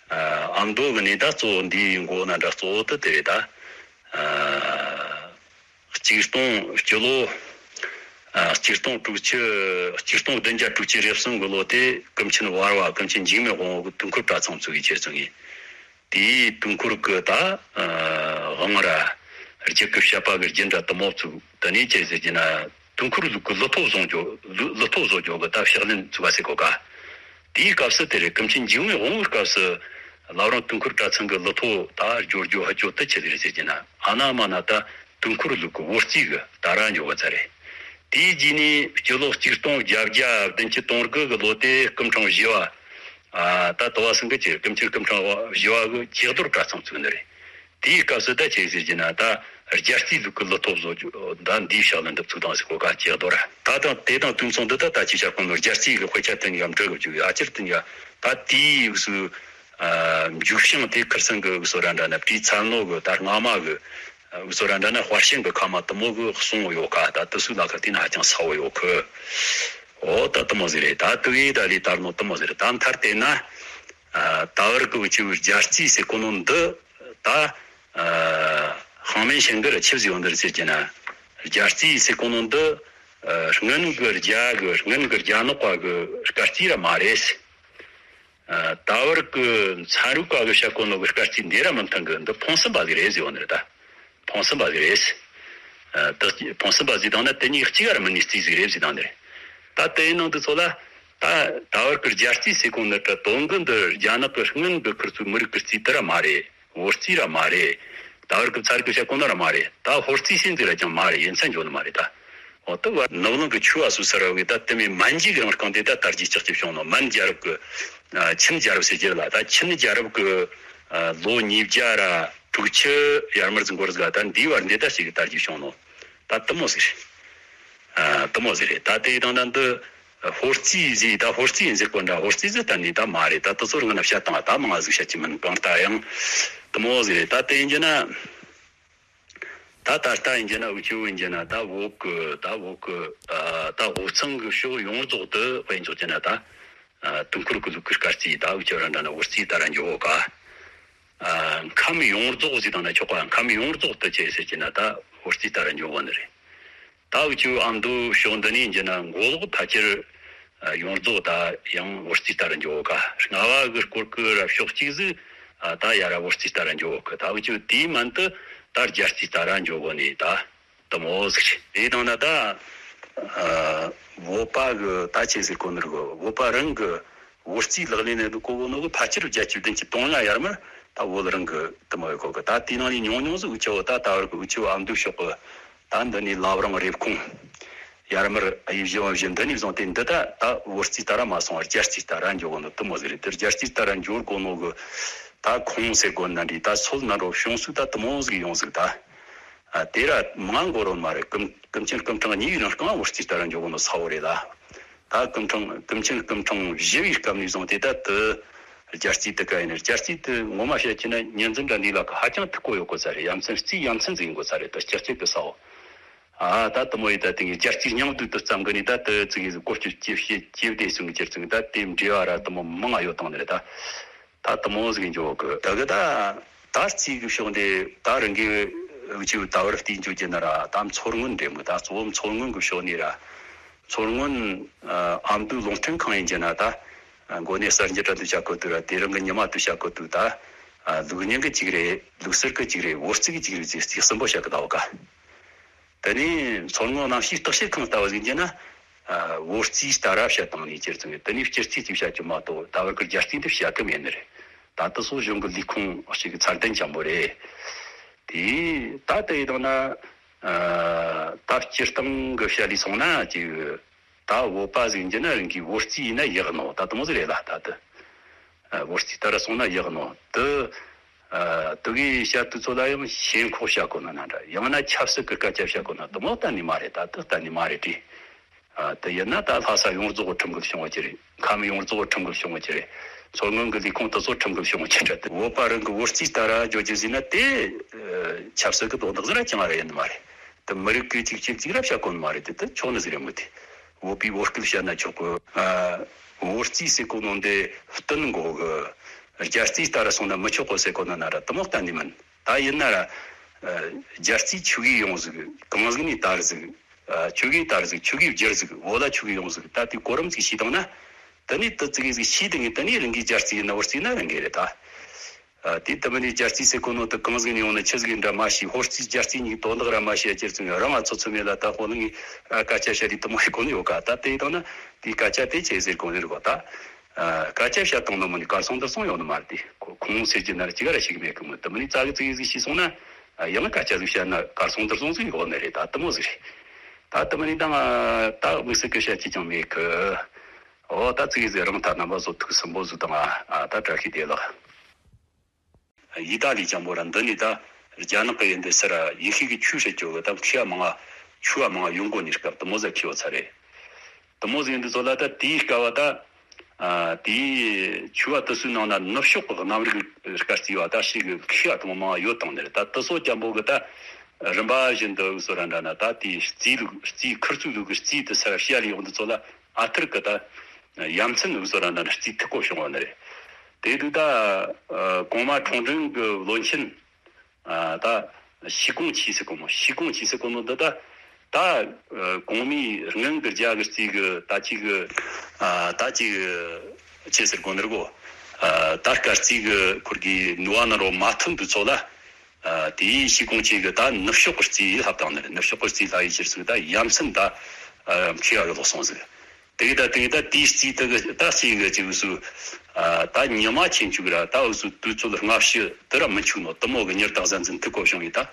ཨ་མདོ་གི་ནས་ད་གཙོ་བོ་འདིའི་མགོ་ན་འདྲ་གཙོ་བོ་དེ་དེ་རེད་ད། ཨ། གཅིག་སྟོང་སྤྱི་ལོ། ཨ། གཅིག་སྟོང་དྲུག་ཅུ། གཅིག་སྟོང་བདུན་བརྒྱ་དྲུག་ཅུ་རེ་གསུམ་གི་ལོ་དེ་ཀུན་མཁྱེན་བར་བ་ཀུན་མཁྱེན་འཇིགས་མེད་དབང་པོ་གི་དུས་འཁོར་གྲྭ་ཚང་བཙུགས་ཡི་ཁྱེར་སོང་ངས། དེའི་དུས་འཁོར་གི་ད། ཨ། དབང་ར། རྒྱུད་ཀྱི་བཤད་པ་གི་རྒྱུད་འདྲ་དུ་མོ་བཙུགས། དེ་ནས་ཅི་ཟེར་གྱི་ན། དུས་འཁོར་ལུགས་ཀྱི་ལུགས་ཐོག་བཟུང་རྒྱུ། ལུགས་ལུགས་ཐོག་བཟོ་རྒྱུ་གི་ད་ཕྱག་ལེན་བཙུགས་པ་ཟེར་གོ་ག། དེའི་སྐབས་སུ་དེ་རེད། ཀུན་མཁྱེན་འཇིགས་མེད་དབང་པོའི་སྐབས་སུ་བླ་བྲང་དུས་འཁོར་གྲྭ་ཚང་གི་ལུགས་ཐོག་ད་སྦྱོར་རྒྱུ་ཧ་ཅོ་དེ་ཆི་ཟིག་རེད་ཟེར་གྱི་ན། ཨ་ན་མ་ན་ད་དུས་འཁོར་ལུགས་ཀྱི་བོད་རྩིས་གི་ད་ར་འཇོག་གི་ཚར་རེད། དེའི་རྗེས་ནས་སྤྱི་ལོ་གཅིག་སྟོང་བརྒྱད་བརྒྱ་བདུན་ཅུ་དོན་དགུ་གི་ལོ་དེ་སྐུ་ཕྲེང་བཞི་བ། ཨ། ད་དུ་བ་སེང་གེ་ཆེ། ཀུན་མཁྱེན་སྐུ་ཕྲེང་བཞི་བ་གི་ཇེ་རྡོར་གྲྭ་ཚང་བཙུགས་ནི་རེད། དེའི་སྐབས་སུ་ད་ཆི་ཟེར་གྱི་ན། ད་རྒྱལ་རྩིས་ལུགས་ཀྱི་ལུགས་ཐོག་བཟོ་རྒྱུ་ད་འདིའི་ཕྱག་ལེན་འདི་བཙུགས་བཏང་ཟེར་གོ་ག། ཇེ་རྡོར་ར། ད་དང་དེ་དང་དུས་མཚུངས་འདི་ད་ད་ཅི་བྱ་གོ་ནོ། རྒྱལ་རྩིས་ཀྱི་དཔེ་ཆ་དེ་གཉིས་ཀ་འབྲི་གི་བཅུག་ཡ་ཨ་ཅིར་དེ་གཉིས་ཀ་ད་དེའི་དབུས་སུ། ཨ། མཇུག་བྱང་དེ་ཁིར་སང་གི་དབུས་སུ་ར་འདྲ་ན་བྲིས་ཚར་ནོ་གི། ད་སྔ་མ་གི་དབུས་སུ་ར་འདྲ་ན་དཔར་ཤིང་གི་ཁ་མ་དུ་མོ་གི་གསུང་ཡོད་ག། ད་དུ་སུ་ལ་ཁ་དེ་ན་ཧ་ཅང་ས་བོ་ཡོད་གི། ཨོ་ད་དུ་མོ་ཟིག་རེད། ད་དུ་ཡི་ད་ལི་དར་ནོ་དུ་མོ་ཟིག་རེད། ད་མཐར་དེ་ན། ཨ། ད་བར་གི་འུ་ཆོའི་རྒྱལ་རྩིས་ཟེར་གོ་ནོ་འདི་ད། ཨ། ཧང་མེན་ཤན་གི་ར་ཆིབས་ཟིག་ཡོང་འདིར་ཟེར་གྱི་ན། རྒྱལ་རྩིས་ཟེར་གོ་ནོ་འདི། ཨ། སྔོན་གི་རྒྱ་གི། སྔོན་གི་རྒྱ་ནག་པ་གི་སྐར་རྩིས་ར་མ་རེད། ཨ། ད་བར་གི་ཚན་རིག་པ་གི་བཤད་གོ་ནོ་གི་སྐར་རྩིས་འདི་ར་མི་མཐུན་གི། འདི་ཕུང་གསུམ་པ་ཟིག་རེད་ཟེར་བ་ནི་རེད་ད། ཕུང་གསུམ་པ་ཟིག་རེད། ཨ། ད་ཕུང་གསུམ་པ་ཟིག་དང་ན་དེ་གཉིས་གཅིག་ར་མིན་ནི་རྩིས་ཟིག་རེད་ཟེར་དང་ནི་རེད། ད་དེའི་ནང་དུ་ཚོ་ལ། ད་ད་བར་གི་རྒྱལ་རྩིས་ཟེར་གོ་ནི་ད་དོན་གི་འདི་རྒྱ་ནག་གི་སྔོན་གི་ཁིར་ཚོའི་མི་རིགས་གི་རྩིས་དེ་ར་མ་རེད། བོད་རྩིས་ར་མ་རེད། ད་བར་གི་ཚར་གི་བཤད་གོ་ནི་ར་མ་རེད། ད་ཧོར་རྩིས་ཟེར་འདི་ར་ཀྱང་མ་རེད། ཡིན་ཚན་འཇོག་ནི་མ་རེད་ད། འོ་ད་བར་ནུབ་གླིང་གི་ཆོས་པ་སུ་ས་ར་བའི་ད་དེ་མོ་མན་ཇུའི་རིང་རྐང་དེ་ད་དར་རྒྱས་ལྕགས་ཀྱི་བྱུང་ནོ། མན་རྒྱལ་རབས་ཀྱི། ཨ། ཆིན་རྒྱལ་རབས་ཟེར་རྒྱུ་ལ། ད་ཆིན་རྒྱལ་རབས་ཀྱི། ཨ། ལོ་ཉིས་བརྒྱ་ར་དྲུག་ཅུ་ཡར་མར་ཟིག་འགོར་ཟིག་ད་འདིའི་བར་འདི་ད་ཞིག་གི་དར་རྒྱས་བྱུང་ནོ། ད་དུ་མོ་ཟིག་རེད། ཨ། དུ་མོ་ཟིག་རེད། ད་དེ་དང་ད་འདི་ཧོར་རྩིས་ཟིག་ད་ཧོར་རྩིས་ཡིན་ཟེར་གོ་འདྲ། ཧོར་རྩིས་ཟིག་ད་ནི་ད་མ་རེད། ད་དུ་ཚོར་ང་ན་བཤད་དང་ད་མང་ཟིག་བཤད་ཀྱི་མིན། གང་ལྟར་ཡང་དུ་མོ་ཟིག་རེད། ད་དེ་ཡིན་རྒྱུ་ན། ད་ད་ལྟ་ཡིན་རྒྱུ་ན་འུ་ཆོ་ཡིན་རྒྱུ་ན་ད་བོད་གི། ད་བོད་གི། ཨ། ད་དབུས་གཙང་གི་ཕྱོགས་ཡོངས་རྫོགས་དུ་དཔེ་འཇོག་རྒྱུ་ན་ད། ཨ། དུས་འཁོར་གི་ལུགས་ཀྱི་སྐར་རྩིས་ད་འུ་ཆོ་ར་འདྲ་ན་བོད་རྩིས་ལྟར་འཇོག་ག། ཨ། ཁམས་ཡོངས་རྫོགས་ཟེར་དང་ན་ཆོག་ག། ཁམས་ཡོངས་རྫོགས་དུ་ཅི་ཟེར་རྒྱུ་ན་ད་བོད་རྩིས་ལྟར་འཇོག་གོ་ནི་རེད། ད་འུ་ཆོ་ཨ་མདོ་ཕྱོགས་འདི་ནས་ཡིན་རྒྱུ་ན་མགོ་ལོག་ཕལ་ཆེར། ཨ། ཡོངས་རྫོགས་ད་ཡང་བོད་རྩིས་ལྟར་འཇོག་ག། རྔ་བ་གི་སྐོར་གི་ར་ཕྱོགས་གཅིག་ཟིག་ཨ། ད་ཡ་ར་བོད་རྩིས་ལྟར་འཇོག་གི། ད་འུ་ཆོ་དེའི་མན་དུ་ད་རྒྱལ་རྩིས་ལྟར་འཇོག་གོ་ནི་ད། དུ་མོ་ཟིག་རེད། དེ་དང་ན་ད། ཨ། བོད་པ་གི་ད་ཆི་ཟེར་གོ་ནི་རེད་གོ། བོད་པ་རང་གི་བོད་རྩིས་ལག་ལེན་ནས་འདུག་གོ་གོ་ནོ་གི་ཕལ་ཆེར་བརྒྱད་ཅུ་བདུན་ཅུ་དོན་ལྔ་ཡར་མར་ད་བོད་རང་གི་དུ་མོ་ཡོད་གོ་གི། ད་དེའི་ནང་ནས་ཉུང་ཉུང་ཟིག་འུ་ཆོ་ད་ད་བར་གི་འུ་ཆོ་ཨ་མདོའི་ཕྱོགས་གི་ད་འདི་ནས་བླ་བྲང་རེབ་གོང་ཡར་མར་དབྱིབས་བཞི་བ་བཞི་འདི་ནས་བཟུང་སྟེ་འདི་ད་ད་བོད་རྩིས་ལྟར་མ་སོང་བར་རྒྱལ་རྩིས་ལྟར་འཇོག་གོ་ནོ་དུ་མོ་ཟིག་རེད། དེ་རྒྱལ་རྩིས་ལྟར་འཇོག་གོ་ནོ་གི་ད་ཁུངས་ཟེར་གོ་ན་འདྲ། ད་སྲོལ་ན་འགྲོ་བྱུང་ཚུལ་ད་དུ་མོ་ཟིག་ཡོང་ཟིག་ད། ཨ། དེ་ར་མང་གོ་རོ་མ་རེད། ཀུན་ཀུན་མཁྱེན་སྐུ་ཕྲེང་གཉིས་པའི་རིང་རྐང་བོད་རྩིས་ལྟར་འཇོག་གོ་ནོ་ས་བོ་རེད་ལ། ད་སྐུ་ཕྲེང་ཀུན་མཁྱེན་སྐུ་ཕྲེང་བཞི་པའི་སྐབས་ནས་བཟུང་སྟེ་ད་དུ་རྒྱལ་རྩིས་དུ་ག་ཡིན་ན། རྒྱལ་རྩིས་དུ་ངོ་མ་བཤད་ཀྱི་ན་ཉིན་འཛིན་འདྲ་འདི་ལ་ཧ་ཅང་ཐུག་གོ་ཡོད་གོ་ས་རེད། ཡ་མཚན་རྩིས་ཡ་མཚན་ཟིག་ཡིན་གོ་ས་རེད། ད་སྤྱི་སྤྱི་དུ་ས་བོ། ཨ། ད་དུ་མོ་ཡི་ད་དེ་གི་རྒྱལ་རྩིས་མཉམ་འདུས་དུ་བརྩམས་གི་ནི་ད་དུ་ཙི་གི་གོ་སྐྱོད་ཅེས་བཤད་ཅེས་བདེ་སོང་གི་ཅེར་ཙི་གི་ད་དེ་འབྲེལ་བ་ར་དུ་མོ་མང་ང་ཡོད་དང་ནི་རེད་ད། ད་དུ་མོ་ཟིག་འཇོག་གི། ད་གི་ད་ད་རྩིས་གི་ཕྱོགས་འདི་ད་རང་གི་འུ་ཆོས་ད་བར་བལྟས་འཇོག་རྒྱུ་ན་ར་ད་མཚོ་སྔོན་འདྲེ་མོ། ད་གཙོ་བོ་མཚོ་སྔོན་གི་ཕྱོགས་ནས་ར་མཚོ་སྔོན་ཨ་མདོའི་རླུང་འཕྲིན་ཁང་ཡིན་རྒྱུ་ན་ད་ མགོ་ནས་གསར་འགྱུར་ར་འདུག་བྱ་གོ་དུ་ར། དེ་རིང་གི་ཉི་མ་དུ་བྱ་གོ་དུ་ད། ལུགས་རྙིང་གི་གཅིག་རེད། ལུགས་གསར་གི་གཅིག་རེད། བོད་རྩིས་གི་གཅིག་རེད་ཟེར། རྩིས་གསུམ་པོ་བྱ་གི་ད་འོ་ཀ། དེ་ནས་མཚོ་སྔོན་གནམ་གཤིས་བརྟག་དཔྱད་ཁང་ལྟ་བུ་ཟིག་བྱས་ན། བོད་རྩིས་ལྟར་བཤད་བཏང་ནས་ཁྱེར་སོང་གི། དེ་ནས་སྤྱི་རྩིས་ཅིག་བཤད་རྒྱུ་མ་གཏོགས་ད་བར་གི་རྒྱ་རྩིས་འདི་བཤད་གི་མེད་ནི་རེད། ད་ལྟ་སོ་གཞུང་གི་ལས་ཁུངས་ཞིག་གི་ཚད་ལྡན་ཅན་པོ་རེད། དེ་ད་ལྟ་ཡིན་དང་ན། ད་སྤྱིར་བཏང་གི་བཤད་ལས་སོང་ན་ཅིག་ད་བོད་པ་ཟིག་ཡིན་རྒྱུ་ན་རང་གི་བོད་རྩིས་ཡིན་ན་ཡག་ནོ། ད་དུ་མོ་ཟིག་རེད་ལ་ད་དུ། ཨ། བོད་རྩིས་ལྟར་སོང་ན་ཡག་ནོ། དུ། ཨ། དུ་གི་བཤད་དུ་ཚོ་ལ་ཡང་ཞེན་ཁོག་བཤད་གོ་ན་ན་འདྲ། ཡང་ན་ཆབ་སྲིད་ཀྱི་སྐད་ཆ་བཤད་གོ་ན་དུ་མོ་གཏན་ནས་མ་རེད། ད་དུ་གཏན་ནས་མ་རེད་དྲི། ཨ། དུ་ཡིན་ན་ད་ལྷ་ས་ཡོངས་རྫོགས་ཁྲིམས་འགལ་བྱུང་བ་ཅི་རེད། ཁམས་ཡོངས་རྫོགས་ཁྲིམས་འགལ་བྱུང་བ་ཅི་རེད། མཚོ་སྔོན་གྱི་ལས་ཁུངས་དུ་ཚོ་ཁྲིམས་འགལ་བྱུང་བ་ཅི་རེད། དུ་བོད་པ་རང་གི་བོད་རྩིས་ལྟར་བརྗོད་རྒྱུ་ཟིན་ན་དེ། ཨ། ཆབ་སྲིད་ཀྱི་དོན་དག་ཟིག་ར་ཅང་ར་ཡིན་ནི་མ་རེད། དུ་མི་རིགས་ཀྱི་གཅིག་གཅིག་གཅིག་ར་བཤད་གོ་ནི་མ་རེད། དེ་དུ་ཆོག་ནི་ཟིག་རེད་མོད་དེ། བོད་པས་བོད་སྐད་བཤད་ན་ཆོག་གི། ཨ། བོད་རྩིས་ཟེར་གོ་ནོ་འདི་བསྟུན་དགོ་གི། རྒྱ་རྩིས་ལྟར་སོང་ན་མི་ཆོག་གོ་ཟེར་གོ་ནོ་ན་ར་དུ་མོ་གཏན་ནས་མིན། ད་ཡིན་ན་ར། ཨ། རྒྱ་རྩིས་ཆོག་གི་ཡོང་ཟིག། གང་ཟིག་ནས་དར་ཟིག། ཨ། ཆོག་གི་དར་ཟིག། ཆོག་གི་བསྒྱུར་ཟིག། བོད་ལ་ཆོག་གི་ཡོང་ཟིག། ད་དེ་གོ་རིམ་ཟིག་ཤེས་བཏང་ན། དེ་ནས་དུ་ཙི་གེ་ཟིག་ཤེས་དེ་ངས་དེ་ནས་རང་གི་རྒྱ་རྩིས་ཡིན་ན་བོད་རྩིས་ན་རང་གི་རེད་ད། ཨ། དེ་དུ་མི་ནས་རྒྱ་རྩིས་ཟེར་གོ་ནོ་དུ་གང་ཟིག་ནས་ཡོང་ན་ཆི་ཟིག་འདྲ་མ་ཤེས། ཧོར་རྩིས་རྒྱ་རྩིས་གཉིས་དོན་དག་ར་མ་ཤེས་ཡ་ཁྱེར་སོང་ཡ་རང་ང་ཚོ་ཚོ་མེད་ལ་ད་ཧོ་ནི་ངས་སྐད་ཆ་བཤད་དེ་དུ་མོ་ཡེ་གོ་ནི་ཡོད་ཀ། ད་དེ་ཡིན་དང་ན་དེའི་སྐད་ཆ་དེ་ཆི་ཟེར་གོ་ནི་རེད་གོ་ད། ཨ། སྐད་ཆ་བཤད་བཏང་ནོ་མི་ནི་གར་སོང་དུ་སོང་ཡོང་ནི་མ་རེད་དེ། ཁོ་ཁོང་ཟེར་གྱི་ན་ར་ཅི་ག་ར་ཞིག་མེད་གི་མོད། དུ་མི་ནི་ཙ་གི་ཙི་གི་ཟིག་ཤེས་སོང་ན། ཨ། ཡང་སྐད་ཆ་ཟིག་བཤད་ན་གར་སོང་དུ་སོང་ཟིག་ཡོད་ནི་རེད། ད་དུ་མོ་ཟིག་རེད། ད་དུ་མི་ནི་ད་ང་ད་དམིགས་བསལ་གི་བཤད་ཅི་ཅང་མེད་གི། ཨོ། ད་ཙི་གི་ཟིག་རང་ད་རྣམ་པ་ཚོ་ཐུགས་སུན་པོ་ཟིག་དང་། ཨ། ད་བཀྲ་ཤིས་བདེ་ལེགས། ཡི་ད་ལི་ཅང་པོ་ར་འདི་ནི་ད་རྒྱ་ནག་གི་ཡིན་འདི་སི་ར་ཡེ་ཤུ་གི་ཆོས་བཤད་རྒྱུ་གི་ད་མཁས་པ་མང་ང་ཆོས་པ་མང་ང་ཡོང་གོ་ནི་སྐབས་དུ་མོ་ཟིག་མཁས་པ་ཚ་རེད། དུ་མོ་ཟིག་འདི་ཚོ་ལ་ད་དེའི་སྐབས་བ་ད། ཨ། དེའི་ཆོས་པ་དུ་སུའི་ནང་ན་ནུབ་ཕྱོགས་གི་གནམ་རིག་སྐར་རྩིས་པ་ད་ཞིག་གི་མཁས་པ་དུ་མོ་མང་ང་ཡོད་དང་ནི་རེད། ད་དུ་སོ་ཅང་པོ་གི་ད་རིམ་པ་བཞིན་དུ་སོ་ར་འདྲ་ན་ད་དེའི་རྩིས་ལུགས། རྩིས་ཁུར་ཚོའི་ལུགས་གི་རྩིས་དུ་སི་ར་བཤད་ལས་ཡོང་འདི་ཚོ་ལ། ཨ། ཐུར་གི་ད་ཡ་མཚན་འུ་ཚོ་ར་འདྲ་ན་རྩིས་ཐིག་གོ་བྱུང་བ་ནི་རེད། དེ་དུས་ད་གོང་མ་ཁྲུང་ཁྲུང་གི་བློན་ཆེན། ཨ། ད་ཞི་ཀོང་ཆི་ཟེར་གོ་མོ། ཞི་ཀོང་ཆི་ཟེར་གོ་ནོ་འདི་ད་ད་གོང་མའི་སྔོན་གི་རྒྱ་གི་རྩིས་གི་ད་ཅིག་གི། ཨ། ད་ཅིག་ཆི་ཟེར་གོ་ནི་རེད་གོ། ཨ། ད་སྐར་རྩིས་གི་ཁུར་གི་ནུ་བ་ན་རོ་མ་ཐོན་དུས་ཚོ་ལ། ཨ། དེའི་ཞི་ཀོང་ཆི་གི་ད་ནུབ་ཕྱོགས་གི་རྩིས་ལྷབ་བཏང་ནི་རེད། ནུབ་ཕྱོགས་གི་རྩིས་ལྷ་ཡི་ཕྱིར་ཚུགས་ད་ཡ་མཚན་ད་མཁས་པ་གི་ལོག་སོང་ཟིག། དེ་གི་ད་དེ་གི་ད་དེའི་རྩིས་དེ་གི་ད་རྩིས་གི་ཅིག་འུ་སུ། ཨ། ད་ཉི་མ་ཆེན་བཅུག་ར་ད་འུ་སུ་དུས་ཚོད་སྔ་ཕྱི་དེ་ར་མི་འཆུག་ནོ། དུ་མོ་གི་ཉི་ཟླ་གཟའ་འཛིན་ཐིག་གོ་བྱུང་ཡི་ད།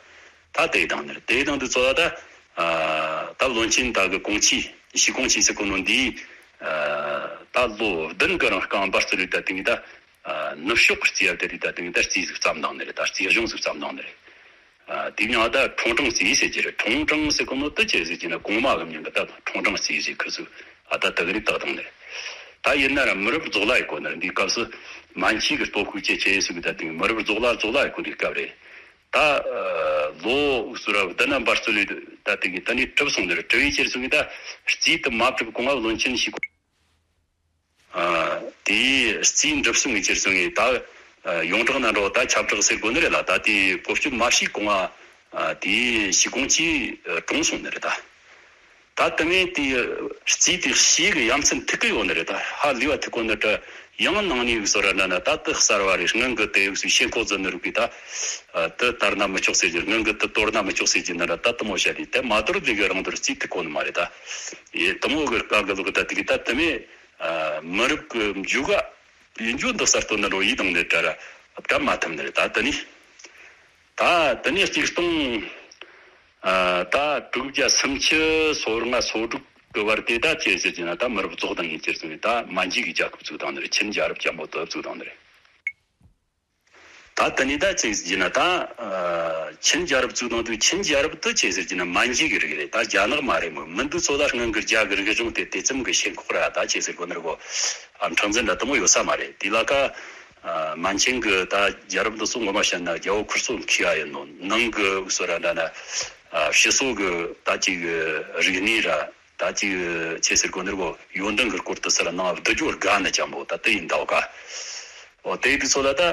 ད་དེ་དང་ནི་དེ་དང་དུས་ཚོད་ད། ཨ། ད་བློན་ཆེན་ད་གི་ཀོང་ཆི། ཞི་ཀོང་ཆི་ཟེར་གོ་ནོ་འདི། ཨ། ད་ལོ་བདུན་གི་རིང་རྐང་འབར་རྩི་ལུས་ད་དེ་གི་ད། ཨ། ནུབ་ཕྱོགས་གི་རྩིས་ཡ་དེ་རི་ད་དེ་གི་ད་རྩིས་ཟིག་བརྩམས་དང་ནི་རེད། ད་རྩིས་གཞུང་ཟིག་བརྩམས་དང་ནི་རེད། ཨ། དེ་མྱང་ད་ཁྲུང་ཀྲང་རྩིས་ཟེར་གྱི་རེད། ཁྲུང་ཀྲང་ཟེར་གོ་ནོ་དེ་ཆི་ཟེར་གྱི་ན་གོང་མ་གི་མྱིང་གི་ད་ཁྲུང་ཀྲང་རྩིས་ཟེར་ཁུ་སུ། ཨ། ད་དེ་གི་རི་བཏགས་དང་ནི་རེད། ད་ཡིན་ན་ར་མི་རབས་རྫོགས་ལ་ཡི་གོ་ནི་རེད། འདིའི་སྐབས་སུ་མན་ཆི་གི་སྟོབས་ཤུགས་ཆེ་ཆེ་ཡིན་སུ་གི་ད་དེ་མི་རབས་རྫོགས་ལ་རྫོགས་ལ་ཡི་གོ་འདིའི་སྐབས་རེད། ད་ལོ་སུ་ར་བདུན་ན་འབར་རྩི་ལུས་ད་དེ་གི་ད་ནི་གྲུབ་སོང་ནི་རེད། གྲུབ་ཡི་ཕྱིར་སུ་གི་ད་རྩིས་དུ་མ་གྲུབ་གོང་ང་བློན་ཆེན་ཞིག་ཨ། དེའི་རྩིས་འགྲུབ་སོང་ངེས་ཅེར་སོང་ངེས་ད། ཨ། ཡོངས་གྲགས་ན་འགྲོ་ད་ཁྱབ་བསྒྲགས་ཟེར་དགོས་ནི་རེད་ལ། ད་དེའི་བཀོལ་སྤྱོད་མ་བྱས་གོང་ང་། ཨ། དེའི་ཞི་ཀོང་ཆི་གྲོངས་སོང་ནི་རེད་ད། ད་དེ་ནས་དེའི་རྩིས་དེ་ཞིག་གི་ཡ་མཚན་ཐིག་གི་ཡོད་ནི་རེད་ད། ཧ་ལས་པ་ཐིག་གོ་ནི་ད་ཡང་ནང་ནས་འུ་སོ་ར་འདྲ་ན་ད་དེ་གསར་བ་རེད། སྔོན་གི་དེ་འུ་སོའི་ཞེན་ཁོག་ཟིན་ནི་རུ་གི་ད། ཨ། དེ་དར་ན་མི་ཆོག་ཟེར་གྱི། སྔོན་གི་དེ་དོར་ན་མི་ཆོག་ཟེར་གྱི་ནི་ར་ད་དེ་མོ་བྱ་དེ་དེ་མ་དོར་དེ་གི་རང་དོར་རྩིས་ཐིག་གོ་ནི་མ་རེད་ད། ཡེ་དེ་མོ་གི་སྐབས་གི་ལུགས་ད་དེ་གི་ད་དེ་ནས། ཨ། མི་རབས་ཀྱི་མཇུག་ག་ཡིན་རྒྱུ་འདི་གསར་གཏོད་ནི་རོ་ཡིད་དང་ནི་གྲལ་ར་བཀབ་མ་ཐུབ་ནི་རེད། ད་དེ་ནས་ད་དེ་ནས་གཅིག་སྟོང་། ཨ། ད་དྲུག་བརྒྱ་སུམ་ཅུ་སོ་ལྔ་སོ་དྲུག་གི་བར་དེ་ད་ཅི་ཟེར་གྱི་ན་ད་མི་རབས་རྫོགས་དང་ཡིན་ཅེར་སོང་ནས་ད་མན་ཇུ་གི་རྒྱལ་ཁབ་བཙུགས་དང་ནི་རེད། ཆིན་རྒྱལ་རབས་ཅན་པོ་དུ་བཙུགས་དང་ནི་རེད། ད་དེ་ནས་ད་ཅི་ཟེར་གྱི་ན་ད། ཨ། ཆིན་རྒྱལ་རབས་བཙུགས་དང་དུས་ཆིན་རྒྱལ་རབས་དུ་ཅི་ཟེར་གྱི་ན་མན་ཇུ་གི་རིགས་རེད། ད་རྒྱ་ནག་མ་རེད་མོད། མི་འདི་ཚོ་ལ་སྔོན་གི་རྒྱ་གི་རིག་གཞུང་དེ་དེ་ཙམ་གི་ཞེན་ཁོག་ར་ད་ཅི་ཟེར་གོ་ནི་རེད་གོ། ཨ། མཁྲེགས་འཛིན་འདྲ་དེ་མོ་ཡོད་ས་མ་རེད། དེ་ལ་ཀ། ཨ། མན་ཆིན་གི་ད་རྒྱལ་རབས་འདི་ཚོ་ངོ་མ་བཤད་ན་རྒྱལ་པོ་ཁུར་ཚོ་མཁས་པ་ཡིན་ནོ། ནང་གི་འུ་སོ་ར་འདྲ་ན། ཨ། ཕྱི་སོ་གི་ད་ཅིག་རིག་གནས་ར་ད་ཅིག་ཅི་ཟེར་གོ་ནི་རེད་གོ། ཡོན་ཏན་གི་སྐོར་དུ་ཟེར་ནང་བསྡུ་སྦྱོར་དགའ་ནི་ཅན་པོ་ད་དེ་ཡིན་ད་འོ་ཀ། འོ་དེ་དུས་ཚོད་ལ་ད།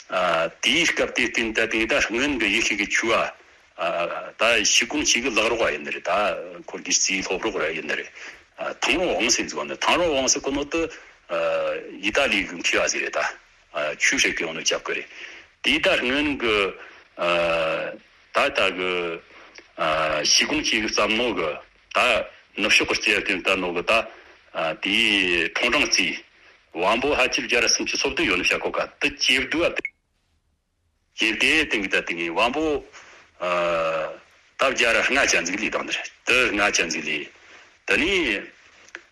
ཨ། དེའི་སྐབས་དེ་སྟེང་ད་དེ་ད་སྔོན་གི་ཡེ་ཤུ་གི་ཆོས་པ། ཨ། ད་ཞི་ཀོང་ཆི་གི་ལག་རོགས་པ་ཡིན་ནི་རེད། ད་ཁོར་གི་རྩིས་སློབ་རོགས་ར་ཡིན་ནི་རེད། ཨ། ཐང་རོང་ཝང་སི་འཛུགས་ནི། ཐང་རོང་ཝང་སི་ཁོ་ནོ་དུ། ཨ་ཡི་ཏ་ལི་གི་མཁས་པ་ཟིག་རེད་ད། ཨ་ཆོས་བཤད་གི་ཡོང་ནོ་རྒྱབ་གི་རེད། དེ་ད་སྔོན་གི་ཨ་ད་ལྟ་གི་ཨ་ཞི་ཀོང་ཆེ་གི་བརྩམས་ནོ་གི་ད་ནུབ་ཕྱོགས་གི་སྐྱེ་བ་དེ་ལྟ་ནོ་གི་ད་ཨ་དེའི་ཁྲོང་ཀྲང་རྩིས་དབང་པོ་ཧ་ཅིར་བརྒྱ་ར་སུམ་ཅུ་སོ་བདུན་ཡོད་ནི་བཤད་གོ་ག་དེ་ཇེ་བསྡུས་བ་དེ། ཇེ་བདེ་སྟེང་གི་ད་དེ་ངའི་དབང་པོ་ཨ་ད་བརྒྱ་ར་ལྔ་ཅན་ཟིག་ལས་དང་ནི་རེད། དེ་ལྔ་ཅན་ཟིག་ལས། དེ་ནས་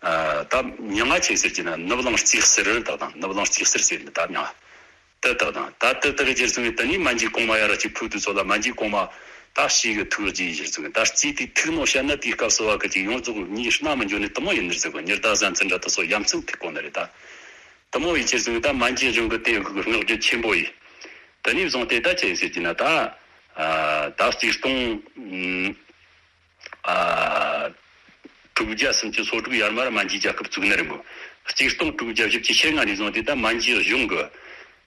ཨ་ད་མྱིང་ང་ཆེ་ཟེར་གྱི་ན་ནུབ་གླིང་རྩིས་གསེར་དག་དང་། ནུབ་གླིང་རྩིས་གསེར་ཟེར་ནི་ད་མྱིང་དེ་དག་དང་། ད་དེ་དེ་གི་རྗེས་སུ་ད་ནི་མན་ཇུའི་གོང་མ་ཡ་ར་ཅིག་ཕུག་དུས་ཚོད་ལ་མན་ཇུའི་གོང་མ་ད་ཞིག་གི་ཐུགས་རྗེ་ཡི་རྗེས་སུ་ད་རྩིས་དེ་ཐུག་ནོ་བཤད་ན་དེའི་སྐབས་སུ་བ་གི་ཅིག་ཡོངས་རྫོགས་གཉིས་སྣ་མི་འཇོག་ནི་དུ་མོ་ཡིན་ནི་ཟེར་གོ། ཉི་ཟླ་གཟའ་འཛིན་འདྲ་དེ་སོགས་ཡ་མཚན་ཐུག་གོ་ནི་རེད་ད། དུ་མོ་ཡི་ཁྱེར་སོང་ད་མན་ཇུ་གཞུང་གི་དེ་གི་བསྔགས་བརྗོད་ཆེན་པོ་ཡིས། དེ་ནས་བཟུང་སྟེ་ད་ཅི་ཟེར་གྱི་ན་ད་ཨ་ད་གཅིག་སྟོང་ཨ་དྲུག་བརྒྱ་སུམ་ཅུ་སོ་དྲུག་ཡར་མར་མན་ཇུའི་རྒྱལ་ཁབ་བཙུགས་ནི་རེད་མོད། གཅིག་སྟོང་དྲུག་བརྒྱ་བཞི་བཅུ་ཞེ་ལྔ་ནས་བཟུང་སྟེ་ད་མན་ཇུ་གཞུང་གི་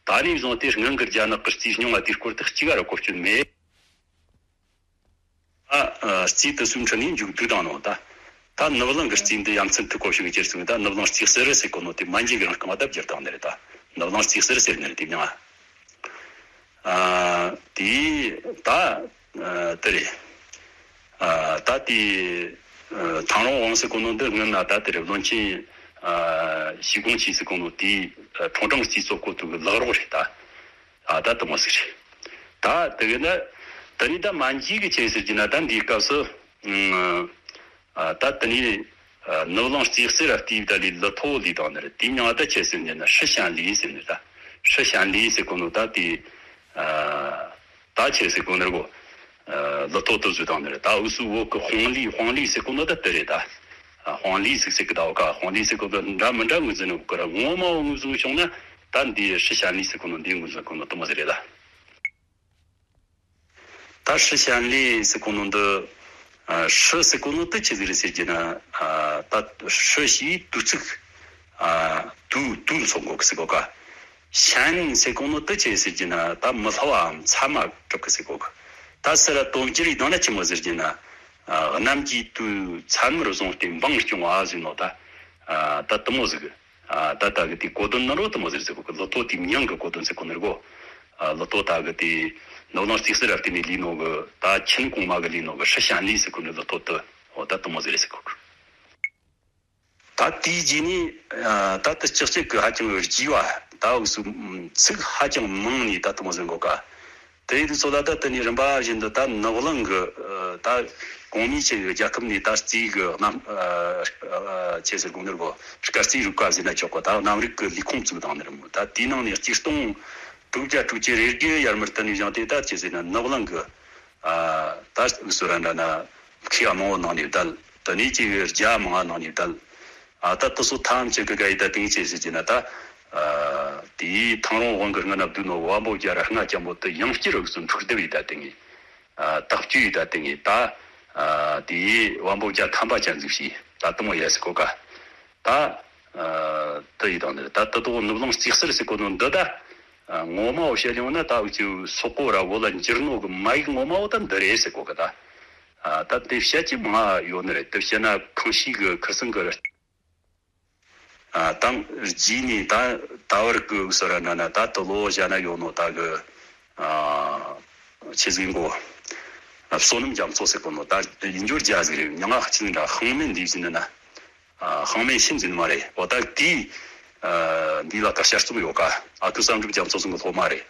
ད་ནས་བཟུང་སྟེ་སྔོན་གྱི་རྒྱ་ནག་གི་རྩིས་རྙིང་བ་དེའི་སྐོར་དེ་གཅིག་ར་གོ་སྐྱོན་མེད། ཨ་ཨ་རྩིས་དེ་སུམ་ཁྲི་ནས་མཇུག་བསྡུས་བཏང་ནོ་ད། ད་ནུབ་གླིང་གི་རྩིས་འདི་ཡ་མཚན་ཐུག་གོ་ཞིག་གི་ཁྱེར་སོང་ད་ནུབ་གླིང་རྩིས་གསེར་ཟེར་གོ་ནོ་དེ་མན་ཇུ་གི་རིང་རྐང་བ་ལྡབ་བསྒྱུར་བཏང་ནི་རེད་ད། ནུབ་གླིང་རྩིས་གསེར་ཟེར་ནི་རེད་དེ་མྱིང་ཨ། དེ་ད་ཨ་དེ་རེད། ཨ་ད་དེ་ཨ་ཐང་རོང་དབང་ཟེར་གོ་ནོ་འདི་སྔོན་ན་ད་དེ་རེད། བློན་ཆེན་ཨ་ཞི་ཀོང་ཆེ་ཟེར་གོ་ནོ་དེ་ཨ་ཁྲོང་ཀྲང་རྩིས་གཙོ་བཀོད་དུ་གི་ལག་རོགས་རེད་ད། ཨ་ད་དུ་མ་ཟིག་རེད། ད་དེ་གི་ན་ད་ནི་ད་མན་ཇུ་གི་ཆེ་ཟེར་གྱི་ན་ད་འདིའི་སྐབས་སུ་ཨ་ད་དེ་ནི་ཨ་ནུབ་གླིང་རྩིས་གསེར་ར་སྟེ་ད་ལི་ལི་ཐོ་ལི་དང་ནི་རེད། དེ་མྱིང་ད་ཆེ་ཟེར་ནི་ན་ཧྲི་ཞན་ལི་ཟེར་ནི་ད། ཧྲི་ཞན་ལི་ཟེར་གོ་ནོ་ད་དེ་ཨ་ད་ཆེ་ཟེར་གོ་ནི་རེད་གོ། ཨ་ལི་ཐོ་དུ་ཟུ་དང་ནི་རེད། ད་འུ་སུ་བོད་གི་ཧོང་ལི་ཧོང་ལི་ཟེར་གོ་ནོ་ད་དེ་རེད་ད། ཨ་ཧོང་ལི་ཟིག་ཟེར་གི་ད་འོ་ཀ་ཧོང་ལི་ཟེར་གོ་ནོ་འདྲ་མི་འདྲ་ངོས་འཛིན་ནི་གོ་ར་ངོ་མ་བོ་ངོས་བཟུང་བྱུང་ན། ད་འདི་ཧྲི་ཞན་ལི་ཟེར་གོ་ནོ་འདི་ངོས་འཛིན་གོ་ནོ་དུ་མ་ཟེར་རེད་ད། ད་ཧྲི་ཞན་ལི་ཟེར་གོ་ནོ་འདི་ཨ་ཧྲི་ཟེར་གོ་ནོ་དེ་ཆི་ཟིག་རེད་ཟེར་གྱི་ན། ཨ་ད་ཧྲི་ཞེས་དུས་ཚིགས་ཨ་དུས་དུས་མཚོན་གོ་གི་ཟེར་གོ་ཀ། ཞན་ཟེར་གོ་ནོ་དེ་ཆི་ཟེར་གྱི་ན་ད་མི་སླ་བའམ་མཚན་མ་གྲུབ་གི་ཟེར་གོ་གི། ད་སི་ར་དོན་སྤྱི་རིགས་དང་ན་ཆི་མོ་ཟེར་གྱི་ན། ཨ་གནམ་གྱི་དུས་མཚན་མོར་བཟུང་སྟེ་འབངས་སྐྱོང་བ་ཟེར་ནོ་ད། ཨ་ད་དུ་མོ་ཟིག་ཨ་ད་ལྟ་གི་དེ་གོ་དོན་ནི་རོ་དུ་མོ་ཟེར་ཟེར་གོ་གི། ལི་ཐོ་དེ་མྱིང་གི་གོ་དོན་ཟེར་གོ་ནི་རེད་གོ། ཨ་ལི་ཐོ་ད་གི་དེ་ནུབ་གླིང་རྩིས་གསེར་ར་བརྟེན་ནས་ལས་ནོ་གི་ད་ཆིན་གོང་མ་གི་ལས་ནོ་གི་ཧྲི་ཞན་ལི་ཟེར་གོ་ནི་ལི་ཐོ་དུ་འོ་ད་དུ་མོ་ཟེར་ཟེར་གོ་གི། ད་དེའི་རྗེས་ནས་ཨ་ད་དུ་ལྕགས་ཀྱི་ཧ་ཅང་རྒྱས་པ་ད་འུ་སུ་ཚིག་ཧ་ཅང་མང་ནས་ད་དུ་མོ་ཟེར་གོ་ག། དེ་ཡིན་དུས་ཚོ་ལ་ད་དེ་ནས་རིམ་པ་བཞིན་དུ་ད་ནག་གླིང་གི་ད་གོང་མའི་ཆེ་བའི་རྒྱལ་ཁབ་ནས་ད་རྩིས་གི་རྣམ་ཆེ་ཟེར་དགོས་ནོར་གོ་སྐར་རྩིས་རིག་པ་ཟེར་ན་ཆོག་གོ། ད་གནམ་རིག་གི་ལས་ཁུངས་བཙུགས་བཏང་ནི་རེད་མོད། ད་དེའི་ནང་ནས་གཅིག་སྟོང་དྲུག་བརྒྱ་དྲུག་ཅུ་རེ་བརྒྱད་ཡར་མར་དེ་ནས་བཞེངས་ཏེ་ད་ཆེ་ཟེར་ན་ནག་གླིང་གི་ད་འུ་སུ་ར་འདྲ་ན་མཁས་པ་མང་བོ་ནང་ནས་བསྡད། དེ་ནས་ཆེ་བའི་རྒྱ་མང་ནང་ནས་བསྡད། ཨ་ད་དེ་ཚོ་ཐམས་ཅད་ཀྱི་ག་ཡི་ད་དེང་ཆེ་ཟེར་གྱི་ན་ད། ཨ་དེའི་ཐང་རོང་དབང་གི་སྔ་ན་བསྡུས་ནོ་བ་འབོ་རྒྱ་ར་ལྔ་ཅན་པོ་དེ་ཡང་བསྐྱར་རུ་སུ་འཁྲུག་སྡེབ་ཡི་ད་དེང་ངི། ཨ་དག་བཅོས་ཡི་ད་དེང་ངི་ད། ཨ་དེའི་བ་འབོ་རྒྱ་ཐམ་པ་ཅན་ཟིག་ཤི་ད་དུ་མོ་ཡ་སི་གོ་ཀ། ད་ཨ་དེ་ཡི་དང་འདི་ད་དེ་དོ་ནུབ་གླིང་རྩིས་གསེར་ཟེར་གོ་ནོ་འདི་ད། ཨ་ངོ་མ་བོ་བཤད་ཡོང་ན་ད་འུ་ཅི་སོག་པོ་ར་བོ་ལ་འགྱུར་ནོ་གི་མ་ཡིག་ངོ་མ་བོ་ད་འདི་རེད་ཟེར་གོ་ཀ་ད། ཨ་ད་དེ་བཤད་ཀྱི་མང་ཡོད་ནི་རེད། དེ་བཤད་ན་ཁང་ཤིས་གི་ཁིར་སང་གི་རེད། ཨ་དང་རྗེས་ནས་ད་ད་བར་གི་སོ་ར་ན་ན་ད་དུ་ལོ་བཞག་ན་ཡོད་ནོ་ད་གི་ཨ་ཆེ་ཟིག་མགོ་བསོད་ནམས་རྒྱ་མཚོ་ཟེར་གོ་ནོ་ད་ཡིན་འབྱོར་རྒྱ་ཟིག་རེད། མྱིང་ང་ཆི་ཟིག་འདྲ་ཧང་མེན་འདི་ཟིན་ན་ཨ་ཧང་མེན་ཤིན་ཟིན་མ་རེད། འོ་ད་དེ་ཨ་འདི་ལ་ད་ཤར་རྩོམ་ཡོད་ཀ། ཨ་ཁུ་བསམ་གྲུབ་རྒྱ་མཚོ་ཟིན་གི་སློབ་མ་རེད།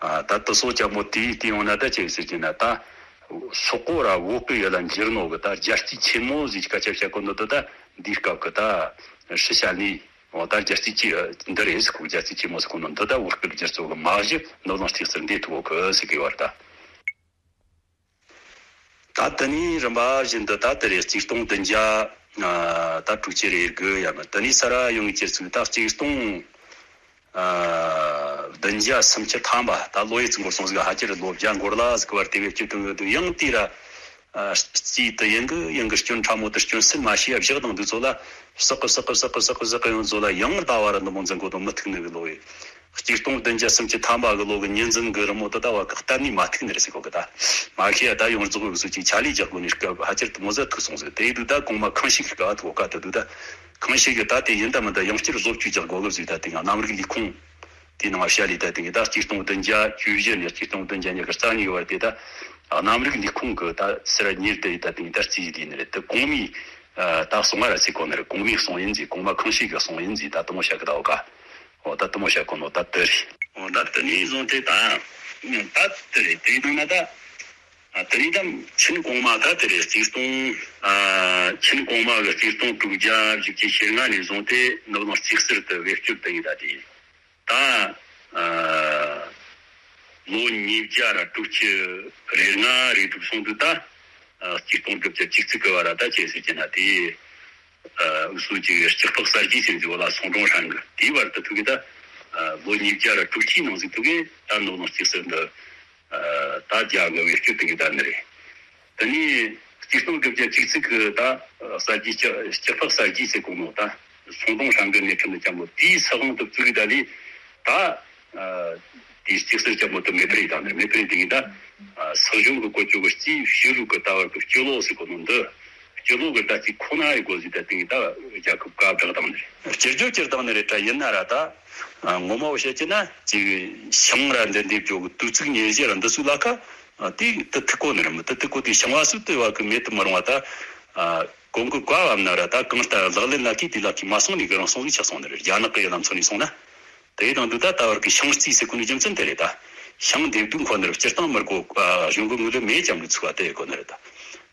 ཨ་ད་དུ་སོ་ཅག་མོ་དེའི་དེ་ཡོང་ན་ད་ཅི་ཟེར་གྱི་ན་ད་སོག་པོ་ར་བོད་གི་ཡུལ་ལ་འགྱུར་ནོ་གི་ད་རྒྱལ་རྩིས་ཆེན་མོ་ཟིག་སྐད་ཆ་བཤད་གོ་ནོ་དེ་ད་འདིའི་སྐབས་གི་ད་ཧྲི་ཞན་ལི་འོ་ད་རྒྱལ་རྩིས་ཆེ་འདི་རེད་ཟེར་གོ། རྒྱལ་རྩིས་ཆེན་མོ་ཟེར་གོ་ནོ་འདི་ད་བོད་གི་རྒྱལ་རྩིས་གི་མ་གཞི་ནུབ་གླིང་རྩིས་གསེར་འདི་ཐུག་གོ་གི་ཟེར་གི་བར་ད། ད་དེ་ནས་རིམ་པ་བཞིན་དུ་ད་དེ་རེད། གཅིག་སྟོང་བདུན་བརྒྱ་ད་དྲུག་ཅུ་རེ་དགུ་ཡ་མ་དེ་ནས་ས་ར་ཡོང་གི་ཅེར་ཚུགས་ད་གཅིག་སྟོང་ཨ་བདུན་བརྒྱ་སུམ་ཅུ་ཐམ་པ་ད་ལོ་ཡི་ཚིག་འགོར་སོང་ཟིག་ཧ་ཅིར་ལོ་བརྒྱ་འགོར་ལ་ཟིག་བར་དེ་བས་སྐྱིད་དུ་ཡོད་དུ་ཡང་དེ་ར་ཨ་རྩིས་དུ་ཡང་གི་ཡང་གི་སྐྱོན་ཕྲ་མོ་དུ་སྐྱོན་སེལ་མ་བྱས་བཞག་དང་དུ་ཚོ་ལ་བསག་གི་བསག་གི་བསག་གི་བསག་གི་བསག་གི་ཡོང་ཚོ་ལ་ཡང་ལྟ་བ་ར་འདི་མོ་འཛིན་གོ་དོ་མི་ཐུག་ནི་གི་ལོ་ཡི་ གཅིག་སྟོང་བདུན་བརྒྱ་སུམ་ཅུ་ཐམ་པ་གི་ལོ་གི་ཉིན་འཛིན་གི་རི་མོ་དེ་ད་བ་གི་གཏན་ནས་མ་ཐུག་ནི་རེད་ཟེར་གོ་གི། ད་མ་ཤེས་ཡ། ད་ཡོངས་རྫོགས་གི་སུ་ཅིག་ཆ་ལས་རྒྱག་དགོས་ནི་སྐབས་ཕལ་ཆེར་དེ་མོ་ཟིག་ཐུག་སོང་ཟིག། དེ་ཡི་དུས་ད་གོང་མ་ཁང་ཤིས་ཀྱི་སྐབས་ཐུག་གོ་ག། དེ་དུས་ད་ཁང་ཤིས་ཀྱི་ད་དེ་ཡིན་ད་མིན་ད་ཡང་བསྐྱར་བཟོ་བཅོས་རྒྱག་དགོས་གི་ཟིག། ད་དེ་ང་གནམ་རིག་ལས་ཁུངས་དེའི་ནང་བཤད་ལས་ད་དེ་ད་གཅིག་སྟོང་བདུན་བརྒྱ་བཅུ་བཞི་ནས་གཅིག་སྟོང་བདུན་བརྒྱ་ཉི་ཤུ་རྩ་གཉིས་བར་དེ་ད་གནམ་རིག་ལས་ཁུངས་ཀྱི་ད་སར་གཉེར་དེ་ད་དེ་ད་རྩིས་ཡི་དེ་ནི་རེད། དེ་གོང་མའི་ད་གསུང་བ་ར་ཟེར་གོ་ནི་རེད། གོང་མའི་གསུང་ཡིན་ཟིག། གོང་མ་ཁང་ཤིས་ཀྱི་གསུང་ཡིན་ཟིག། ད་དེ་མོ་བཤད་གི་ད་འོ་ག། འོ་ད་དེ་མོ་བཤད་གོ་ནོ་ད་དེ་རེད། འོ་ད་དེ་ནས་བཟུང་སྟེ་ད་ད་དེ་རེད། དེ་ཡིན་ན་ད་དེ་ནས་ད་ཆིན་གོང་མ་ད་དེ་རེད། གཅིག་སྟོང་ཨ་ཆིན་གོང་མ་གི་གཅིག་སྟོང་དྲུག་བརྒྱ་བཞི་བཅུ་ཞེ་ལྔ་ནས་བཟུང་སྟེ་ནུབ་གླིང་རྩིས་གསར་དུ་བེད་སྤྱོད་བཏང་ཡིན། ད་དེ་ད་ཨ་ལོ་ཉིས་བརྒྱ་ར་དྲུག་ཅུ་རེ་ལྔ་རེ་དྲུག་སོང་དུས་ད་ཨ་གཅིག་སྟོང་དྲུག་བརྒྱ་བཅུ་གཅིག་གི་བར་ད་ཅི་ཟེར་གྱི་ན་དེ། ཨ་སུ་ཅིག་སྤྱི་ཁོག་གསར་བརྗེ་ཟེར་འདི་བ་ལ་སོང་ཀྲོང་ཧྲན་གི་དེའི་བར་དུ་ཐུག་གི་ད་ཨ་ལོ་ཉིས་བརྒྱ་ར་དྲུག་ཅུའི་ནང་ཟིག་ཐུག་གི་ད་ནོ་ནོ་རྩིས་གསར་འདི་ཨ་ད་རྒྱ་གི་བེད་སྤྱོད་བཏང་གི་ད་ནི་རེད། དེ་ནས་གཅིག་སྟོང་དགུ་བརྒྱ་བཅུ་གཅིག་གི་ད་གསར་བརྗེ་སྤྱི་སྤྱི་ཁོག་གསར་བརྗེ་ཟེར་གོ་ནོ་ད་སོང་ཀྲོང་ཧྲན་གི་ནས་ཁྲིམས་ལ་ཅང་མོ་དེའི་ས་ཁོངས་དུ་བཙུགས་གི་ད་ལི་ད། ཨ་དེའི་རྩིས་གསར་ཅང་མོ་དུ་མེ་ཕི་རི་ད་ནི་རེད། མེ་ཕི་རི་དེ་གི་ད་ཨ་སྲིད་གཞུང་གི་བཀོལ་སྤྱོད་གི་རྩིས་ཤེས་ལུགས་གི་ད་བར་གི་སྤྱི་ལོ་ཟེར་གོ་ནོ་འདི། སྤྱི་ལོ་གི་ད་རྩིས་ཁོ་ན་ཡི་གོ་ཟིག་ད་དེ་གི་ད་རྒྱལ་ཁབ་བཀའ་བསྒྲགས་བཏང་ནི་རེད། བསྐྱར་བཅོས་བསྐྱར་བཏང་ནི་རེད། ད་ཡིན་ན་ར་ད་ཨ་ངོ་མ་བོ་བཤད་ཀྱི་ན་ཅིག་ཞིང་ར་འདི་འདེབས་རྒྱུ་གི་དུས་ཚིགས་ཉེར་བཞི་ར་འདི་ཚོ་ལ་ཁ་ཨ་དེ་དུ་ཐུག་གོ་ནི་རེད། མི་དུ་ཐུག་གོ་དེ་ཞིང་བ་སུ་དུ་བ་གི་མེད་དུ་མི་རུང་བ་ད་ཨ་གོང་གི་བཀའ་བབ་ན་ར་ད་གང་ལྟར་ལག་ལེན་ལ་ཁེ་དེ་ལ་ཁེ་མ་སོང་ནི་གི་རང་སོང་ཟིག་ཆགས་སོང་ནི་རེད། རྒྱ་ནག་གི་ཡི་ལམ་ཚོ་ནས་སོང་ན། དེ་ཡི་དང་དུ་ད་ལྟ་བར་གྱི་ཤིང་རྩིས་ཟེར་གོ་ནི་རྒྱུ་མཚན་དེ་རེད། ད་ཤིང་འདེབས་དུས་འཁོར་ནི་རུ་སྤྱིར་བཏང་མི་དགོས། ཨ་གཞུང་གི་དངུལ་ལས་མེད་ཙམ་གྱི་ཚུགས་པ་དེ་ཡི་གོ་ནི་རེད། ད་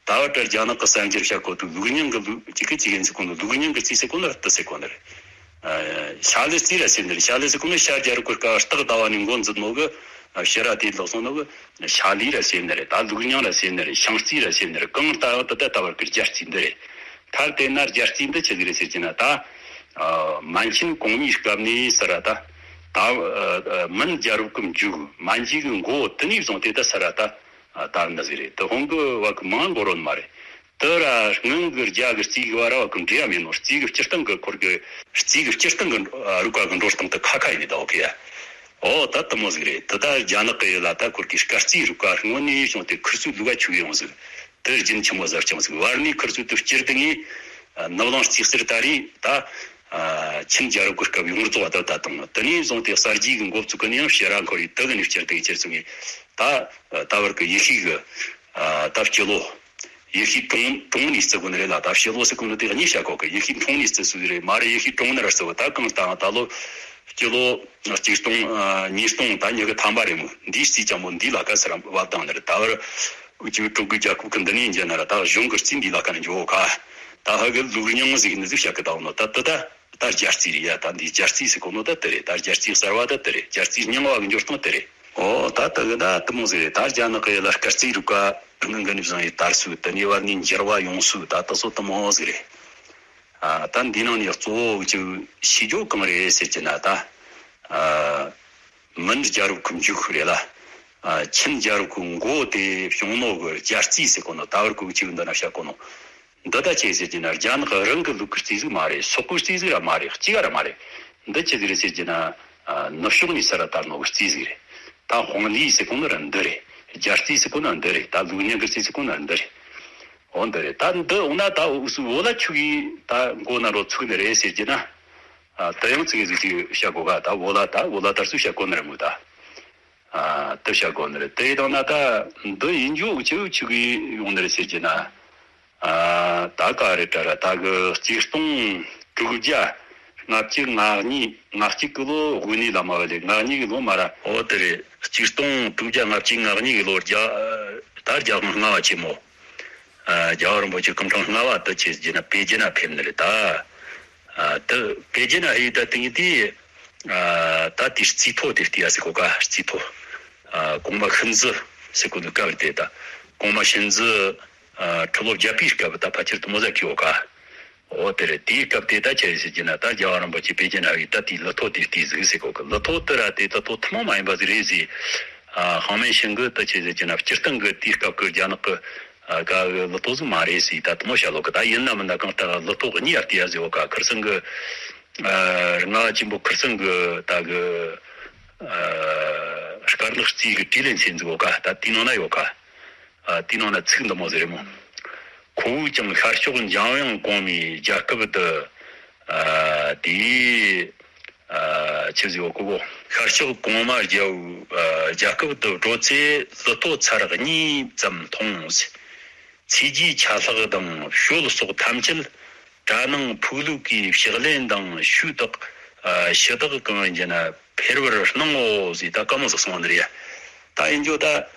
ད་བར་དྲ་རྒྱ་ནག་གི་གསར་འགྱུར་བཤད་གོ་དུས་ལུགས་རྙིང་གི་ལུགས་ཅིག་གི་ཅིག་ཡིན་ཟེར་གོ་ནི་ལུགས་རྙིང་གི་རྩིས་ཟེར་གོ་ནི་རུ་དུ་ཟེར་གོ་ནི་རེད། ཨ་ཤ་ལི་རྩིས་ར་ཟེར་ནི་རེད། ཤ་ལི་ཟེར་གོ་ནི་ཤར་རྒྱ་རུ་གོ་སྐབས་སྟག་ཟླ་བ་ནས་འགོ་འཛིན་ནོ་གི་ཕྱི་ར་དེ་ལོག་སོང་ནོ་གི། ཤ་ལི་ར་ཟེར་ནི་རེད། ད་ལུགས་རྙིང་ར་ཟེར་ནི་རེད། ཤིང་རྩིས་ར་ཟེར་ནི་རེད། གང་ལྟར་ཡང་དེ་ད་ལྟ་བར་གྱི་རྒྱལ་རྩིས་འདི་རེད། མཐར་དེ་ན་རྒྱལ་རྩིས་འདི་ཆི་ཟིག་རེད་ཟེར་གྱི་ན་ད། ཨ་མན་ཆིན་གོང་མའི་སྐབས་ནས་ཟེར་ར་ད། ད་ཨ་མིན་རྒྱལ་རབས་ཀྱི་མཇུག་མན་ཇུའི་གི་མགོ་དེ་ནས་བཟུང་སྟེ་ད་ཟེར་ར་ད། ཨ་ད་ནི་ཟིག་རེད། དེ་ཧོང་གི་བ་གི་མང་འགོར་རོ་ནི་མ་རེད། དེ་ར་སྔོན་གི་རྒྱ་གི་རྩིས་གི་བ་ར་བ་གི་འབྲེལ་བ་མེད་ནོ། རྩིས་གི་སྤྱིར་བཏང་གི་འཁོར་གི་རྩིས་གི་སྤྱིར་བཏང་གི་རིག་པ་གི་འགྲོ་སྟངས་དེ་ཁ་ཁ་ཡིན་ནི་ད་འོ་ཁི་ཡ། ཨོ་ད་དེ་མོ་ཟིག་རེད། དེ་ད་རྒྱ་ནག་གི་ཡུལ་ལ་ད་ཁོར་གི་སྐར་རྩིས་རིག་པ་སྔོན་ནས་བྱུང་སྟེ་ཁུར་ཚོས་ལུག་ག་ཆུག་ཡོང་ཟིག། དེ་རྒྱུན་ཆི་མོ་ཟབ་ཅིང་ཟིག། བར་ནས་ཁུར་ཚོས་དེ་སྤྱིར་དུ་ངས་ནུབ་གླིང་རྩིས་གསར་ད་རེས་ད་ཆིན་རྒྱལ་རབས་ཀྱི་སྐབས་ཡོངས་རྫོགས་ད་ད་དང་དེ་ནས་བཟུང་སྟེ་གསར་བརྗེ་གི་འགོ་བཙུགས་གི་ནས་ཡང་ཕྱི་ར་འཁོར་ཡི་དེ་གི་ནས་སྤྱིར་དུ་ཡི་ཁྱེར་ཚུགས་ངས་ད་ད་བར་གི་ཡེ་ཤུ་གི་ད་སྤྱི་ལོ། ཡེ་ཤུའི་གྲོང་གྲོང་ནས་བརྩི་དགོས་ནི་རེད་ལ། ད་ཕྱི་ལོ་ཟེར་གོ་ནི་དེ་གཉིས་བཤད་གོ་གི། ཡེ་ཤུའི་གྲོང་ནས་བརྩི་སྲོལ་རེད། མ་རེད། ཡེ་ཤུའི་གྲོང་ནས་ར་བརྩི་བ་ད་གང་ལྟར་ད་ལོ་སྤྱི་ལོ་གཅིག་སྟོང་ཉིས་སྟོང་ད་ཉི་ཤུ་ཐམ་པ་རེད་མོད། འདིའི་རྩིས་ཅང་མོ་འདི་ལ་ཁ་སར་བབ་བཏང་ནི་རེད། ད་བར་འུ་ཅག་ཀྲུང་གོའི་རྒྱལ་ཁབ་ཀྱི་འདི་ནས་འཇལ་ན་ར་ད་གཞུང་གི་རྩིས་འདི་ལ་ཁ་ནས་འཇོག་ག། ད་ཧ་གི་ལུགས་རྙིང་ཟིག་ནི་ཟིག་བཤད་གི་ད་འོ་ནོ་ད་ད་ད། ད་རྒྱལ་རྩིས་རེད་ཡ། ད་འདི་རྒྱལ་རྩིས་ཟེར་གོ་ནོ་ད་དེ་རེད། ད་རྒྱལ་རྩིས་གསར་བ་ད་དེ་རེད། རྒྱལ་རྩིས་རྙིང་བ་གི་འགྱུར་སྟངས་དེ་རེད། ཨོ་ད་ད་གི་ད་དེ་མོ་ཟིག་རེད། ད་རྒྱ་ནག་གི་ཡུལ་ལ་སྐར་རྩིས་རིག་པ་སྔོན་གི་ནས་བཟུང་ཡི་དར་སྲོལ་དེ་ནས་བར་ནས་འགྱུར་བ་ཡོང་སྲོལ་ད་དེ་ཚོ་དེ་མོ་ཟིག་རེད། ཨ་ད་འདི་ནང་ནས་གཙོ་བོ་ཅིག་ཤེས་རྒྱུ་གང་རེད་ཟེར་གྱི་ན་ད། ཨ་མིན་རྒྱལ་རབས་ཀྱི་མཇུག་རེད་ལ། ཨ་ཆིན་རྒྱལ་རབས་ཀྱི་མགོ་དེ་བྱུང་ནོ་གི་རྒྱལ་རྩིས་ཟེར་གོ་ནོ་ད་བར་གི་ཅིག་འདི་ན་བཤད་གོ་ནོ། འདི་ད་ཅི་ཟེར་གྱི་ན་རྒྱ་ནག་རང་གི་ལུགས་ཀྱི་རྩིས་ཟིག་མ་རེད། སོག་པོའི་རྩིས་ཟིག་ར་མ་རེད། གཅིག་ར་མ་རེད། འདི་ཅི་ཟིག་རེད་ཟེར་གྱི་ན། ཨ་ནུབ་ཕྱོགས་ནས་ས་ར་དར་ནོ་གི་རྩིས་ཟིག་རེད། ད་ཧོང་ལི་ཟེར་གོ་ནི་ར་འདི་རེད། རྒྱལ་རྩིས་ཟེར་གོ་ནི་འདི་རེད། ད་ལུགས་རྙིང་གི་རྩིས་ཟེར་གོ་ནི་ར་འདི་རེད། འོ་འདི་རེད། ད་འདི་འོ་ན་ད་འུ་སུ་བོ་ལ་ཆུ་གི་ད་མགོ་ན་རོ་ཚུགས་ནི་རེད་ཟེར་གྱི་ན། ཨ་ད་ཡང་ཚིག་ཟིག་ཅིག་བཤད་གོ་ག། ད་བོ་ལ་ད་བོ་ལ་དར་སུ་བཤད་གོ་ནི་ར་མོ་ད། ཨ་དེ་བྱ་དགོས་ནི་རེད། དེ་ཡིན་དང་ན་ད་འདི་ཡིན་རྒྱུ་ཆེ་བོ་ཆེ་གི་ཡོང་ནི་རེད་ཟེར་གྱི་ན། ཨ་ད་ག་རེ་དྲ་ར་ད་གི་གཅིག་སྟོང་དྲུག་བརྒྱ་ལྔ་བཅུ་ང་གཉིས་ང་གཅིག་གི་ལོ་དབུ་ནས་ལ་མ་བ་ལས་ང་གཉིས་གི་ལོ་མ་ར། ཨོ་དེ་རེད། གཅིག་སྟོང་དྲུག་བརྒྱ་ལྔ་བཅུ་ང་གཉིས་གི་ལོ་རྒྱ་ད་རྒྱ་དབང་ལྔ་བ་ཆེན་མོ། ཨ་རྒྱལ་བ་རིན་པོ་ཆེ་སྐུ་ཕྲེང་ལྔ་བ་དུ་ཆེ་རྒྱུ་ན་པེ་ཅིན་ན་ཕེབས་ནི་རེད་ད། ཨ་དུ་པེ་ཅིན་ན་ཧེ་ད་དེང་དེ། ཨ་ད་དེ་རྩིས་ཐོ་དེ་བལྟས་ཡ་ཟེར་གོ་ག། རྩིས་ཐོ། ཨ་གོང་མ་ཤིན་ཙི་ཟེར་གོ་ནི་སྐབས་དེ་ད་གོང་མ་ཤིན་ཙི་ཨ་ཁྲི་ལོ་བརྒྱད་པའི་སྐབས་ད་ཕལ་ཆེར་དུ་མོ་ཟ་ཁི་ཡོ་ག། འོ་དེ་རེད། དེའི་སྐབས་དེ་ད་ཆི་རེད་ཟེར་གྱི་ན་ད་རྒྱལ་བ་རིན་པོ་ཆེ་པེ་ཅིན་ན་ཡི་ད་དེའི་ལི་ཐོ་དེ་བལྟས་ཟིག་ཟེར་གོ་གི། ལི་ཐོ་དེ་ར་དེ་ད་ཐོ་ཐུན་མོང་མ་ཡིན་པ་ཟིག་རེད་ཟེར། ཨ་ཧང་མན་ཤིང་གི་ད་ཆི་ཟེར་གྱི་ན་སྤྱིར་བཏང་གི་དེའི་སྐབས་གི་རྒྱ་ནག་གི་ཨ་ག་གི་ལི་ཐོ་ཟིག་མ་རེད་ཟེར། ད་དུ་མོ་བཤད་ལོ་གི། ད་ཡིན་ན་མིན་ན་གང་ལྟར་ལི་ཐོ་གཉིས་ཡར་དེ་ཡ་ཟེར་བ་ག། ཁིར་སང་གི་ཨ་རྔ་བ་ཆེན་པོ་ཁིར་སང་གི་ད་གི་ ཨ། དཀར་ནག་རྩིས་ཀྱི་དྲིས་ལན་ཟེར་འཛུགས་ཡོད་ཀ། ད་དེའི་ནང་ན་ཡོད་ཀ། ཨ། དེའི་ནང་ན་ཚིག་འདི་མོ་ཟེར་རེད་མོ། ཁོ་བོས་ཀྱང་ཤར་ཕྱོགས་འཇམ་དབྱངས་གོང་མའི་རྒྱལ་ཁབ་ཏུ། ཨ། དེའི། ཨ། ཆི་ཟིག་ཡོད་ཀོ་གོ། ཤར་ཕྱོགས་གོང་མ་རྒྱལ་བོའི། ཨ། རྒྱལ་ཁབ་ཏུ་འགྲོ་ཚེ་ལི་ཐོ་ཚར་གཉིས་ཙམ་མཐོང་ཟེར། ཚེས་བརྒྱའི་ཆད་ལྷག་དང་ཞོལ་སོགས་ཐམས་ཅད། གྲྭ་ནང་ཕུག་ལུགས་ཀྱི་ཕྱག་ལེན་དང་ཞུས་དག། ཨ། ཞུ་དག་གང་ཡིན་ན་ཕེར་བར་སྣང་ངོ་ཟེར། ད་ག་མོ་ཟིག་གསུངས་པ་ནི་རེད་ཡ། ད་ཡིན་རྒྱུ་ད།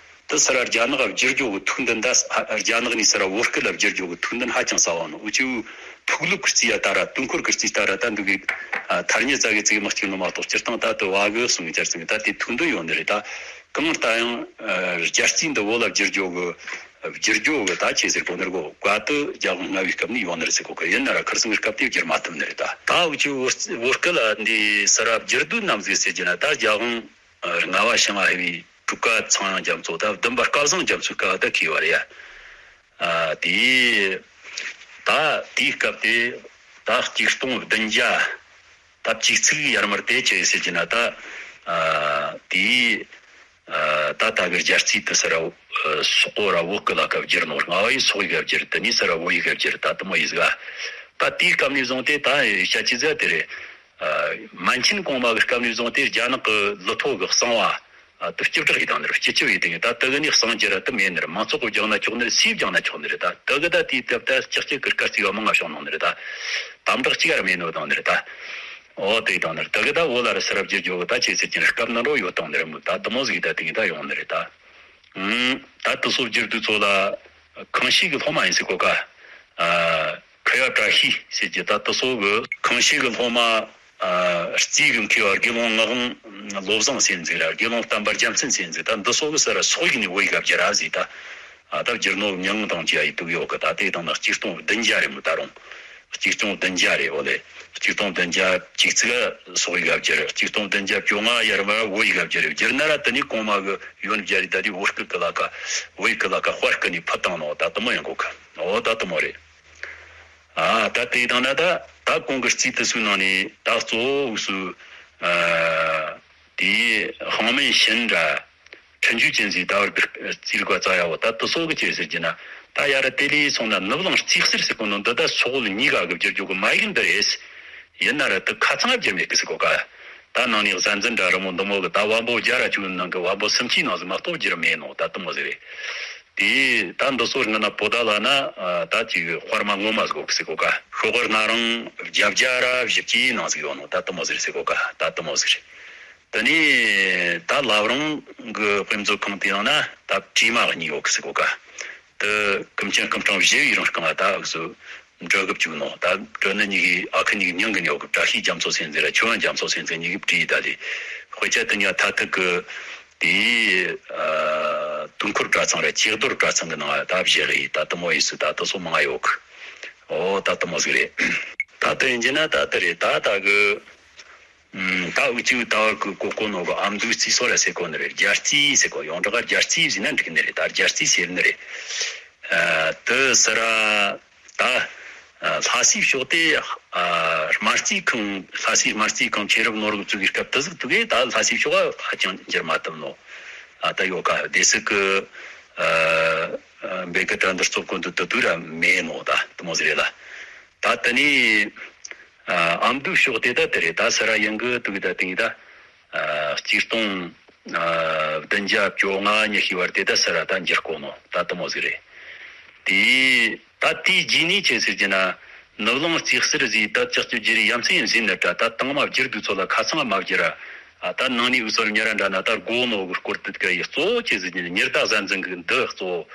དེ་སར་རྒྱ་ནག་བསྒྱུར་རྒྱུ་གི་ཐུགས་འདུན་ད། རྒྱ་ནག་ནས་སར་བོད་སྐད་ལ་བསྒྱུར་རྒྱུ་གི་ཐུགས་འདུན་ཧ་ཅང་གསལ་བ་ནོ། འུ་ཅི་ཕུག་ལུགས་ཀྱི་རྩིས་ཡ་ད་ར། དུས་འཁོར་གྱི་རྩིས་ད་ར། ད་འདུག་གི། ཨ། ཐ་སྙད་ཙག་གི་ཙིག་མ་གཅིག་ནོ་མ་གཏོགས་སྤྱིར་བཏང་ད་དུ་བ་གི་གསུང་གི་ཅར་ཙིག་ད་དེ་ཐུགས་འདུན་ཡོད་ནི་རེད། ད་གང་ལྟར་ཡང་། ཨ། རྒྱལ་རྩིས་འདི་བོད་ལ་བསྒྱུར་རྒྱུ་གི། བསྒྱུར་རྒྱུ་གི་ད་ཆེ་ཟེར་གོ་ནི་རེད་གོ། བཀའ་དུ་རྒྱ་དབང་ལྔ་བའི་སྐབས་ནས་ཡོད་ནི་རེད་ཟེར་གོ་གི། ཡིན་ན་ར་ཁར་སང་གི་སྐབས་དེ་བསྒྱུར་མ་ཐུབ་ནི་རེད། ད་ད་འུ་ཅི་བོད་བོད་སྐད་ལ་འདི་སར་བསྒྱུར་དུས་ནམ་ཟིག་ཟེར་གྱི་ན། ད་རྒྱ་དབང་ལྔ་པ་ཞང་ཨ་བའི་གྲུབ་ཀ་ཚངས་དབྱངས་རྒྱ་མཚོ། ད་བདུན་པ་སྐལ་བཟང་རྒྱ་མཚོའི་སྐབས་ད་གི་བར་ཡ། ཨ། དེ། ད་དེའི་སྐབས་དེ། ད་གཅིག་སྟོང་བདུན་བརྒྱ། ད་བཅུ་གཅིག་ཡར་མར་དེ་ཆི་ཟིག་ཟེར་གྱི་ན། ད། ཨ། དེའི། ཨ། ད་ད་གི་རྒྱལ་རྩིས་དེ་སར། ཨ། སོག་པོ་ར་བོད་སྐད་ལ་སྐབས་བསྒྱུར་ནོ། ལྔ་པ་ཡིས་སོག་ཡིག་ག་བསྒྱུར། དེ་ནས་སར་བོད་ཡིག་ག་བསྒྱུར། ད་དེ་མོ་ཡིན་ཟིག། ད་དེའི་སྐབས་ནས་བཟུང་སྟེ་ད་བཤད་ཀྱི་ཟེར་དེ་རེད། ཨ། མན་ཆིན་གོང་མ་གི་སྐབས་ནས་བཟུང་སྟེ་རྒྱ་ནག་གི་ལི་ཐོ་གི་གསང་བ། ཨ། དེ་སྐྱིབ་བསྒྲགས་ཡི་དང་ནི་རེད། སྤྱི་ཁྱབ་ཡི་དེ་ད་དེ་གི་ནི་གསང་རྒྱུ་ར་དེ་མེད་ནི་རེད། མང་ཚོགས་གི་སྦྱང་ན་ཆོག་ནི་རེད། སུས་སྦྱང་ན་ཆོག་ནི་རེད། ད་དེ་གི་ད་དེའི་སྟབས་ད་ལྕགས་ཀྱི་གི་སྐར་རྩིས་བ་མང་ང་བྱུང་ནོ་ནི་རེད། ད་དམ་བསྒྲགས་གཅིག་ར་མེད་ནོ་དང་ནི་རེད་ད། ཨོ་དེ་དང་ནི་རེད། དེ་གི་ད་བོད་ལ་ར་སར་བསྒྱུར་རྒྱུ་གི་ད་ཆེ་ཟེར་གྱི་ན་སྐབས་ན་འགྲོ་ཡོད་དང་ནི་རེད་མོ། ད་དེ་མོ་ཟིག་ད་དེ་གི་ད་ཡོང་ནི་རེད་ད། ཨུམ། ད་དེ་སོ་བསྒྱུར་དུས་ཚོ་ལ་ཁང་ཤིས་གི་སློབ་མ་ཡིན་ཟེར་གོ་ཀ། ཨ། ཁ་ཡ་བཀྲ་ཤིས་ཟེར་གྱི། ད་དེ་སོ་གི་ཁང་ཤིས་གི་སློབ་མ། ཨ། རྩིས་གི་མཁས་པ་དགེ་སློང་ངག་དབང་བློ་བཟང་ཟེར་ཟིག་ར། དགེ་སློང་བསྟན་པ་རྒྱལ་མཚན་ཟེར་ཟིག། ད་འདི་སོ་གི་སར་སོག་ཡིག་ནས་བོད་ཡིག་ག་བསྒྱུར་ར་ཟིག། ད། ཨ། ད་བསྒྱུར་ནོ་མྱ་ངན་དང་བཅས་ཡི་དུག་ཡོད་གི། ད་དེ་དང་ན་གཅིག་སྟོང་བདུན་བརྒྱ་རེད་མོ། ད་རུང་གཅིག་སྟོང་བདུན་བརྒྱ་རེད། འོ་ལེ། གཅིག་སྟོང་བདུན་བརྒྱ་བཅུ་གཅིག་སོག་ཡིག་ག་བསྒྱུར། གཅིག་སྟོང་བདུན་བརྒྱ་བཅོ་ལྔ་ཡར་མར་བོད་ཡིག་ག་བསྒྱུར། བསྒྱུར་ན་ར་དེ་ནས་གོང་མ་གི་ཡོན་བརྒྱ་རེད། ད་དེ་བོད་སྐད་གི་ལ་ཀ། བོད་ཡིག་གི་ལ་ཀ་དཔར་སྐུ་ནས་ཕུད་བཏང་ནོ། ད་དེ་མོ་ཡིན་གོ་གི། འོ་ད་དེ་མོ་རེད། ཨ། ད་དེ་དང་ན་ད་ད་གོང་གི་རྩིས་དེ་ཚོའི་ནང་ནས་ད་གཙོ་བོ་འུ་སུ། ཨ། དེའི་ཧང་མིན་ཤིན་ར་ཁྲིན་ཇུ་ཅན་ཟེར་ད་བར་གི་རྩིས་རིག་པ་རྩ་ཡ་བོ། ད་དེ་སོ་གི་ཅི་ཟེར་གྱི་ན། ད་ཡ་ར་དེ་ལས་སོང་ན་ནུབ་གླིང་རྩིས་གསར་ཟེར་གོ་ནོ་འདི་ད་སོག་བོད་གཉིས་ཀ་གི་བསྒྱུར་རྒྱུ་གི་མ་ཡིག་འདི་རེད། ཡིན་ན་ར་དེ་ཁ་ཚང་བསྒྱུར་མེད་གི་ཟེར་གོ་ཀ། ད་ནང་ནས་གཟའ་འཛིན་འདྲ་རི་མོ་འདི་མོ་གི་ད་བམ་པོ་བརྒྱ་ར་བཅུ་ནང་གི་བམ་པོ་སུམ་ཅུའི་ནང་ཟིག་མ་གཏོགས་བསྒྱུར་མེད་ནོ། ད་དེ་མོ་ཟིག་རེད། དེ་ད་འདི་སོ་སྔ་ན་པོ་ཏ་ལ་ན། ཨ། ད་ཅིག་དཔར་མ་ངོ་མ་ཟིག་གོ་གི་ཟེར་གོ་ཀ། ཤོག་དཀར་ན་རང་བརྒྱད་བརྒྱ་ར་བཞི་བཅུའི་ནང་ཟིག་ཡོད་ནོ། ད་དེ་མོ་ཟིག་རེད་ཟེར་གོ་ཀ། ད་དེ་མོ་ཟིག་རེད། དེ་ནས་ད་བླ་བྲང་གི་དཔེ་མཛོད་ཁང་དེ་ཡང་ན་ད་བྲིས་མ་གཉིས་ཡོད་གི་ཟེར་གོ་ཀ། དེ་ཀུན་མཁྱེན་སྐུ་ཕྲེང་བཞི་བའི་རིང་རྐང་ལ་ད་འུ་སུ་འབྲི་གི་བཅུག་ནོ། ད་འབྲི་ནི་གཉིས་ཀྱི་ཨ་ཁུ་གཉིས་ཀྱི་མྱིང་གི་ནི་ཡོད་གི། བཀྲ་ཤིས་རྒྱ་མཚོ་ཟེར་ཟིག་ར་ཆོས་དབྱངས་རྒྱ་མཚོ་ཟེར་ཟིག་གཉིས་ཀྱིས་བྲིས་ད་ལི། དཔེ་ཆ་དེ་གཉིས་ཐ་ཐུག་གི་དེའི། ཨ། དུས་འཁོར་གྲྭ་ཚང་ར་ཆོས་རྡོར་གྲྭ་ཚང་གི་ནང་ད་བཞག་གི་ཡིན། ད་དེ་མོ་ཡིན་སུ་ད་དེ་སོ་མང་ཡོད་གི། ཨོ་ད་དེ་མོ་ཟིག་རེད། ད་དེ་ཡིན་གྱི་ན་ད་དེ་རེད། ད་ད་གི། ཨུམ། ད་འུ་ཅི་ད་བར་གི་གོ་གོ་ནོ་གི་ཨ་མདོའི་རྩིས་སོ་ར་ཟེར་གོ་ནི་རེད། རྒྱལ་རྩིས་ཟེར་གོ། ཡོངས་གྲགས་རྒྱལ་རྩིས་ཟེར་ན་འགྲིག་ནི་རེད། ད་རྒྱལ་རྩིས་ཟེར་ནི་རེད། ཨ། དེ་སར་ད། ཨ། ལྷ་སའི་ཕྱོགས་དེ། ཨ། སྨར་རྩིས་ཁང་། ལྷ་སའི་སྨར་རྩིས་ཁང་ཆོས་རབ་ནོར་བུ་བཙུགས་པའི་སྐབས་དེ་ཟིག་དུས་གི་ད་ལྷ་སའི་ཕྱོགས་ཧ་ཅང་འགྱུར་མ་ཐུབ་ནོ། ཨ། ད་ཡོད་ཀ། སྡེ་སྲིད་ཀྱི། ཨ། ཨ། བེ་ཀ་ད་འདིར་ཚོགས་ཀུན་ཏུ་དུ་དུས་ར་མེད་ནོ། ད་དེ་མོ་ཟིག་རེད་ལ། ད་དེ་ནས། ཨ། ཨ་མདོའི་ཕྱོགས་དེ་ད་དེ་རེད། ད་སར་ཡང་གི་དུས་གི་ད་དེ་ཡིན་ད། ཨ། གཅིག་སྟོང་། ཨ། བདུན་བརྒྱ་བཅོ་ལྔ་ཉི་ཤུའི་བར་དེ་ད་སར་ད་འགྱུར་གོ་ནོ། ད་དེ་མོ་ཟིག་རེད། དེ་ད་དེའི་རྗེས་ནས་ཆི་ཟེར་གྱི་ན། ནུབ་གླིང་རྩིས་གསར་ཟིག་ད་ལྕགས་ཀྱི་བསྒྱུར་ཡ་མཚན་ཡིན་ཟིན་ནི་འདྲ། ད་དང་མ་བསྒྱུར་དུས་ཚོ་ལ་ཁ་ཚང་མ་བསྒྱུར་ར། ཨ། ད་ནང་ནས་འུ་ཚོར་ཉེ་ར་འདྲ་ན་ད་དགོ་ནོ་གི་སྐོར་དེ་ག་ཡི་གཙོ་བོ་ཆི་ཟེར་གྱི་ན། ཉི་ཟླ་གཟའ་འཛིན་གི་འདི་གཙོ་བོ།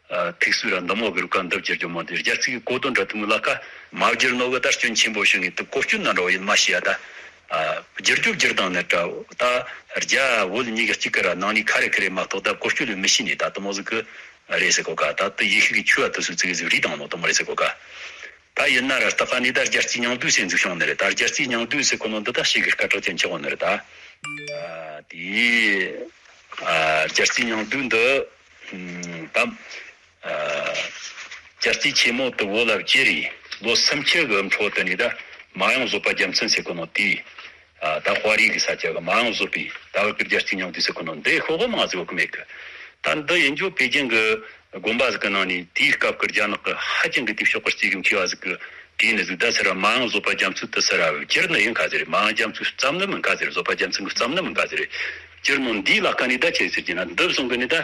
ཨ། ཐིག་སུ་ར་འདི་མོ་གི་རུ་ཀ་འདི་བསྒྱུར་རྒྱུ་མོ་དེ་རྒྱལ་རྩིས་ཀྱི་གོ་དོན་འདྲ་དུ་མི་ལ་ཀ་མ་བསྒྱུར་ནོ་གི་ད་སྐྱོན་ཆེན་པོ་ཞིག་ངེས་དུ་གོ་སྐྱོན་ན་འགྲོ་ཡིན་མ་ཤེས་ཡ། ད། ཨ། བསྒྱུར་རྒྱུ་བསྒྱུར་དང་ནི་འདྲ། ད་རྒྱ་བོད་གཉིས་ཀ་གཅིག་གི་ར་ནང་ནས་ཁ་རེ་ཁ་རེ་མ་གཏོགས་ད་གོ་སྐྱོན་ལས་མི་ཤེས་ནས་ད་དེ་མོ་ཟིག་གི་རེད་ཟེར་གོ་ཀ། ད་དེ་ཡེ་ཤུ་གི་ཆོས་བ་དེ་སུ་ཚིག་ཟིག་རིག་དང་ནོ་དེ་མོ་རེད་ཟེར་གོ་ཀ། ད་ཡིན་ན་ར་སྟག་ཁ་ནས་ད་རྒྱལ་རྩིས་ཉིང་བསྡུས་ཟེར་འཛུགས་བྱུང་ནི་རེད། ད་རྒྱལ་རྩིས་ཉིང་བསྡུས་ཟེར་གོ་ནོ་འདི་ད་ཞིག་གི་སྐད་གྲགས་ཅན་ཆེ་བོ་ནི་རེད་ད། ཨ། དེ། ཨ། རྒྱལ་རྩིས་ཉིང་བསྡུས་འདི། ཨམ། ད། ཨ། རྒྱལ་རྩིས་ཆེན་མོ་དེ་བོད་ལ་བསྒྱུར་རེ་ལོ་སུམ་ཅུ་གི་འཕྲོ་དེ་ནས་ད་མ་ཡོང་བཟོད་པ་རྒྱལ་མཚན་ཟེར་གོ་ནོ་དེས། ད་དཔའ་རིས་གི་ས་ཆ་གི་མ་འོངས་བཟོ་པའི་ད་བར་གི་རྒྱལ་སྤྱིའི་མཉམ་འདུས་ཟེར་གོ་ནོ་འདི་ཤོག་གོ་མང་ཟིག་གི་མེད་གི། ད་འདི་ཡིན་རྒྱུ་པེ་ཅིང་གི་དགོན་པ་ཟིག་གི་ནང་ནས་དེའི་སྐབས་ཀྱི་རྒྱ་ནག་གི་ཧ་ཅང་གི་དེ་ཕྱོགས་གི་སྐྱེ་གི་མཁས་པ་ཟིག་གི་དྲིས་ནི་ཟིག་ད་ཟེར་བ། མ་འོངས་བཟོ་པ་རྒྱ་མཚོ་དུ་ཟེར་བ་བསྒྱུར་ནི་ཡིན་ག་ཟེར། མ་འོངས་རྒྱ་མཚོ་བརྩམས་ནི་མིན་ག་ཟེར། བཟོ་པ་རྒྱ་མཚོ་གི་བརྩམས་ནི་མིན་ག་ཟེར། བསྒྱུར་ནོ་འདིའི་ལ་ཁ་ནས་ད་ཆི་ཟེར་གྱི་ན། འདི་བཟུང་གི་ནི་ད་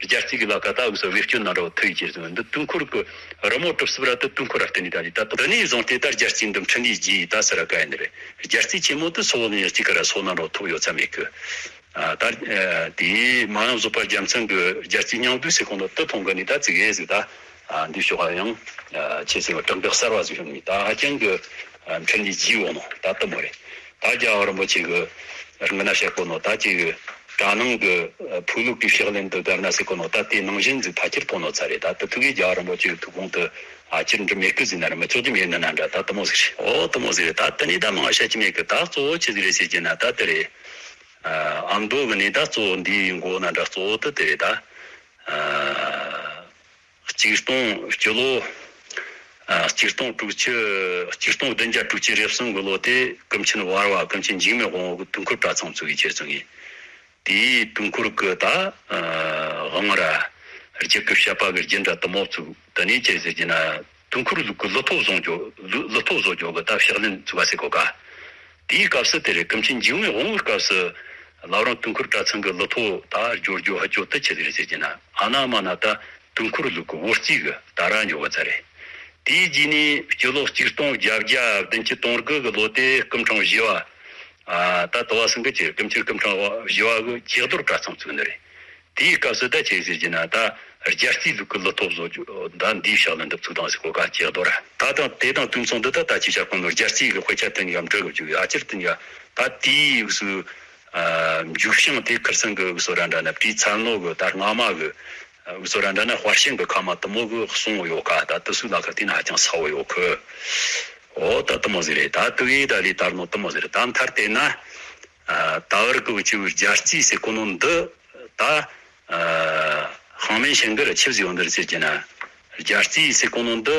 རྒྱལ་སྤྱི་གི་ལ་ཁ་ད་འུ་ཚོ་བེད་སྤྱོད་གནང་རོགས་ཐུག་ཡི་ཟེར། འདི་དུས་འཁོར་གི་རི་མོ་གྲུབ་ཟིག་ར། ད་དུས་འཁོར་ར་བརྟེན་ནས་ད་ད་འདི་ནས་བཟུང་སྟེ་ད་རྒྱལ་སྤྱིའི་འདི་འཕྲིན་ལས་རྒྱས་ད་ཟེར་བ་ག་ཡིན་ནི་རེད། རྒྱལ་སྤྱི་ཆེན་མོ་དུ་སོགས་ནས་གཅིག་ག་ར་སོ་ན་རོགས་ཐུག་ཡོད་ས་མེད་གི། ད་དེའི་མ་འོངས་བཟོ་པ་རྒྱལ་མཚན་གྱི་རྒྱལ་སྤྱིའི་མཉམ་འདུས་ཟེར་གོ་ནོ་དུ་མཐོང་གི་ནི་ད་ཙི་གེ་ཟིག་ད་འདི་ཕྱོགས་ཡང་ཆེ་སེ་བ་དྲང་གི་གསར་བ་ཟིག་ཡོང་ནི་ད་ཧ་ཅང་གི་འཕྲིན་ལས་རྒྱས་འོང་ནོ་ད་དུ་མོ་རེད། ད་རྒྱལ་བ་རིན་པོ་ཆེ་གི་རིང་ན་བཤད་གོ་ནོ་ད་ཅིག་གི་གྲྭ་ནང་གི་ཕུག་ལུགས་ཀྱི་ཕྱག་ལེན་དུ་བརྡར་ན་ཟེར་གོ་ནོ་ད་དེ་ནང་བཞིན་ཟིག་ཕལ་ཆེར་ཐོན་ནོ་ཚ་རེད། ད་དུ་ཐུག་གི་རྒྱལ་བ་རིན་པོ་ཆེ་གི་ཐུགས་དགོངས་དུ་ཨ་ཅིར་འགྲུབ་མེད་གི་ཟིག་ན་ར་མི་ཆོག་རྒྱུ་མེད་ནི་ན་འདྲ་ད་དུ་མོ་ཟིག་རེད། འོ་དུ་མོ་ཟིག་རེད། ད་དེ་ནས་ད་མང་བཤད་ཀྱི་མེད་གི། ད་གཙོ་བོ་ཆི་ཟིག་རེད་ཟེར་གྱི་ན་ད་དེ་རེད། ཨ་མདོ་གི་ནས་ད་གཙོ་བོ་འདིའི་མགོ་ན་འདྲ་གཙོ་བོ་དུ་དེ་རེད་ད། ཨ་གཅིག་སྟོང་སྤྱི་ལོ། ཨ་གཅིག་སྟོང་དྲུག་ཅུ། གཅིག་སྟོང་བདུན་བརྒྱ་དྲུག་ཅུ་རེ་གསུམ་གི་ལོ་དེ་ཀུན་མཁྱེན་བར་བ་ཀུན་མཁྱེན་འཇིགས་མེད་དབང་པོ་གི་དུས་འཁོར་གྲྭ་ཚང་བཙུགས་ཡི་ཁྱེར་སོང་ངས། དེའི་དུས་འཁོར་གི་ད་དབང་ར་རྒྱུད་ཀྱི་བཤད་པ་གི་རྒྱུད་འདྲ་དུ་མོ་བཙུགས། དེ་ནས་ཅི་ཟེར་གྱི་ན་དུས་འཁོར་ལུགས་ཀྱི་ལུ་ཐོ་བཟོ་རྒྱུ། ལུ་ལུ་ཐོ་བཟོ་རྒྱུ་གི་ད་ཕྱག་ལེན་བཙུགས་པ་ཟེར་གོ་ག། དེའི་སྐབས་སུ་དེ་རེད། ཀུན་མཁྱེན་འཇིགས་མེད་དབང་པོའི་སྐབས་སུ་བླ་བྲང་དུས་འཁོར་གྲྭ་ཚང་གི་ལུ་ཐོ་ད་སྦྱོར་རྒྱུ་ཧ་ཅོ་དུ་ཆི་ཟིག་རེད་ཟེར་གྱི་ན། ཨ་ན་མ་ན་ད་དུས་འཁོར་ལུགས་ཀྱི་བོད་རྩིས་གི་ད་ར་འཇོག་གི་ཚར་རེད། དེའི་རྗེས་ནས་སྤྱི་ལོ་གཅིག་སྟོང་བརྒྱད་བརྒྱ་བདུན་ཅུ་དོན་དགུ་གི་ལོ་དེ་སྐུ་ཕྲེང་བཞི་བ། ཨ་ད་དུ་བ་སེང་གེ་ཆེ། ཀུན་མཁྱེན་སྐུ་ཕྲེང་བཞི་བ་གི་ཀྱེག་རྡོར་གྲྭ་ཚང་བཙུགས་ནི་རེད། དེའི་སྐབས་སུ་ད་ཆི་ཟེར་གྱི་ན་ད་རྒྱལ་རྩིས་ལུགས་ཀྱི་ལུ་ཐོ་བཟོ་རྒྱུ་ད་འདིའི་ཕྱག་ལེན་འདི་བཙུགས་དང་ཟེར་གོ་ག་ཀྱེག་རྡོར་ར། ད་དང་དེ་དང་དུས་མཚུངས་འདི་ད་ད་ཅི་བྱ་གོ་ནོ་རྒྱལ་རྩིས་ཀྱི་དཔེ་ཆ་དེ་གཉིས་ཀ་འབྲི་གི་བཅུག་ཡ་ཨ་ཅིར་དེ་གཉིས་ཀ་ད་དེའི་དབུས་སུ་ཨ་མཇུག་བྱང་དེ་ཁིར་སང་གི་དབུས་སུ་ར་འདྲ་ན་པྲི་ཚལ་ནོ་གི་ད་སྔ་མ་གི་དབུས་སུ་ར་འདྲ་ན་དཔའ་ཞུམ་གི་ཁ་མ་དུ་མོ་གི་གསུང་ཡོད་ག། ད་དུ་སུ་ལ་ཁ་དེ་ན་ཧ་ཅང་ས་བོ་ཡོད་གི། འོ་ད་དུ་མོ་ཟིག་རེད། ད་དུ་ཡི་ད་ལི་དར་ནོ་དུ་མོ་ཟིག་རེད། ད་མཐར་དེ་ན། ཨ་ད་བར་གི་འུ་ཆོའི་རྒྱལ་རྩིས་ཟེར་གོ་ནོ་འདི་ད་ཨ་ཧང་མེན་ཤན་གི་ར་ཆིབས་ཟིག་ཡོང་འདིར་ཟེར་གྱི་ན། རྒྱལ་རྩིས་ཟེར་གོ་ནོ་འདི་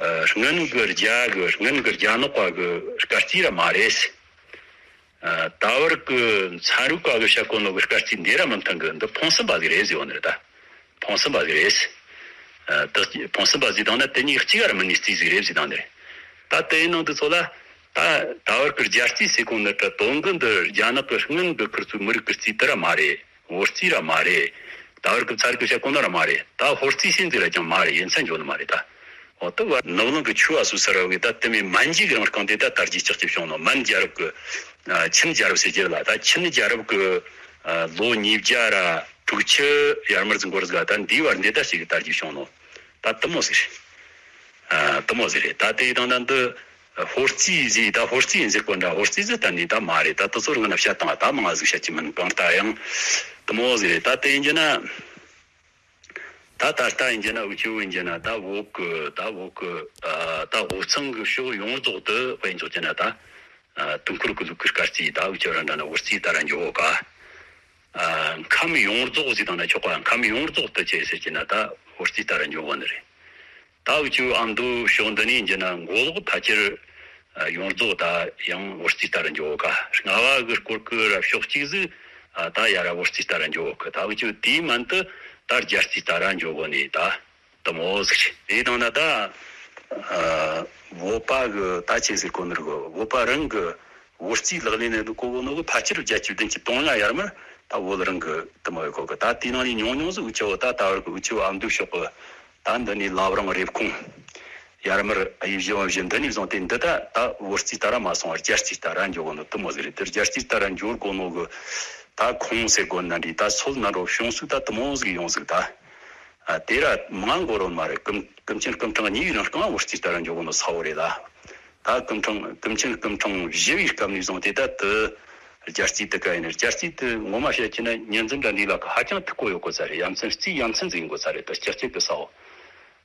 ཨ་སྔོན་གི་རྒྱ་གི་སྔོན་གི་རྒྱ་ནག་པ་གི་སྐར་རྩིས་ར་མ་རེད། ཨ་ད་བར་གི་ཚན་རིག་པ་གི་བཤད་གོ་ནོ་གི་སྐར་རྩིས་འདི་ར་མི་མཐུན་གི། འདི་ཕུང་གསུམ་པ་ཟིག་རེད་ཟེར་ཡོང་འདིར་ད། ཕུང་གསུམ་པ་ཟིག་རེད། ཨ་ད་ཕུང་གསུམ་པ་ཟིག་དང་ན་དེ་གཉིས་གཅིག་ག་ར་མི་ནུས་རྩིས་ཟིག་རེད་ཟེར་དང་འདིར། ད་དེའི་ནང་དུ་ཚོ་ལ་ད་ད་བར་གི་རྒྱལ་རྩིས་ཟེར་གོ་ནི་ད་དོན་གི་འདི་རྒྱ་ནག་གི་སྔོན་གི་ཁིར་ཚོའི་མི་རིགས་ཀྱི་རྩིས་དེ་ར་མ་རེད། བོད་རྩིས་ར་མ་རེད། ད་བར་གི་ཚར་གི་བཤད་གོ་ནི་ར་མ་རེད། ད་ཧོར་རྩིས་ཟེར་འདི་ར་ཀྱང་མ་རེད། ཡིན་ཚན་འཇོག་ནི་མ་རེད་ད། འོ་ད་བར་ནག་ལུང་གི་ཆུ་བ་སུ་ས་ར་བའི་ད་དེ་མི་མན་ཇི་གི་རང་རྐང་དེ་ད་དར་རྒྱས་ལྕགས་ཀྱི་བྱུང་ནོ། མན་རྒྱལ་རབས་ཀྱི་ཆིན་རྒྱལ་རབས་ཟེར་རྒྱུ་ལ། ད་ཆིན་རྒྱལ་རབས་ཀྱི་ལོ་ཉིས་བརྒྱ་ར་དྲུག་ཅུ་ཡར་མར་ཟིན་གོ་ར་ཟིག་ད་འདི་བར་འདི་ད་ཞིག་གི་དར་རྒྱས་བྱུང་ནོ། ད་དུ་མོ་ཟིག་རེད། དུ་མོ་ཟིག་རེད། ད་དེ་དང་ད་འདི་ཧོར་རྩིས་ཟིག་ད་ཧོར་རྩིས་ཡིན་ཟེར་གོ་འདྲ། ཧོར་རྩིས་ཟིག་ད་ནི་ད་མ་རེད། ད་དུ་ཚོར་ང་ན་བཤད་དང་ད་མང་ཟིག་བཤད་ཀྱི་མིན། གང་ལྟར་ཡང་དུ་མོ་ཟིག་རེད། ད་དེ་ཡིན་རྒྱུ་ན། ད་ད་ལྟ་ཡིན་རྒྱུ་ན་འུ་ཆོ་ཡིན་རྒྱུ་ན་ད་བོད་གི་ད་བོད་གི་ཨ་ད་དབུས་གཙང་གི་ཕྱོགས་ཡོངས་རྫོགས་དུ་དཔེ་འཇོག་རྒྱུ་ན་ད་ཨ་དུས་འཁོར་གི་ལུགས་ཀྱི་སྐར་རྩིས་ད་འུ་ཆོ་ར་འདྲ་ན་བོད་རྩིས་ལྟར་འཇོག་ག། ཨ་ཁམས་ཡོངས་རྫོགས་ཟིག་དང་ན་ཆོག་ག། ཁམས་ཡོངས་རྫོགས་དུ་ཆེ་ཟེར་གྱི་ན་ད་བོད་རྩིས་ལྟར་འཇོག་གོ་ནི་རེད། ད་འུ་ཆོ་ཨ་མདོ་ཕྱོགས་འདི་ནས་ཡིན་རྒྱུ་ན་མགོ་ལོག་ཕལ་ཆེར་ཡོངས་རྫོགས་ད་ཡང་བོད་རྩིས་ལྟར་འཇོག་ག། རྔ་བ་གི་སྐོར་གི་ར་ཕྱོགས་གཅིག་ཟིག་ད་ཡ་ར་བོད་རྩིས་ལྟར་འཇོག་གི། ད་འུ་ཆོ་དེའི་མན་དུ་ད་རྒྱལ་རྩིས་ལྟར་འཇོག་གོ་ནི་ད་དུ་མོ་ཟིག་རེད། དེ་དང་ན་ད་ཨ་བོད་པ་གི་ད་ཆེ་ཟེར་གོ་ནི་རེད་གོ། བོད་པ་རང་གི་བོད་རྩིས་ལག་ལེན་ནས་འདུག་གོ་གོ་ནོ་གི་ཕལ་ཆེར་བརྒྱད་ཅུ་བདུན་ཅུ་དོན་ལྔ་ཡར་མར་ད་བོད་རང་གི་དུ་མོ་ཡོད་གོ་གི། ད་དེའི་ནང་ནས་ཉུང་ཉུང་ཟིག་འུ་ཆོ་ད་ད་བར་གི་འུ་ཆོ་ཨ་མདོའི་ཕྱོགས་གི་ད་འདི་ནས་བླ་བྲང་རེབ་གོང་ཡར་མར་དབྱིབས་བཞི་བ་བཞི་འདི་ནས་བཟུང་སྟེ་འདི་ད་ད་བོད་རྩིས་ལྟར་མ་སོང་བར་རྒྱལ་རྩིས་ལྟར་འཇོག་གོ་ནོ་དུ་མོ་ཟིག་རེད། དེ་རྒྱལ་རྩིས་ལྟར་འཇོག་གོ་ནོ་གི་ད་ཁོངས་ཟེར་གོ་ན་འདྲི། ད་སོལ་ན་འགྲོ་བྱུང་ཚུལ་ད་དུ་མོ་ཟིག་ཡོང་ཟིག་ད། ཨ་དེ་ར་མང་གོ་རོ་མ་རེད། ཀུན་ཀུན་མཁྱེན་སྐུ་ཕྲེང་གཉིས་པའི་རིང་རྐང་བོད་རྩིས་ལྟར་འཇོག་གོ་ནོ་ས་བོ་རེད་ལ། ད་སྐུ་ཕྲེང་ཀུན་མཁྱེན་སྐུ་ཕྲེང་བཞི་པའི་སྐབས་ནས་བཟུང་སྟེ་ད་དུ་རྒྱལ་རྩིས་དུ་ག་ཡིན་ན། རྒྱལ་རྩིས་དུ་ངོ་མ་བཤད་ཀྱི་ན་ཉིན་འཛིན་འདྲ་འདི་ལ་ཧ་ཅང་ཐུག་གོ་ཡོད་གོ་ས་རེད། ཡ་མཚན་རྩིས་ཡ་མཚན་ཟིག་ཡིན་གོ་ས་རེད། ད་སྤྱི་གཅིག་གི་ས་བོ།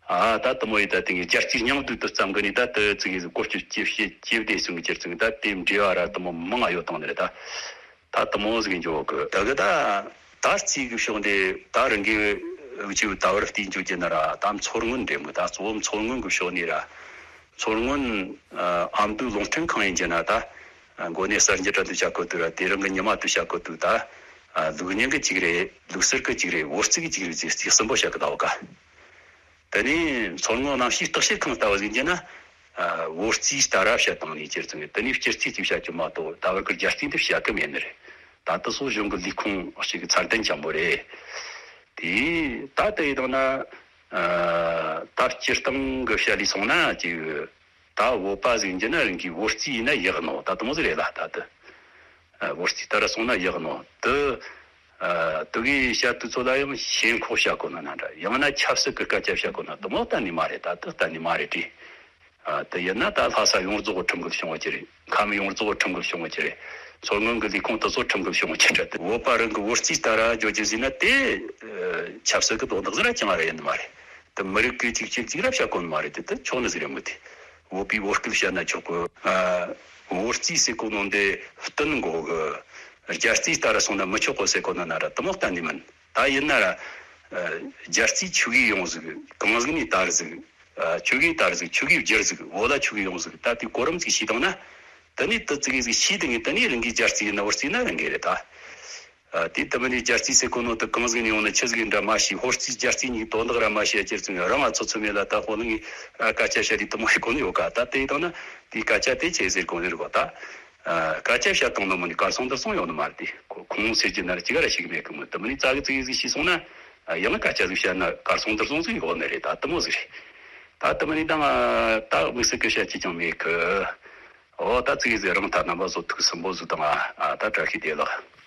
ཨ་ད་དུ་མོ་ཡི་ད་དེ་གི་རྒྱལ་རྩིས་མཉམ་འདུས་དུ་བརྩམས་གི་ནི་ད་དུ་ཙི་གི་གོ་སྐྱོད་ཅེས་བཤད་ཅེས་བདེ་སོང་གི་ཅེར་ཙི་གི་ད་དེ་འབྲེལ་བ་ར་དུ་མོ་མང་ང་ཡོད་དང་ནི་རེད་ད། ད་དུ་མོ་ཟིག་འཇོག་གི། ད་གི་ད་ད་རྩིས་གི་ཕྱོགས་འདི་ད་རང་གི་འུ་ཅི་ད་བར་བལྟས་འཇོག་རྒྱུ་ན་ར་ད་མཚོ་སྔོན་འདྲེ་མོ་ད་གཙོ་བོ་མཚོ་སྔོན་གི་ཕྱོགས་ནས་ར། མཚོ་སྔོན་ཨ་མདོའི་རླུང་འཕྲིན་ཁང་ཡིན་རྒྱུ་ན་ད་ མགོ་ནས་གསར་འགྱུར་ར་འདུག་བྱ་གོ་དུ་ར། དེ་རིང་གི་ཉི་མ་དུ་བྱ་གོ་དུ་ད། ལུགས་རྙིང་གི་གཅིག་རེད། ལུགས་གསར་གི་གཅིག་རེད། བོད་རྩིས་གི་གཅིག་རེད་ཟེར། རྩིས་གསུམ་པོ་བྱ་གི་ད་འོ་ཀ། དེ་ནས་མཚོ་སྔོན་གནམ་གཤིས་བརྟག་དཔྱད་ཁང་ལྟ་བུ་ཟིག་བྱས་ན། བོད་རྩིས་ལྟར་བཤད་བཏང་ནས་ཁྱེར་སོང་གི། དེ་ནས་སྤྱི་རྩིས་ཅིག་བཤད་རྒྱུ་མ་གཏོགས། ད་བར་གི་རྒྱལ་རྩིས་འདི་བཤད་གི་མེད་ནི་རེད། ད་ལྟ་སོ་གཞུང་གི་ལས་ཁུངས་ཞིག་གི་ཚད་ལྡན་ཅན་པོ་རེད། དེ་ད་ལྟ་ཡིན་དང་ན། ད་སྤྱིར་བཏང་གི་བཤད་ལས་སོང་ན་ཅིག་ད་བོད་པ་ཟིག་ཡིན་རྒྱུ་ན་རང་གི་བོད་རྩིས་ཡིན་ན་ཡག་ནོ། ད་དུ་མོ་ཟིག་རེད་ལ། ད་དུ་བོད་རྩིས་ལྟར་སོང་ན་ཡག་ནོ། དུ་དུ་གི་བཤད་དུ་ཚོ་ལ་ཡང་ཞེན་ཁོག་བཤད་གོ་ན་ན་འདྲ། ཡང་ན་ཆབ་སྲིད་གི་སྐད་ཆ་བཤད་གོ་ན་དུ་མོ་གཏན་ནས་མ་རེད། ད་དུ་གཏན་ནས་མ་རེད་དྲི། དུ་ཡིན་ན་ད་ལྷ་ས་ཡོངས་རྫོགས་ཁྲིམས་འགལ་བྱུང་བ་ཅི་རེད། ཁམས་ཡོངས་རྫོགས་ཁྲིམས་འགལ་བྱུང་བ་ཅི་རེད། མཚོ་སྔོན་གི་ལས་ཁུངས་དུ་ཚོ་ཁྲིམས་འགལ་བྱུང་བ་ཅི་རེད། དུ་བོད་པ་རང་གི་བོད་རྩིས་ལྟར་བརྗོད་རྒྱུ་ཟིན་ན་དེ་ཆབ་སྲིད་གི་དོན་དག་ཟིག་ར་ཅང་ར་ཡིན་ནི་མ་རེད། དུ་མི་རིགས་ཀྱི་གཅིག་གཅིག་གཅིག་ར་བཤད་གོ་ནི་མ་རེད། དེ་དུ་ཆོག་ནི་ཟིག་རེད་མོད། དེ་བོད་པའི་བོད་སྐད་བཤད་ན་ཆོག་གི། བོད་རྩིས་ཟེར་གོ་ནོ་འདི་བསྟུན་དགོ་གི། རྒྱལ་རྩིས་ལྟར་སོང་ན་མི་ཆོག་གོ་ཟེར་གོ་ནོ་ན་ར་དུ་མོ་གཏན་ནས་མིན། ད་ཡིན་ན་ར། རྒྱལ་རྩིས་ཆོས་གི་ཡོང་ཟིག། གང་ཟིག་ནས་དར་ཟིག། ཆོས་གི་དར་ཟིག། ཆོས་གི་བསྒྱུར་ཟིག། བོད་ལ་ཆོས་གི་ཡོང་ཟིག། ད་དེ་གོ་རིམ་ཟིག་ཤེས་བཏང་ན། དེ་ནས་དུ་ཙི་གི་ཟིག་ཤེས་དང་ངས་དེ་ནས་རང་གི་རྒྱལ་རྩིས་ཡིན་ན་བོད་རྩིས་ན་རང་གི་རེད་ད། དེ་དུ་མི་ནས་རྒྱལ་རྩིས་ཟེར་གོ་ནོ་དུ་གང་ཟིག་ནས་ཡོང་ན་ཆི་ཟིག་འདྲ་མ་ཤེས། བོད་རྩིས་རྒྱལ་རྩིས་གཉིས་དོན་དག་ར་མ་ཤེས་ཡ་ཁྱེར་སོང་ཡ། རང་ང་ཚོ་ཚོ་མེད་ལ་ད་ཧོ་ལང་གི་སྐད་ཆ་བཤད་དེ་དུ་མོ་ཡི་གོ་ནི་ཡོད་ཀ། ད་དེ་ཡི་དང་ན་དེ་སྐད་ཆ་དེ་ཆེ་ཟེར་གོ་ནི་རེད་གོ་ད། སྐད་ཆ་བཤད་སྟངས་ནི་མོ་ནི་གར་སོང་དུར་སོང་ཡོང་ནི་མ་རེད་དེ། ཁོ་ཁོང་ཟེར་གྱི་ན་ར་ཅི་ག་ར་ཞིག་མེད་གི་མོ། དུ་མི་ནི་ཙག་གི་ཙིག་གི་ཟིག་ཤེས་སོང་ན། ཡང་སྐད་ཆ་ཟིག་བཤད་ན་གར་སོང་དུར་སོང་ཟིག་ཡོད་ནི་རེད། ད་དུ་མོ་ཟིག་རེད། ད་དུ་མི་ནི་ད་ང་ད་དམིགས་བསལ་གི་བཤད་ཅི་ཅང་མེད་གི། ཨོ་ད་ཙིག་གི་ཟིག་རང་ད་རྣམ་པ་ཚོ་ཐུགས་སུན་པོ་ཟིག་དང་ཨ་ད་བཀྲ་ཤིས་བདེ་ལེགས།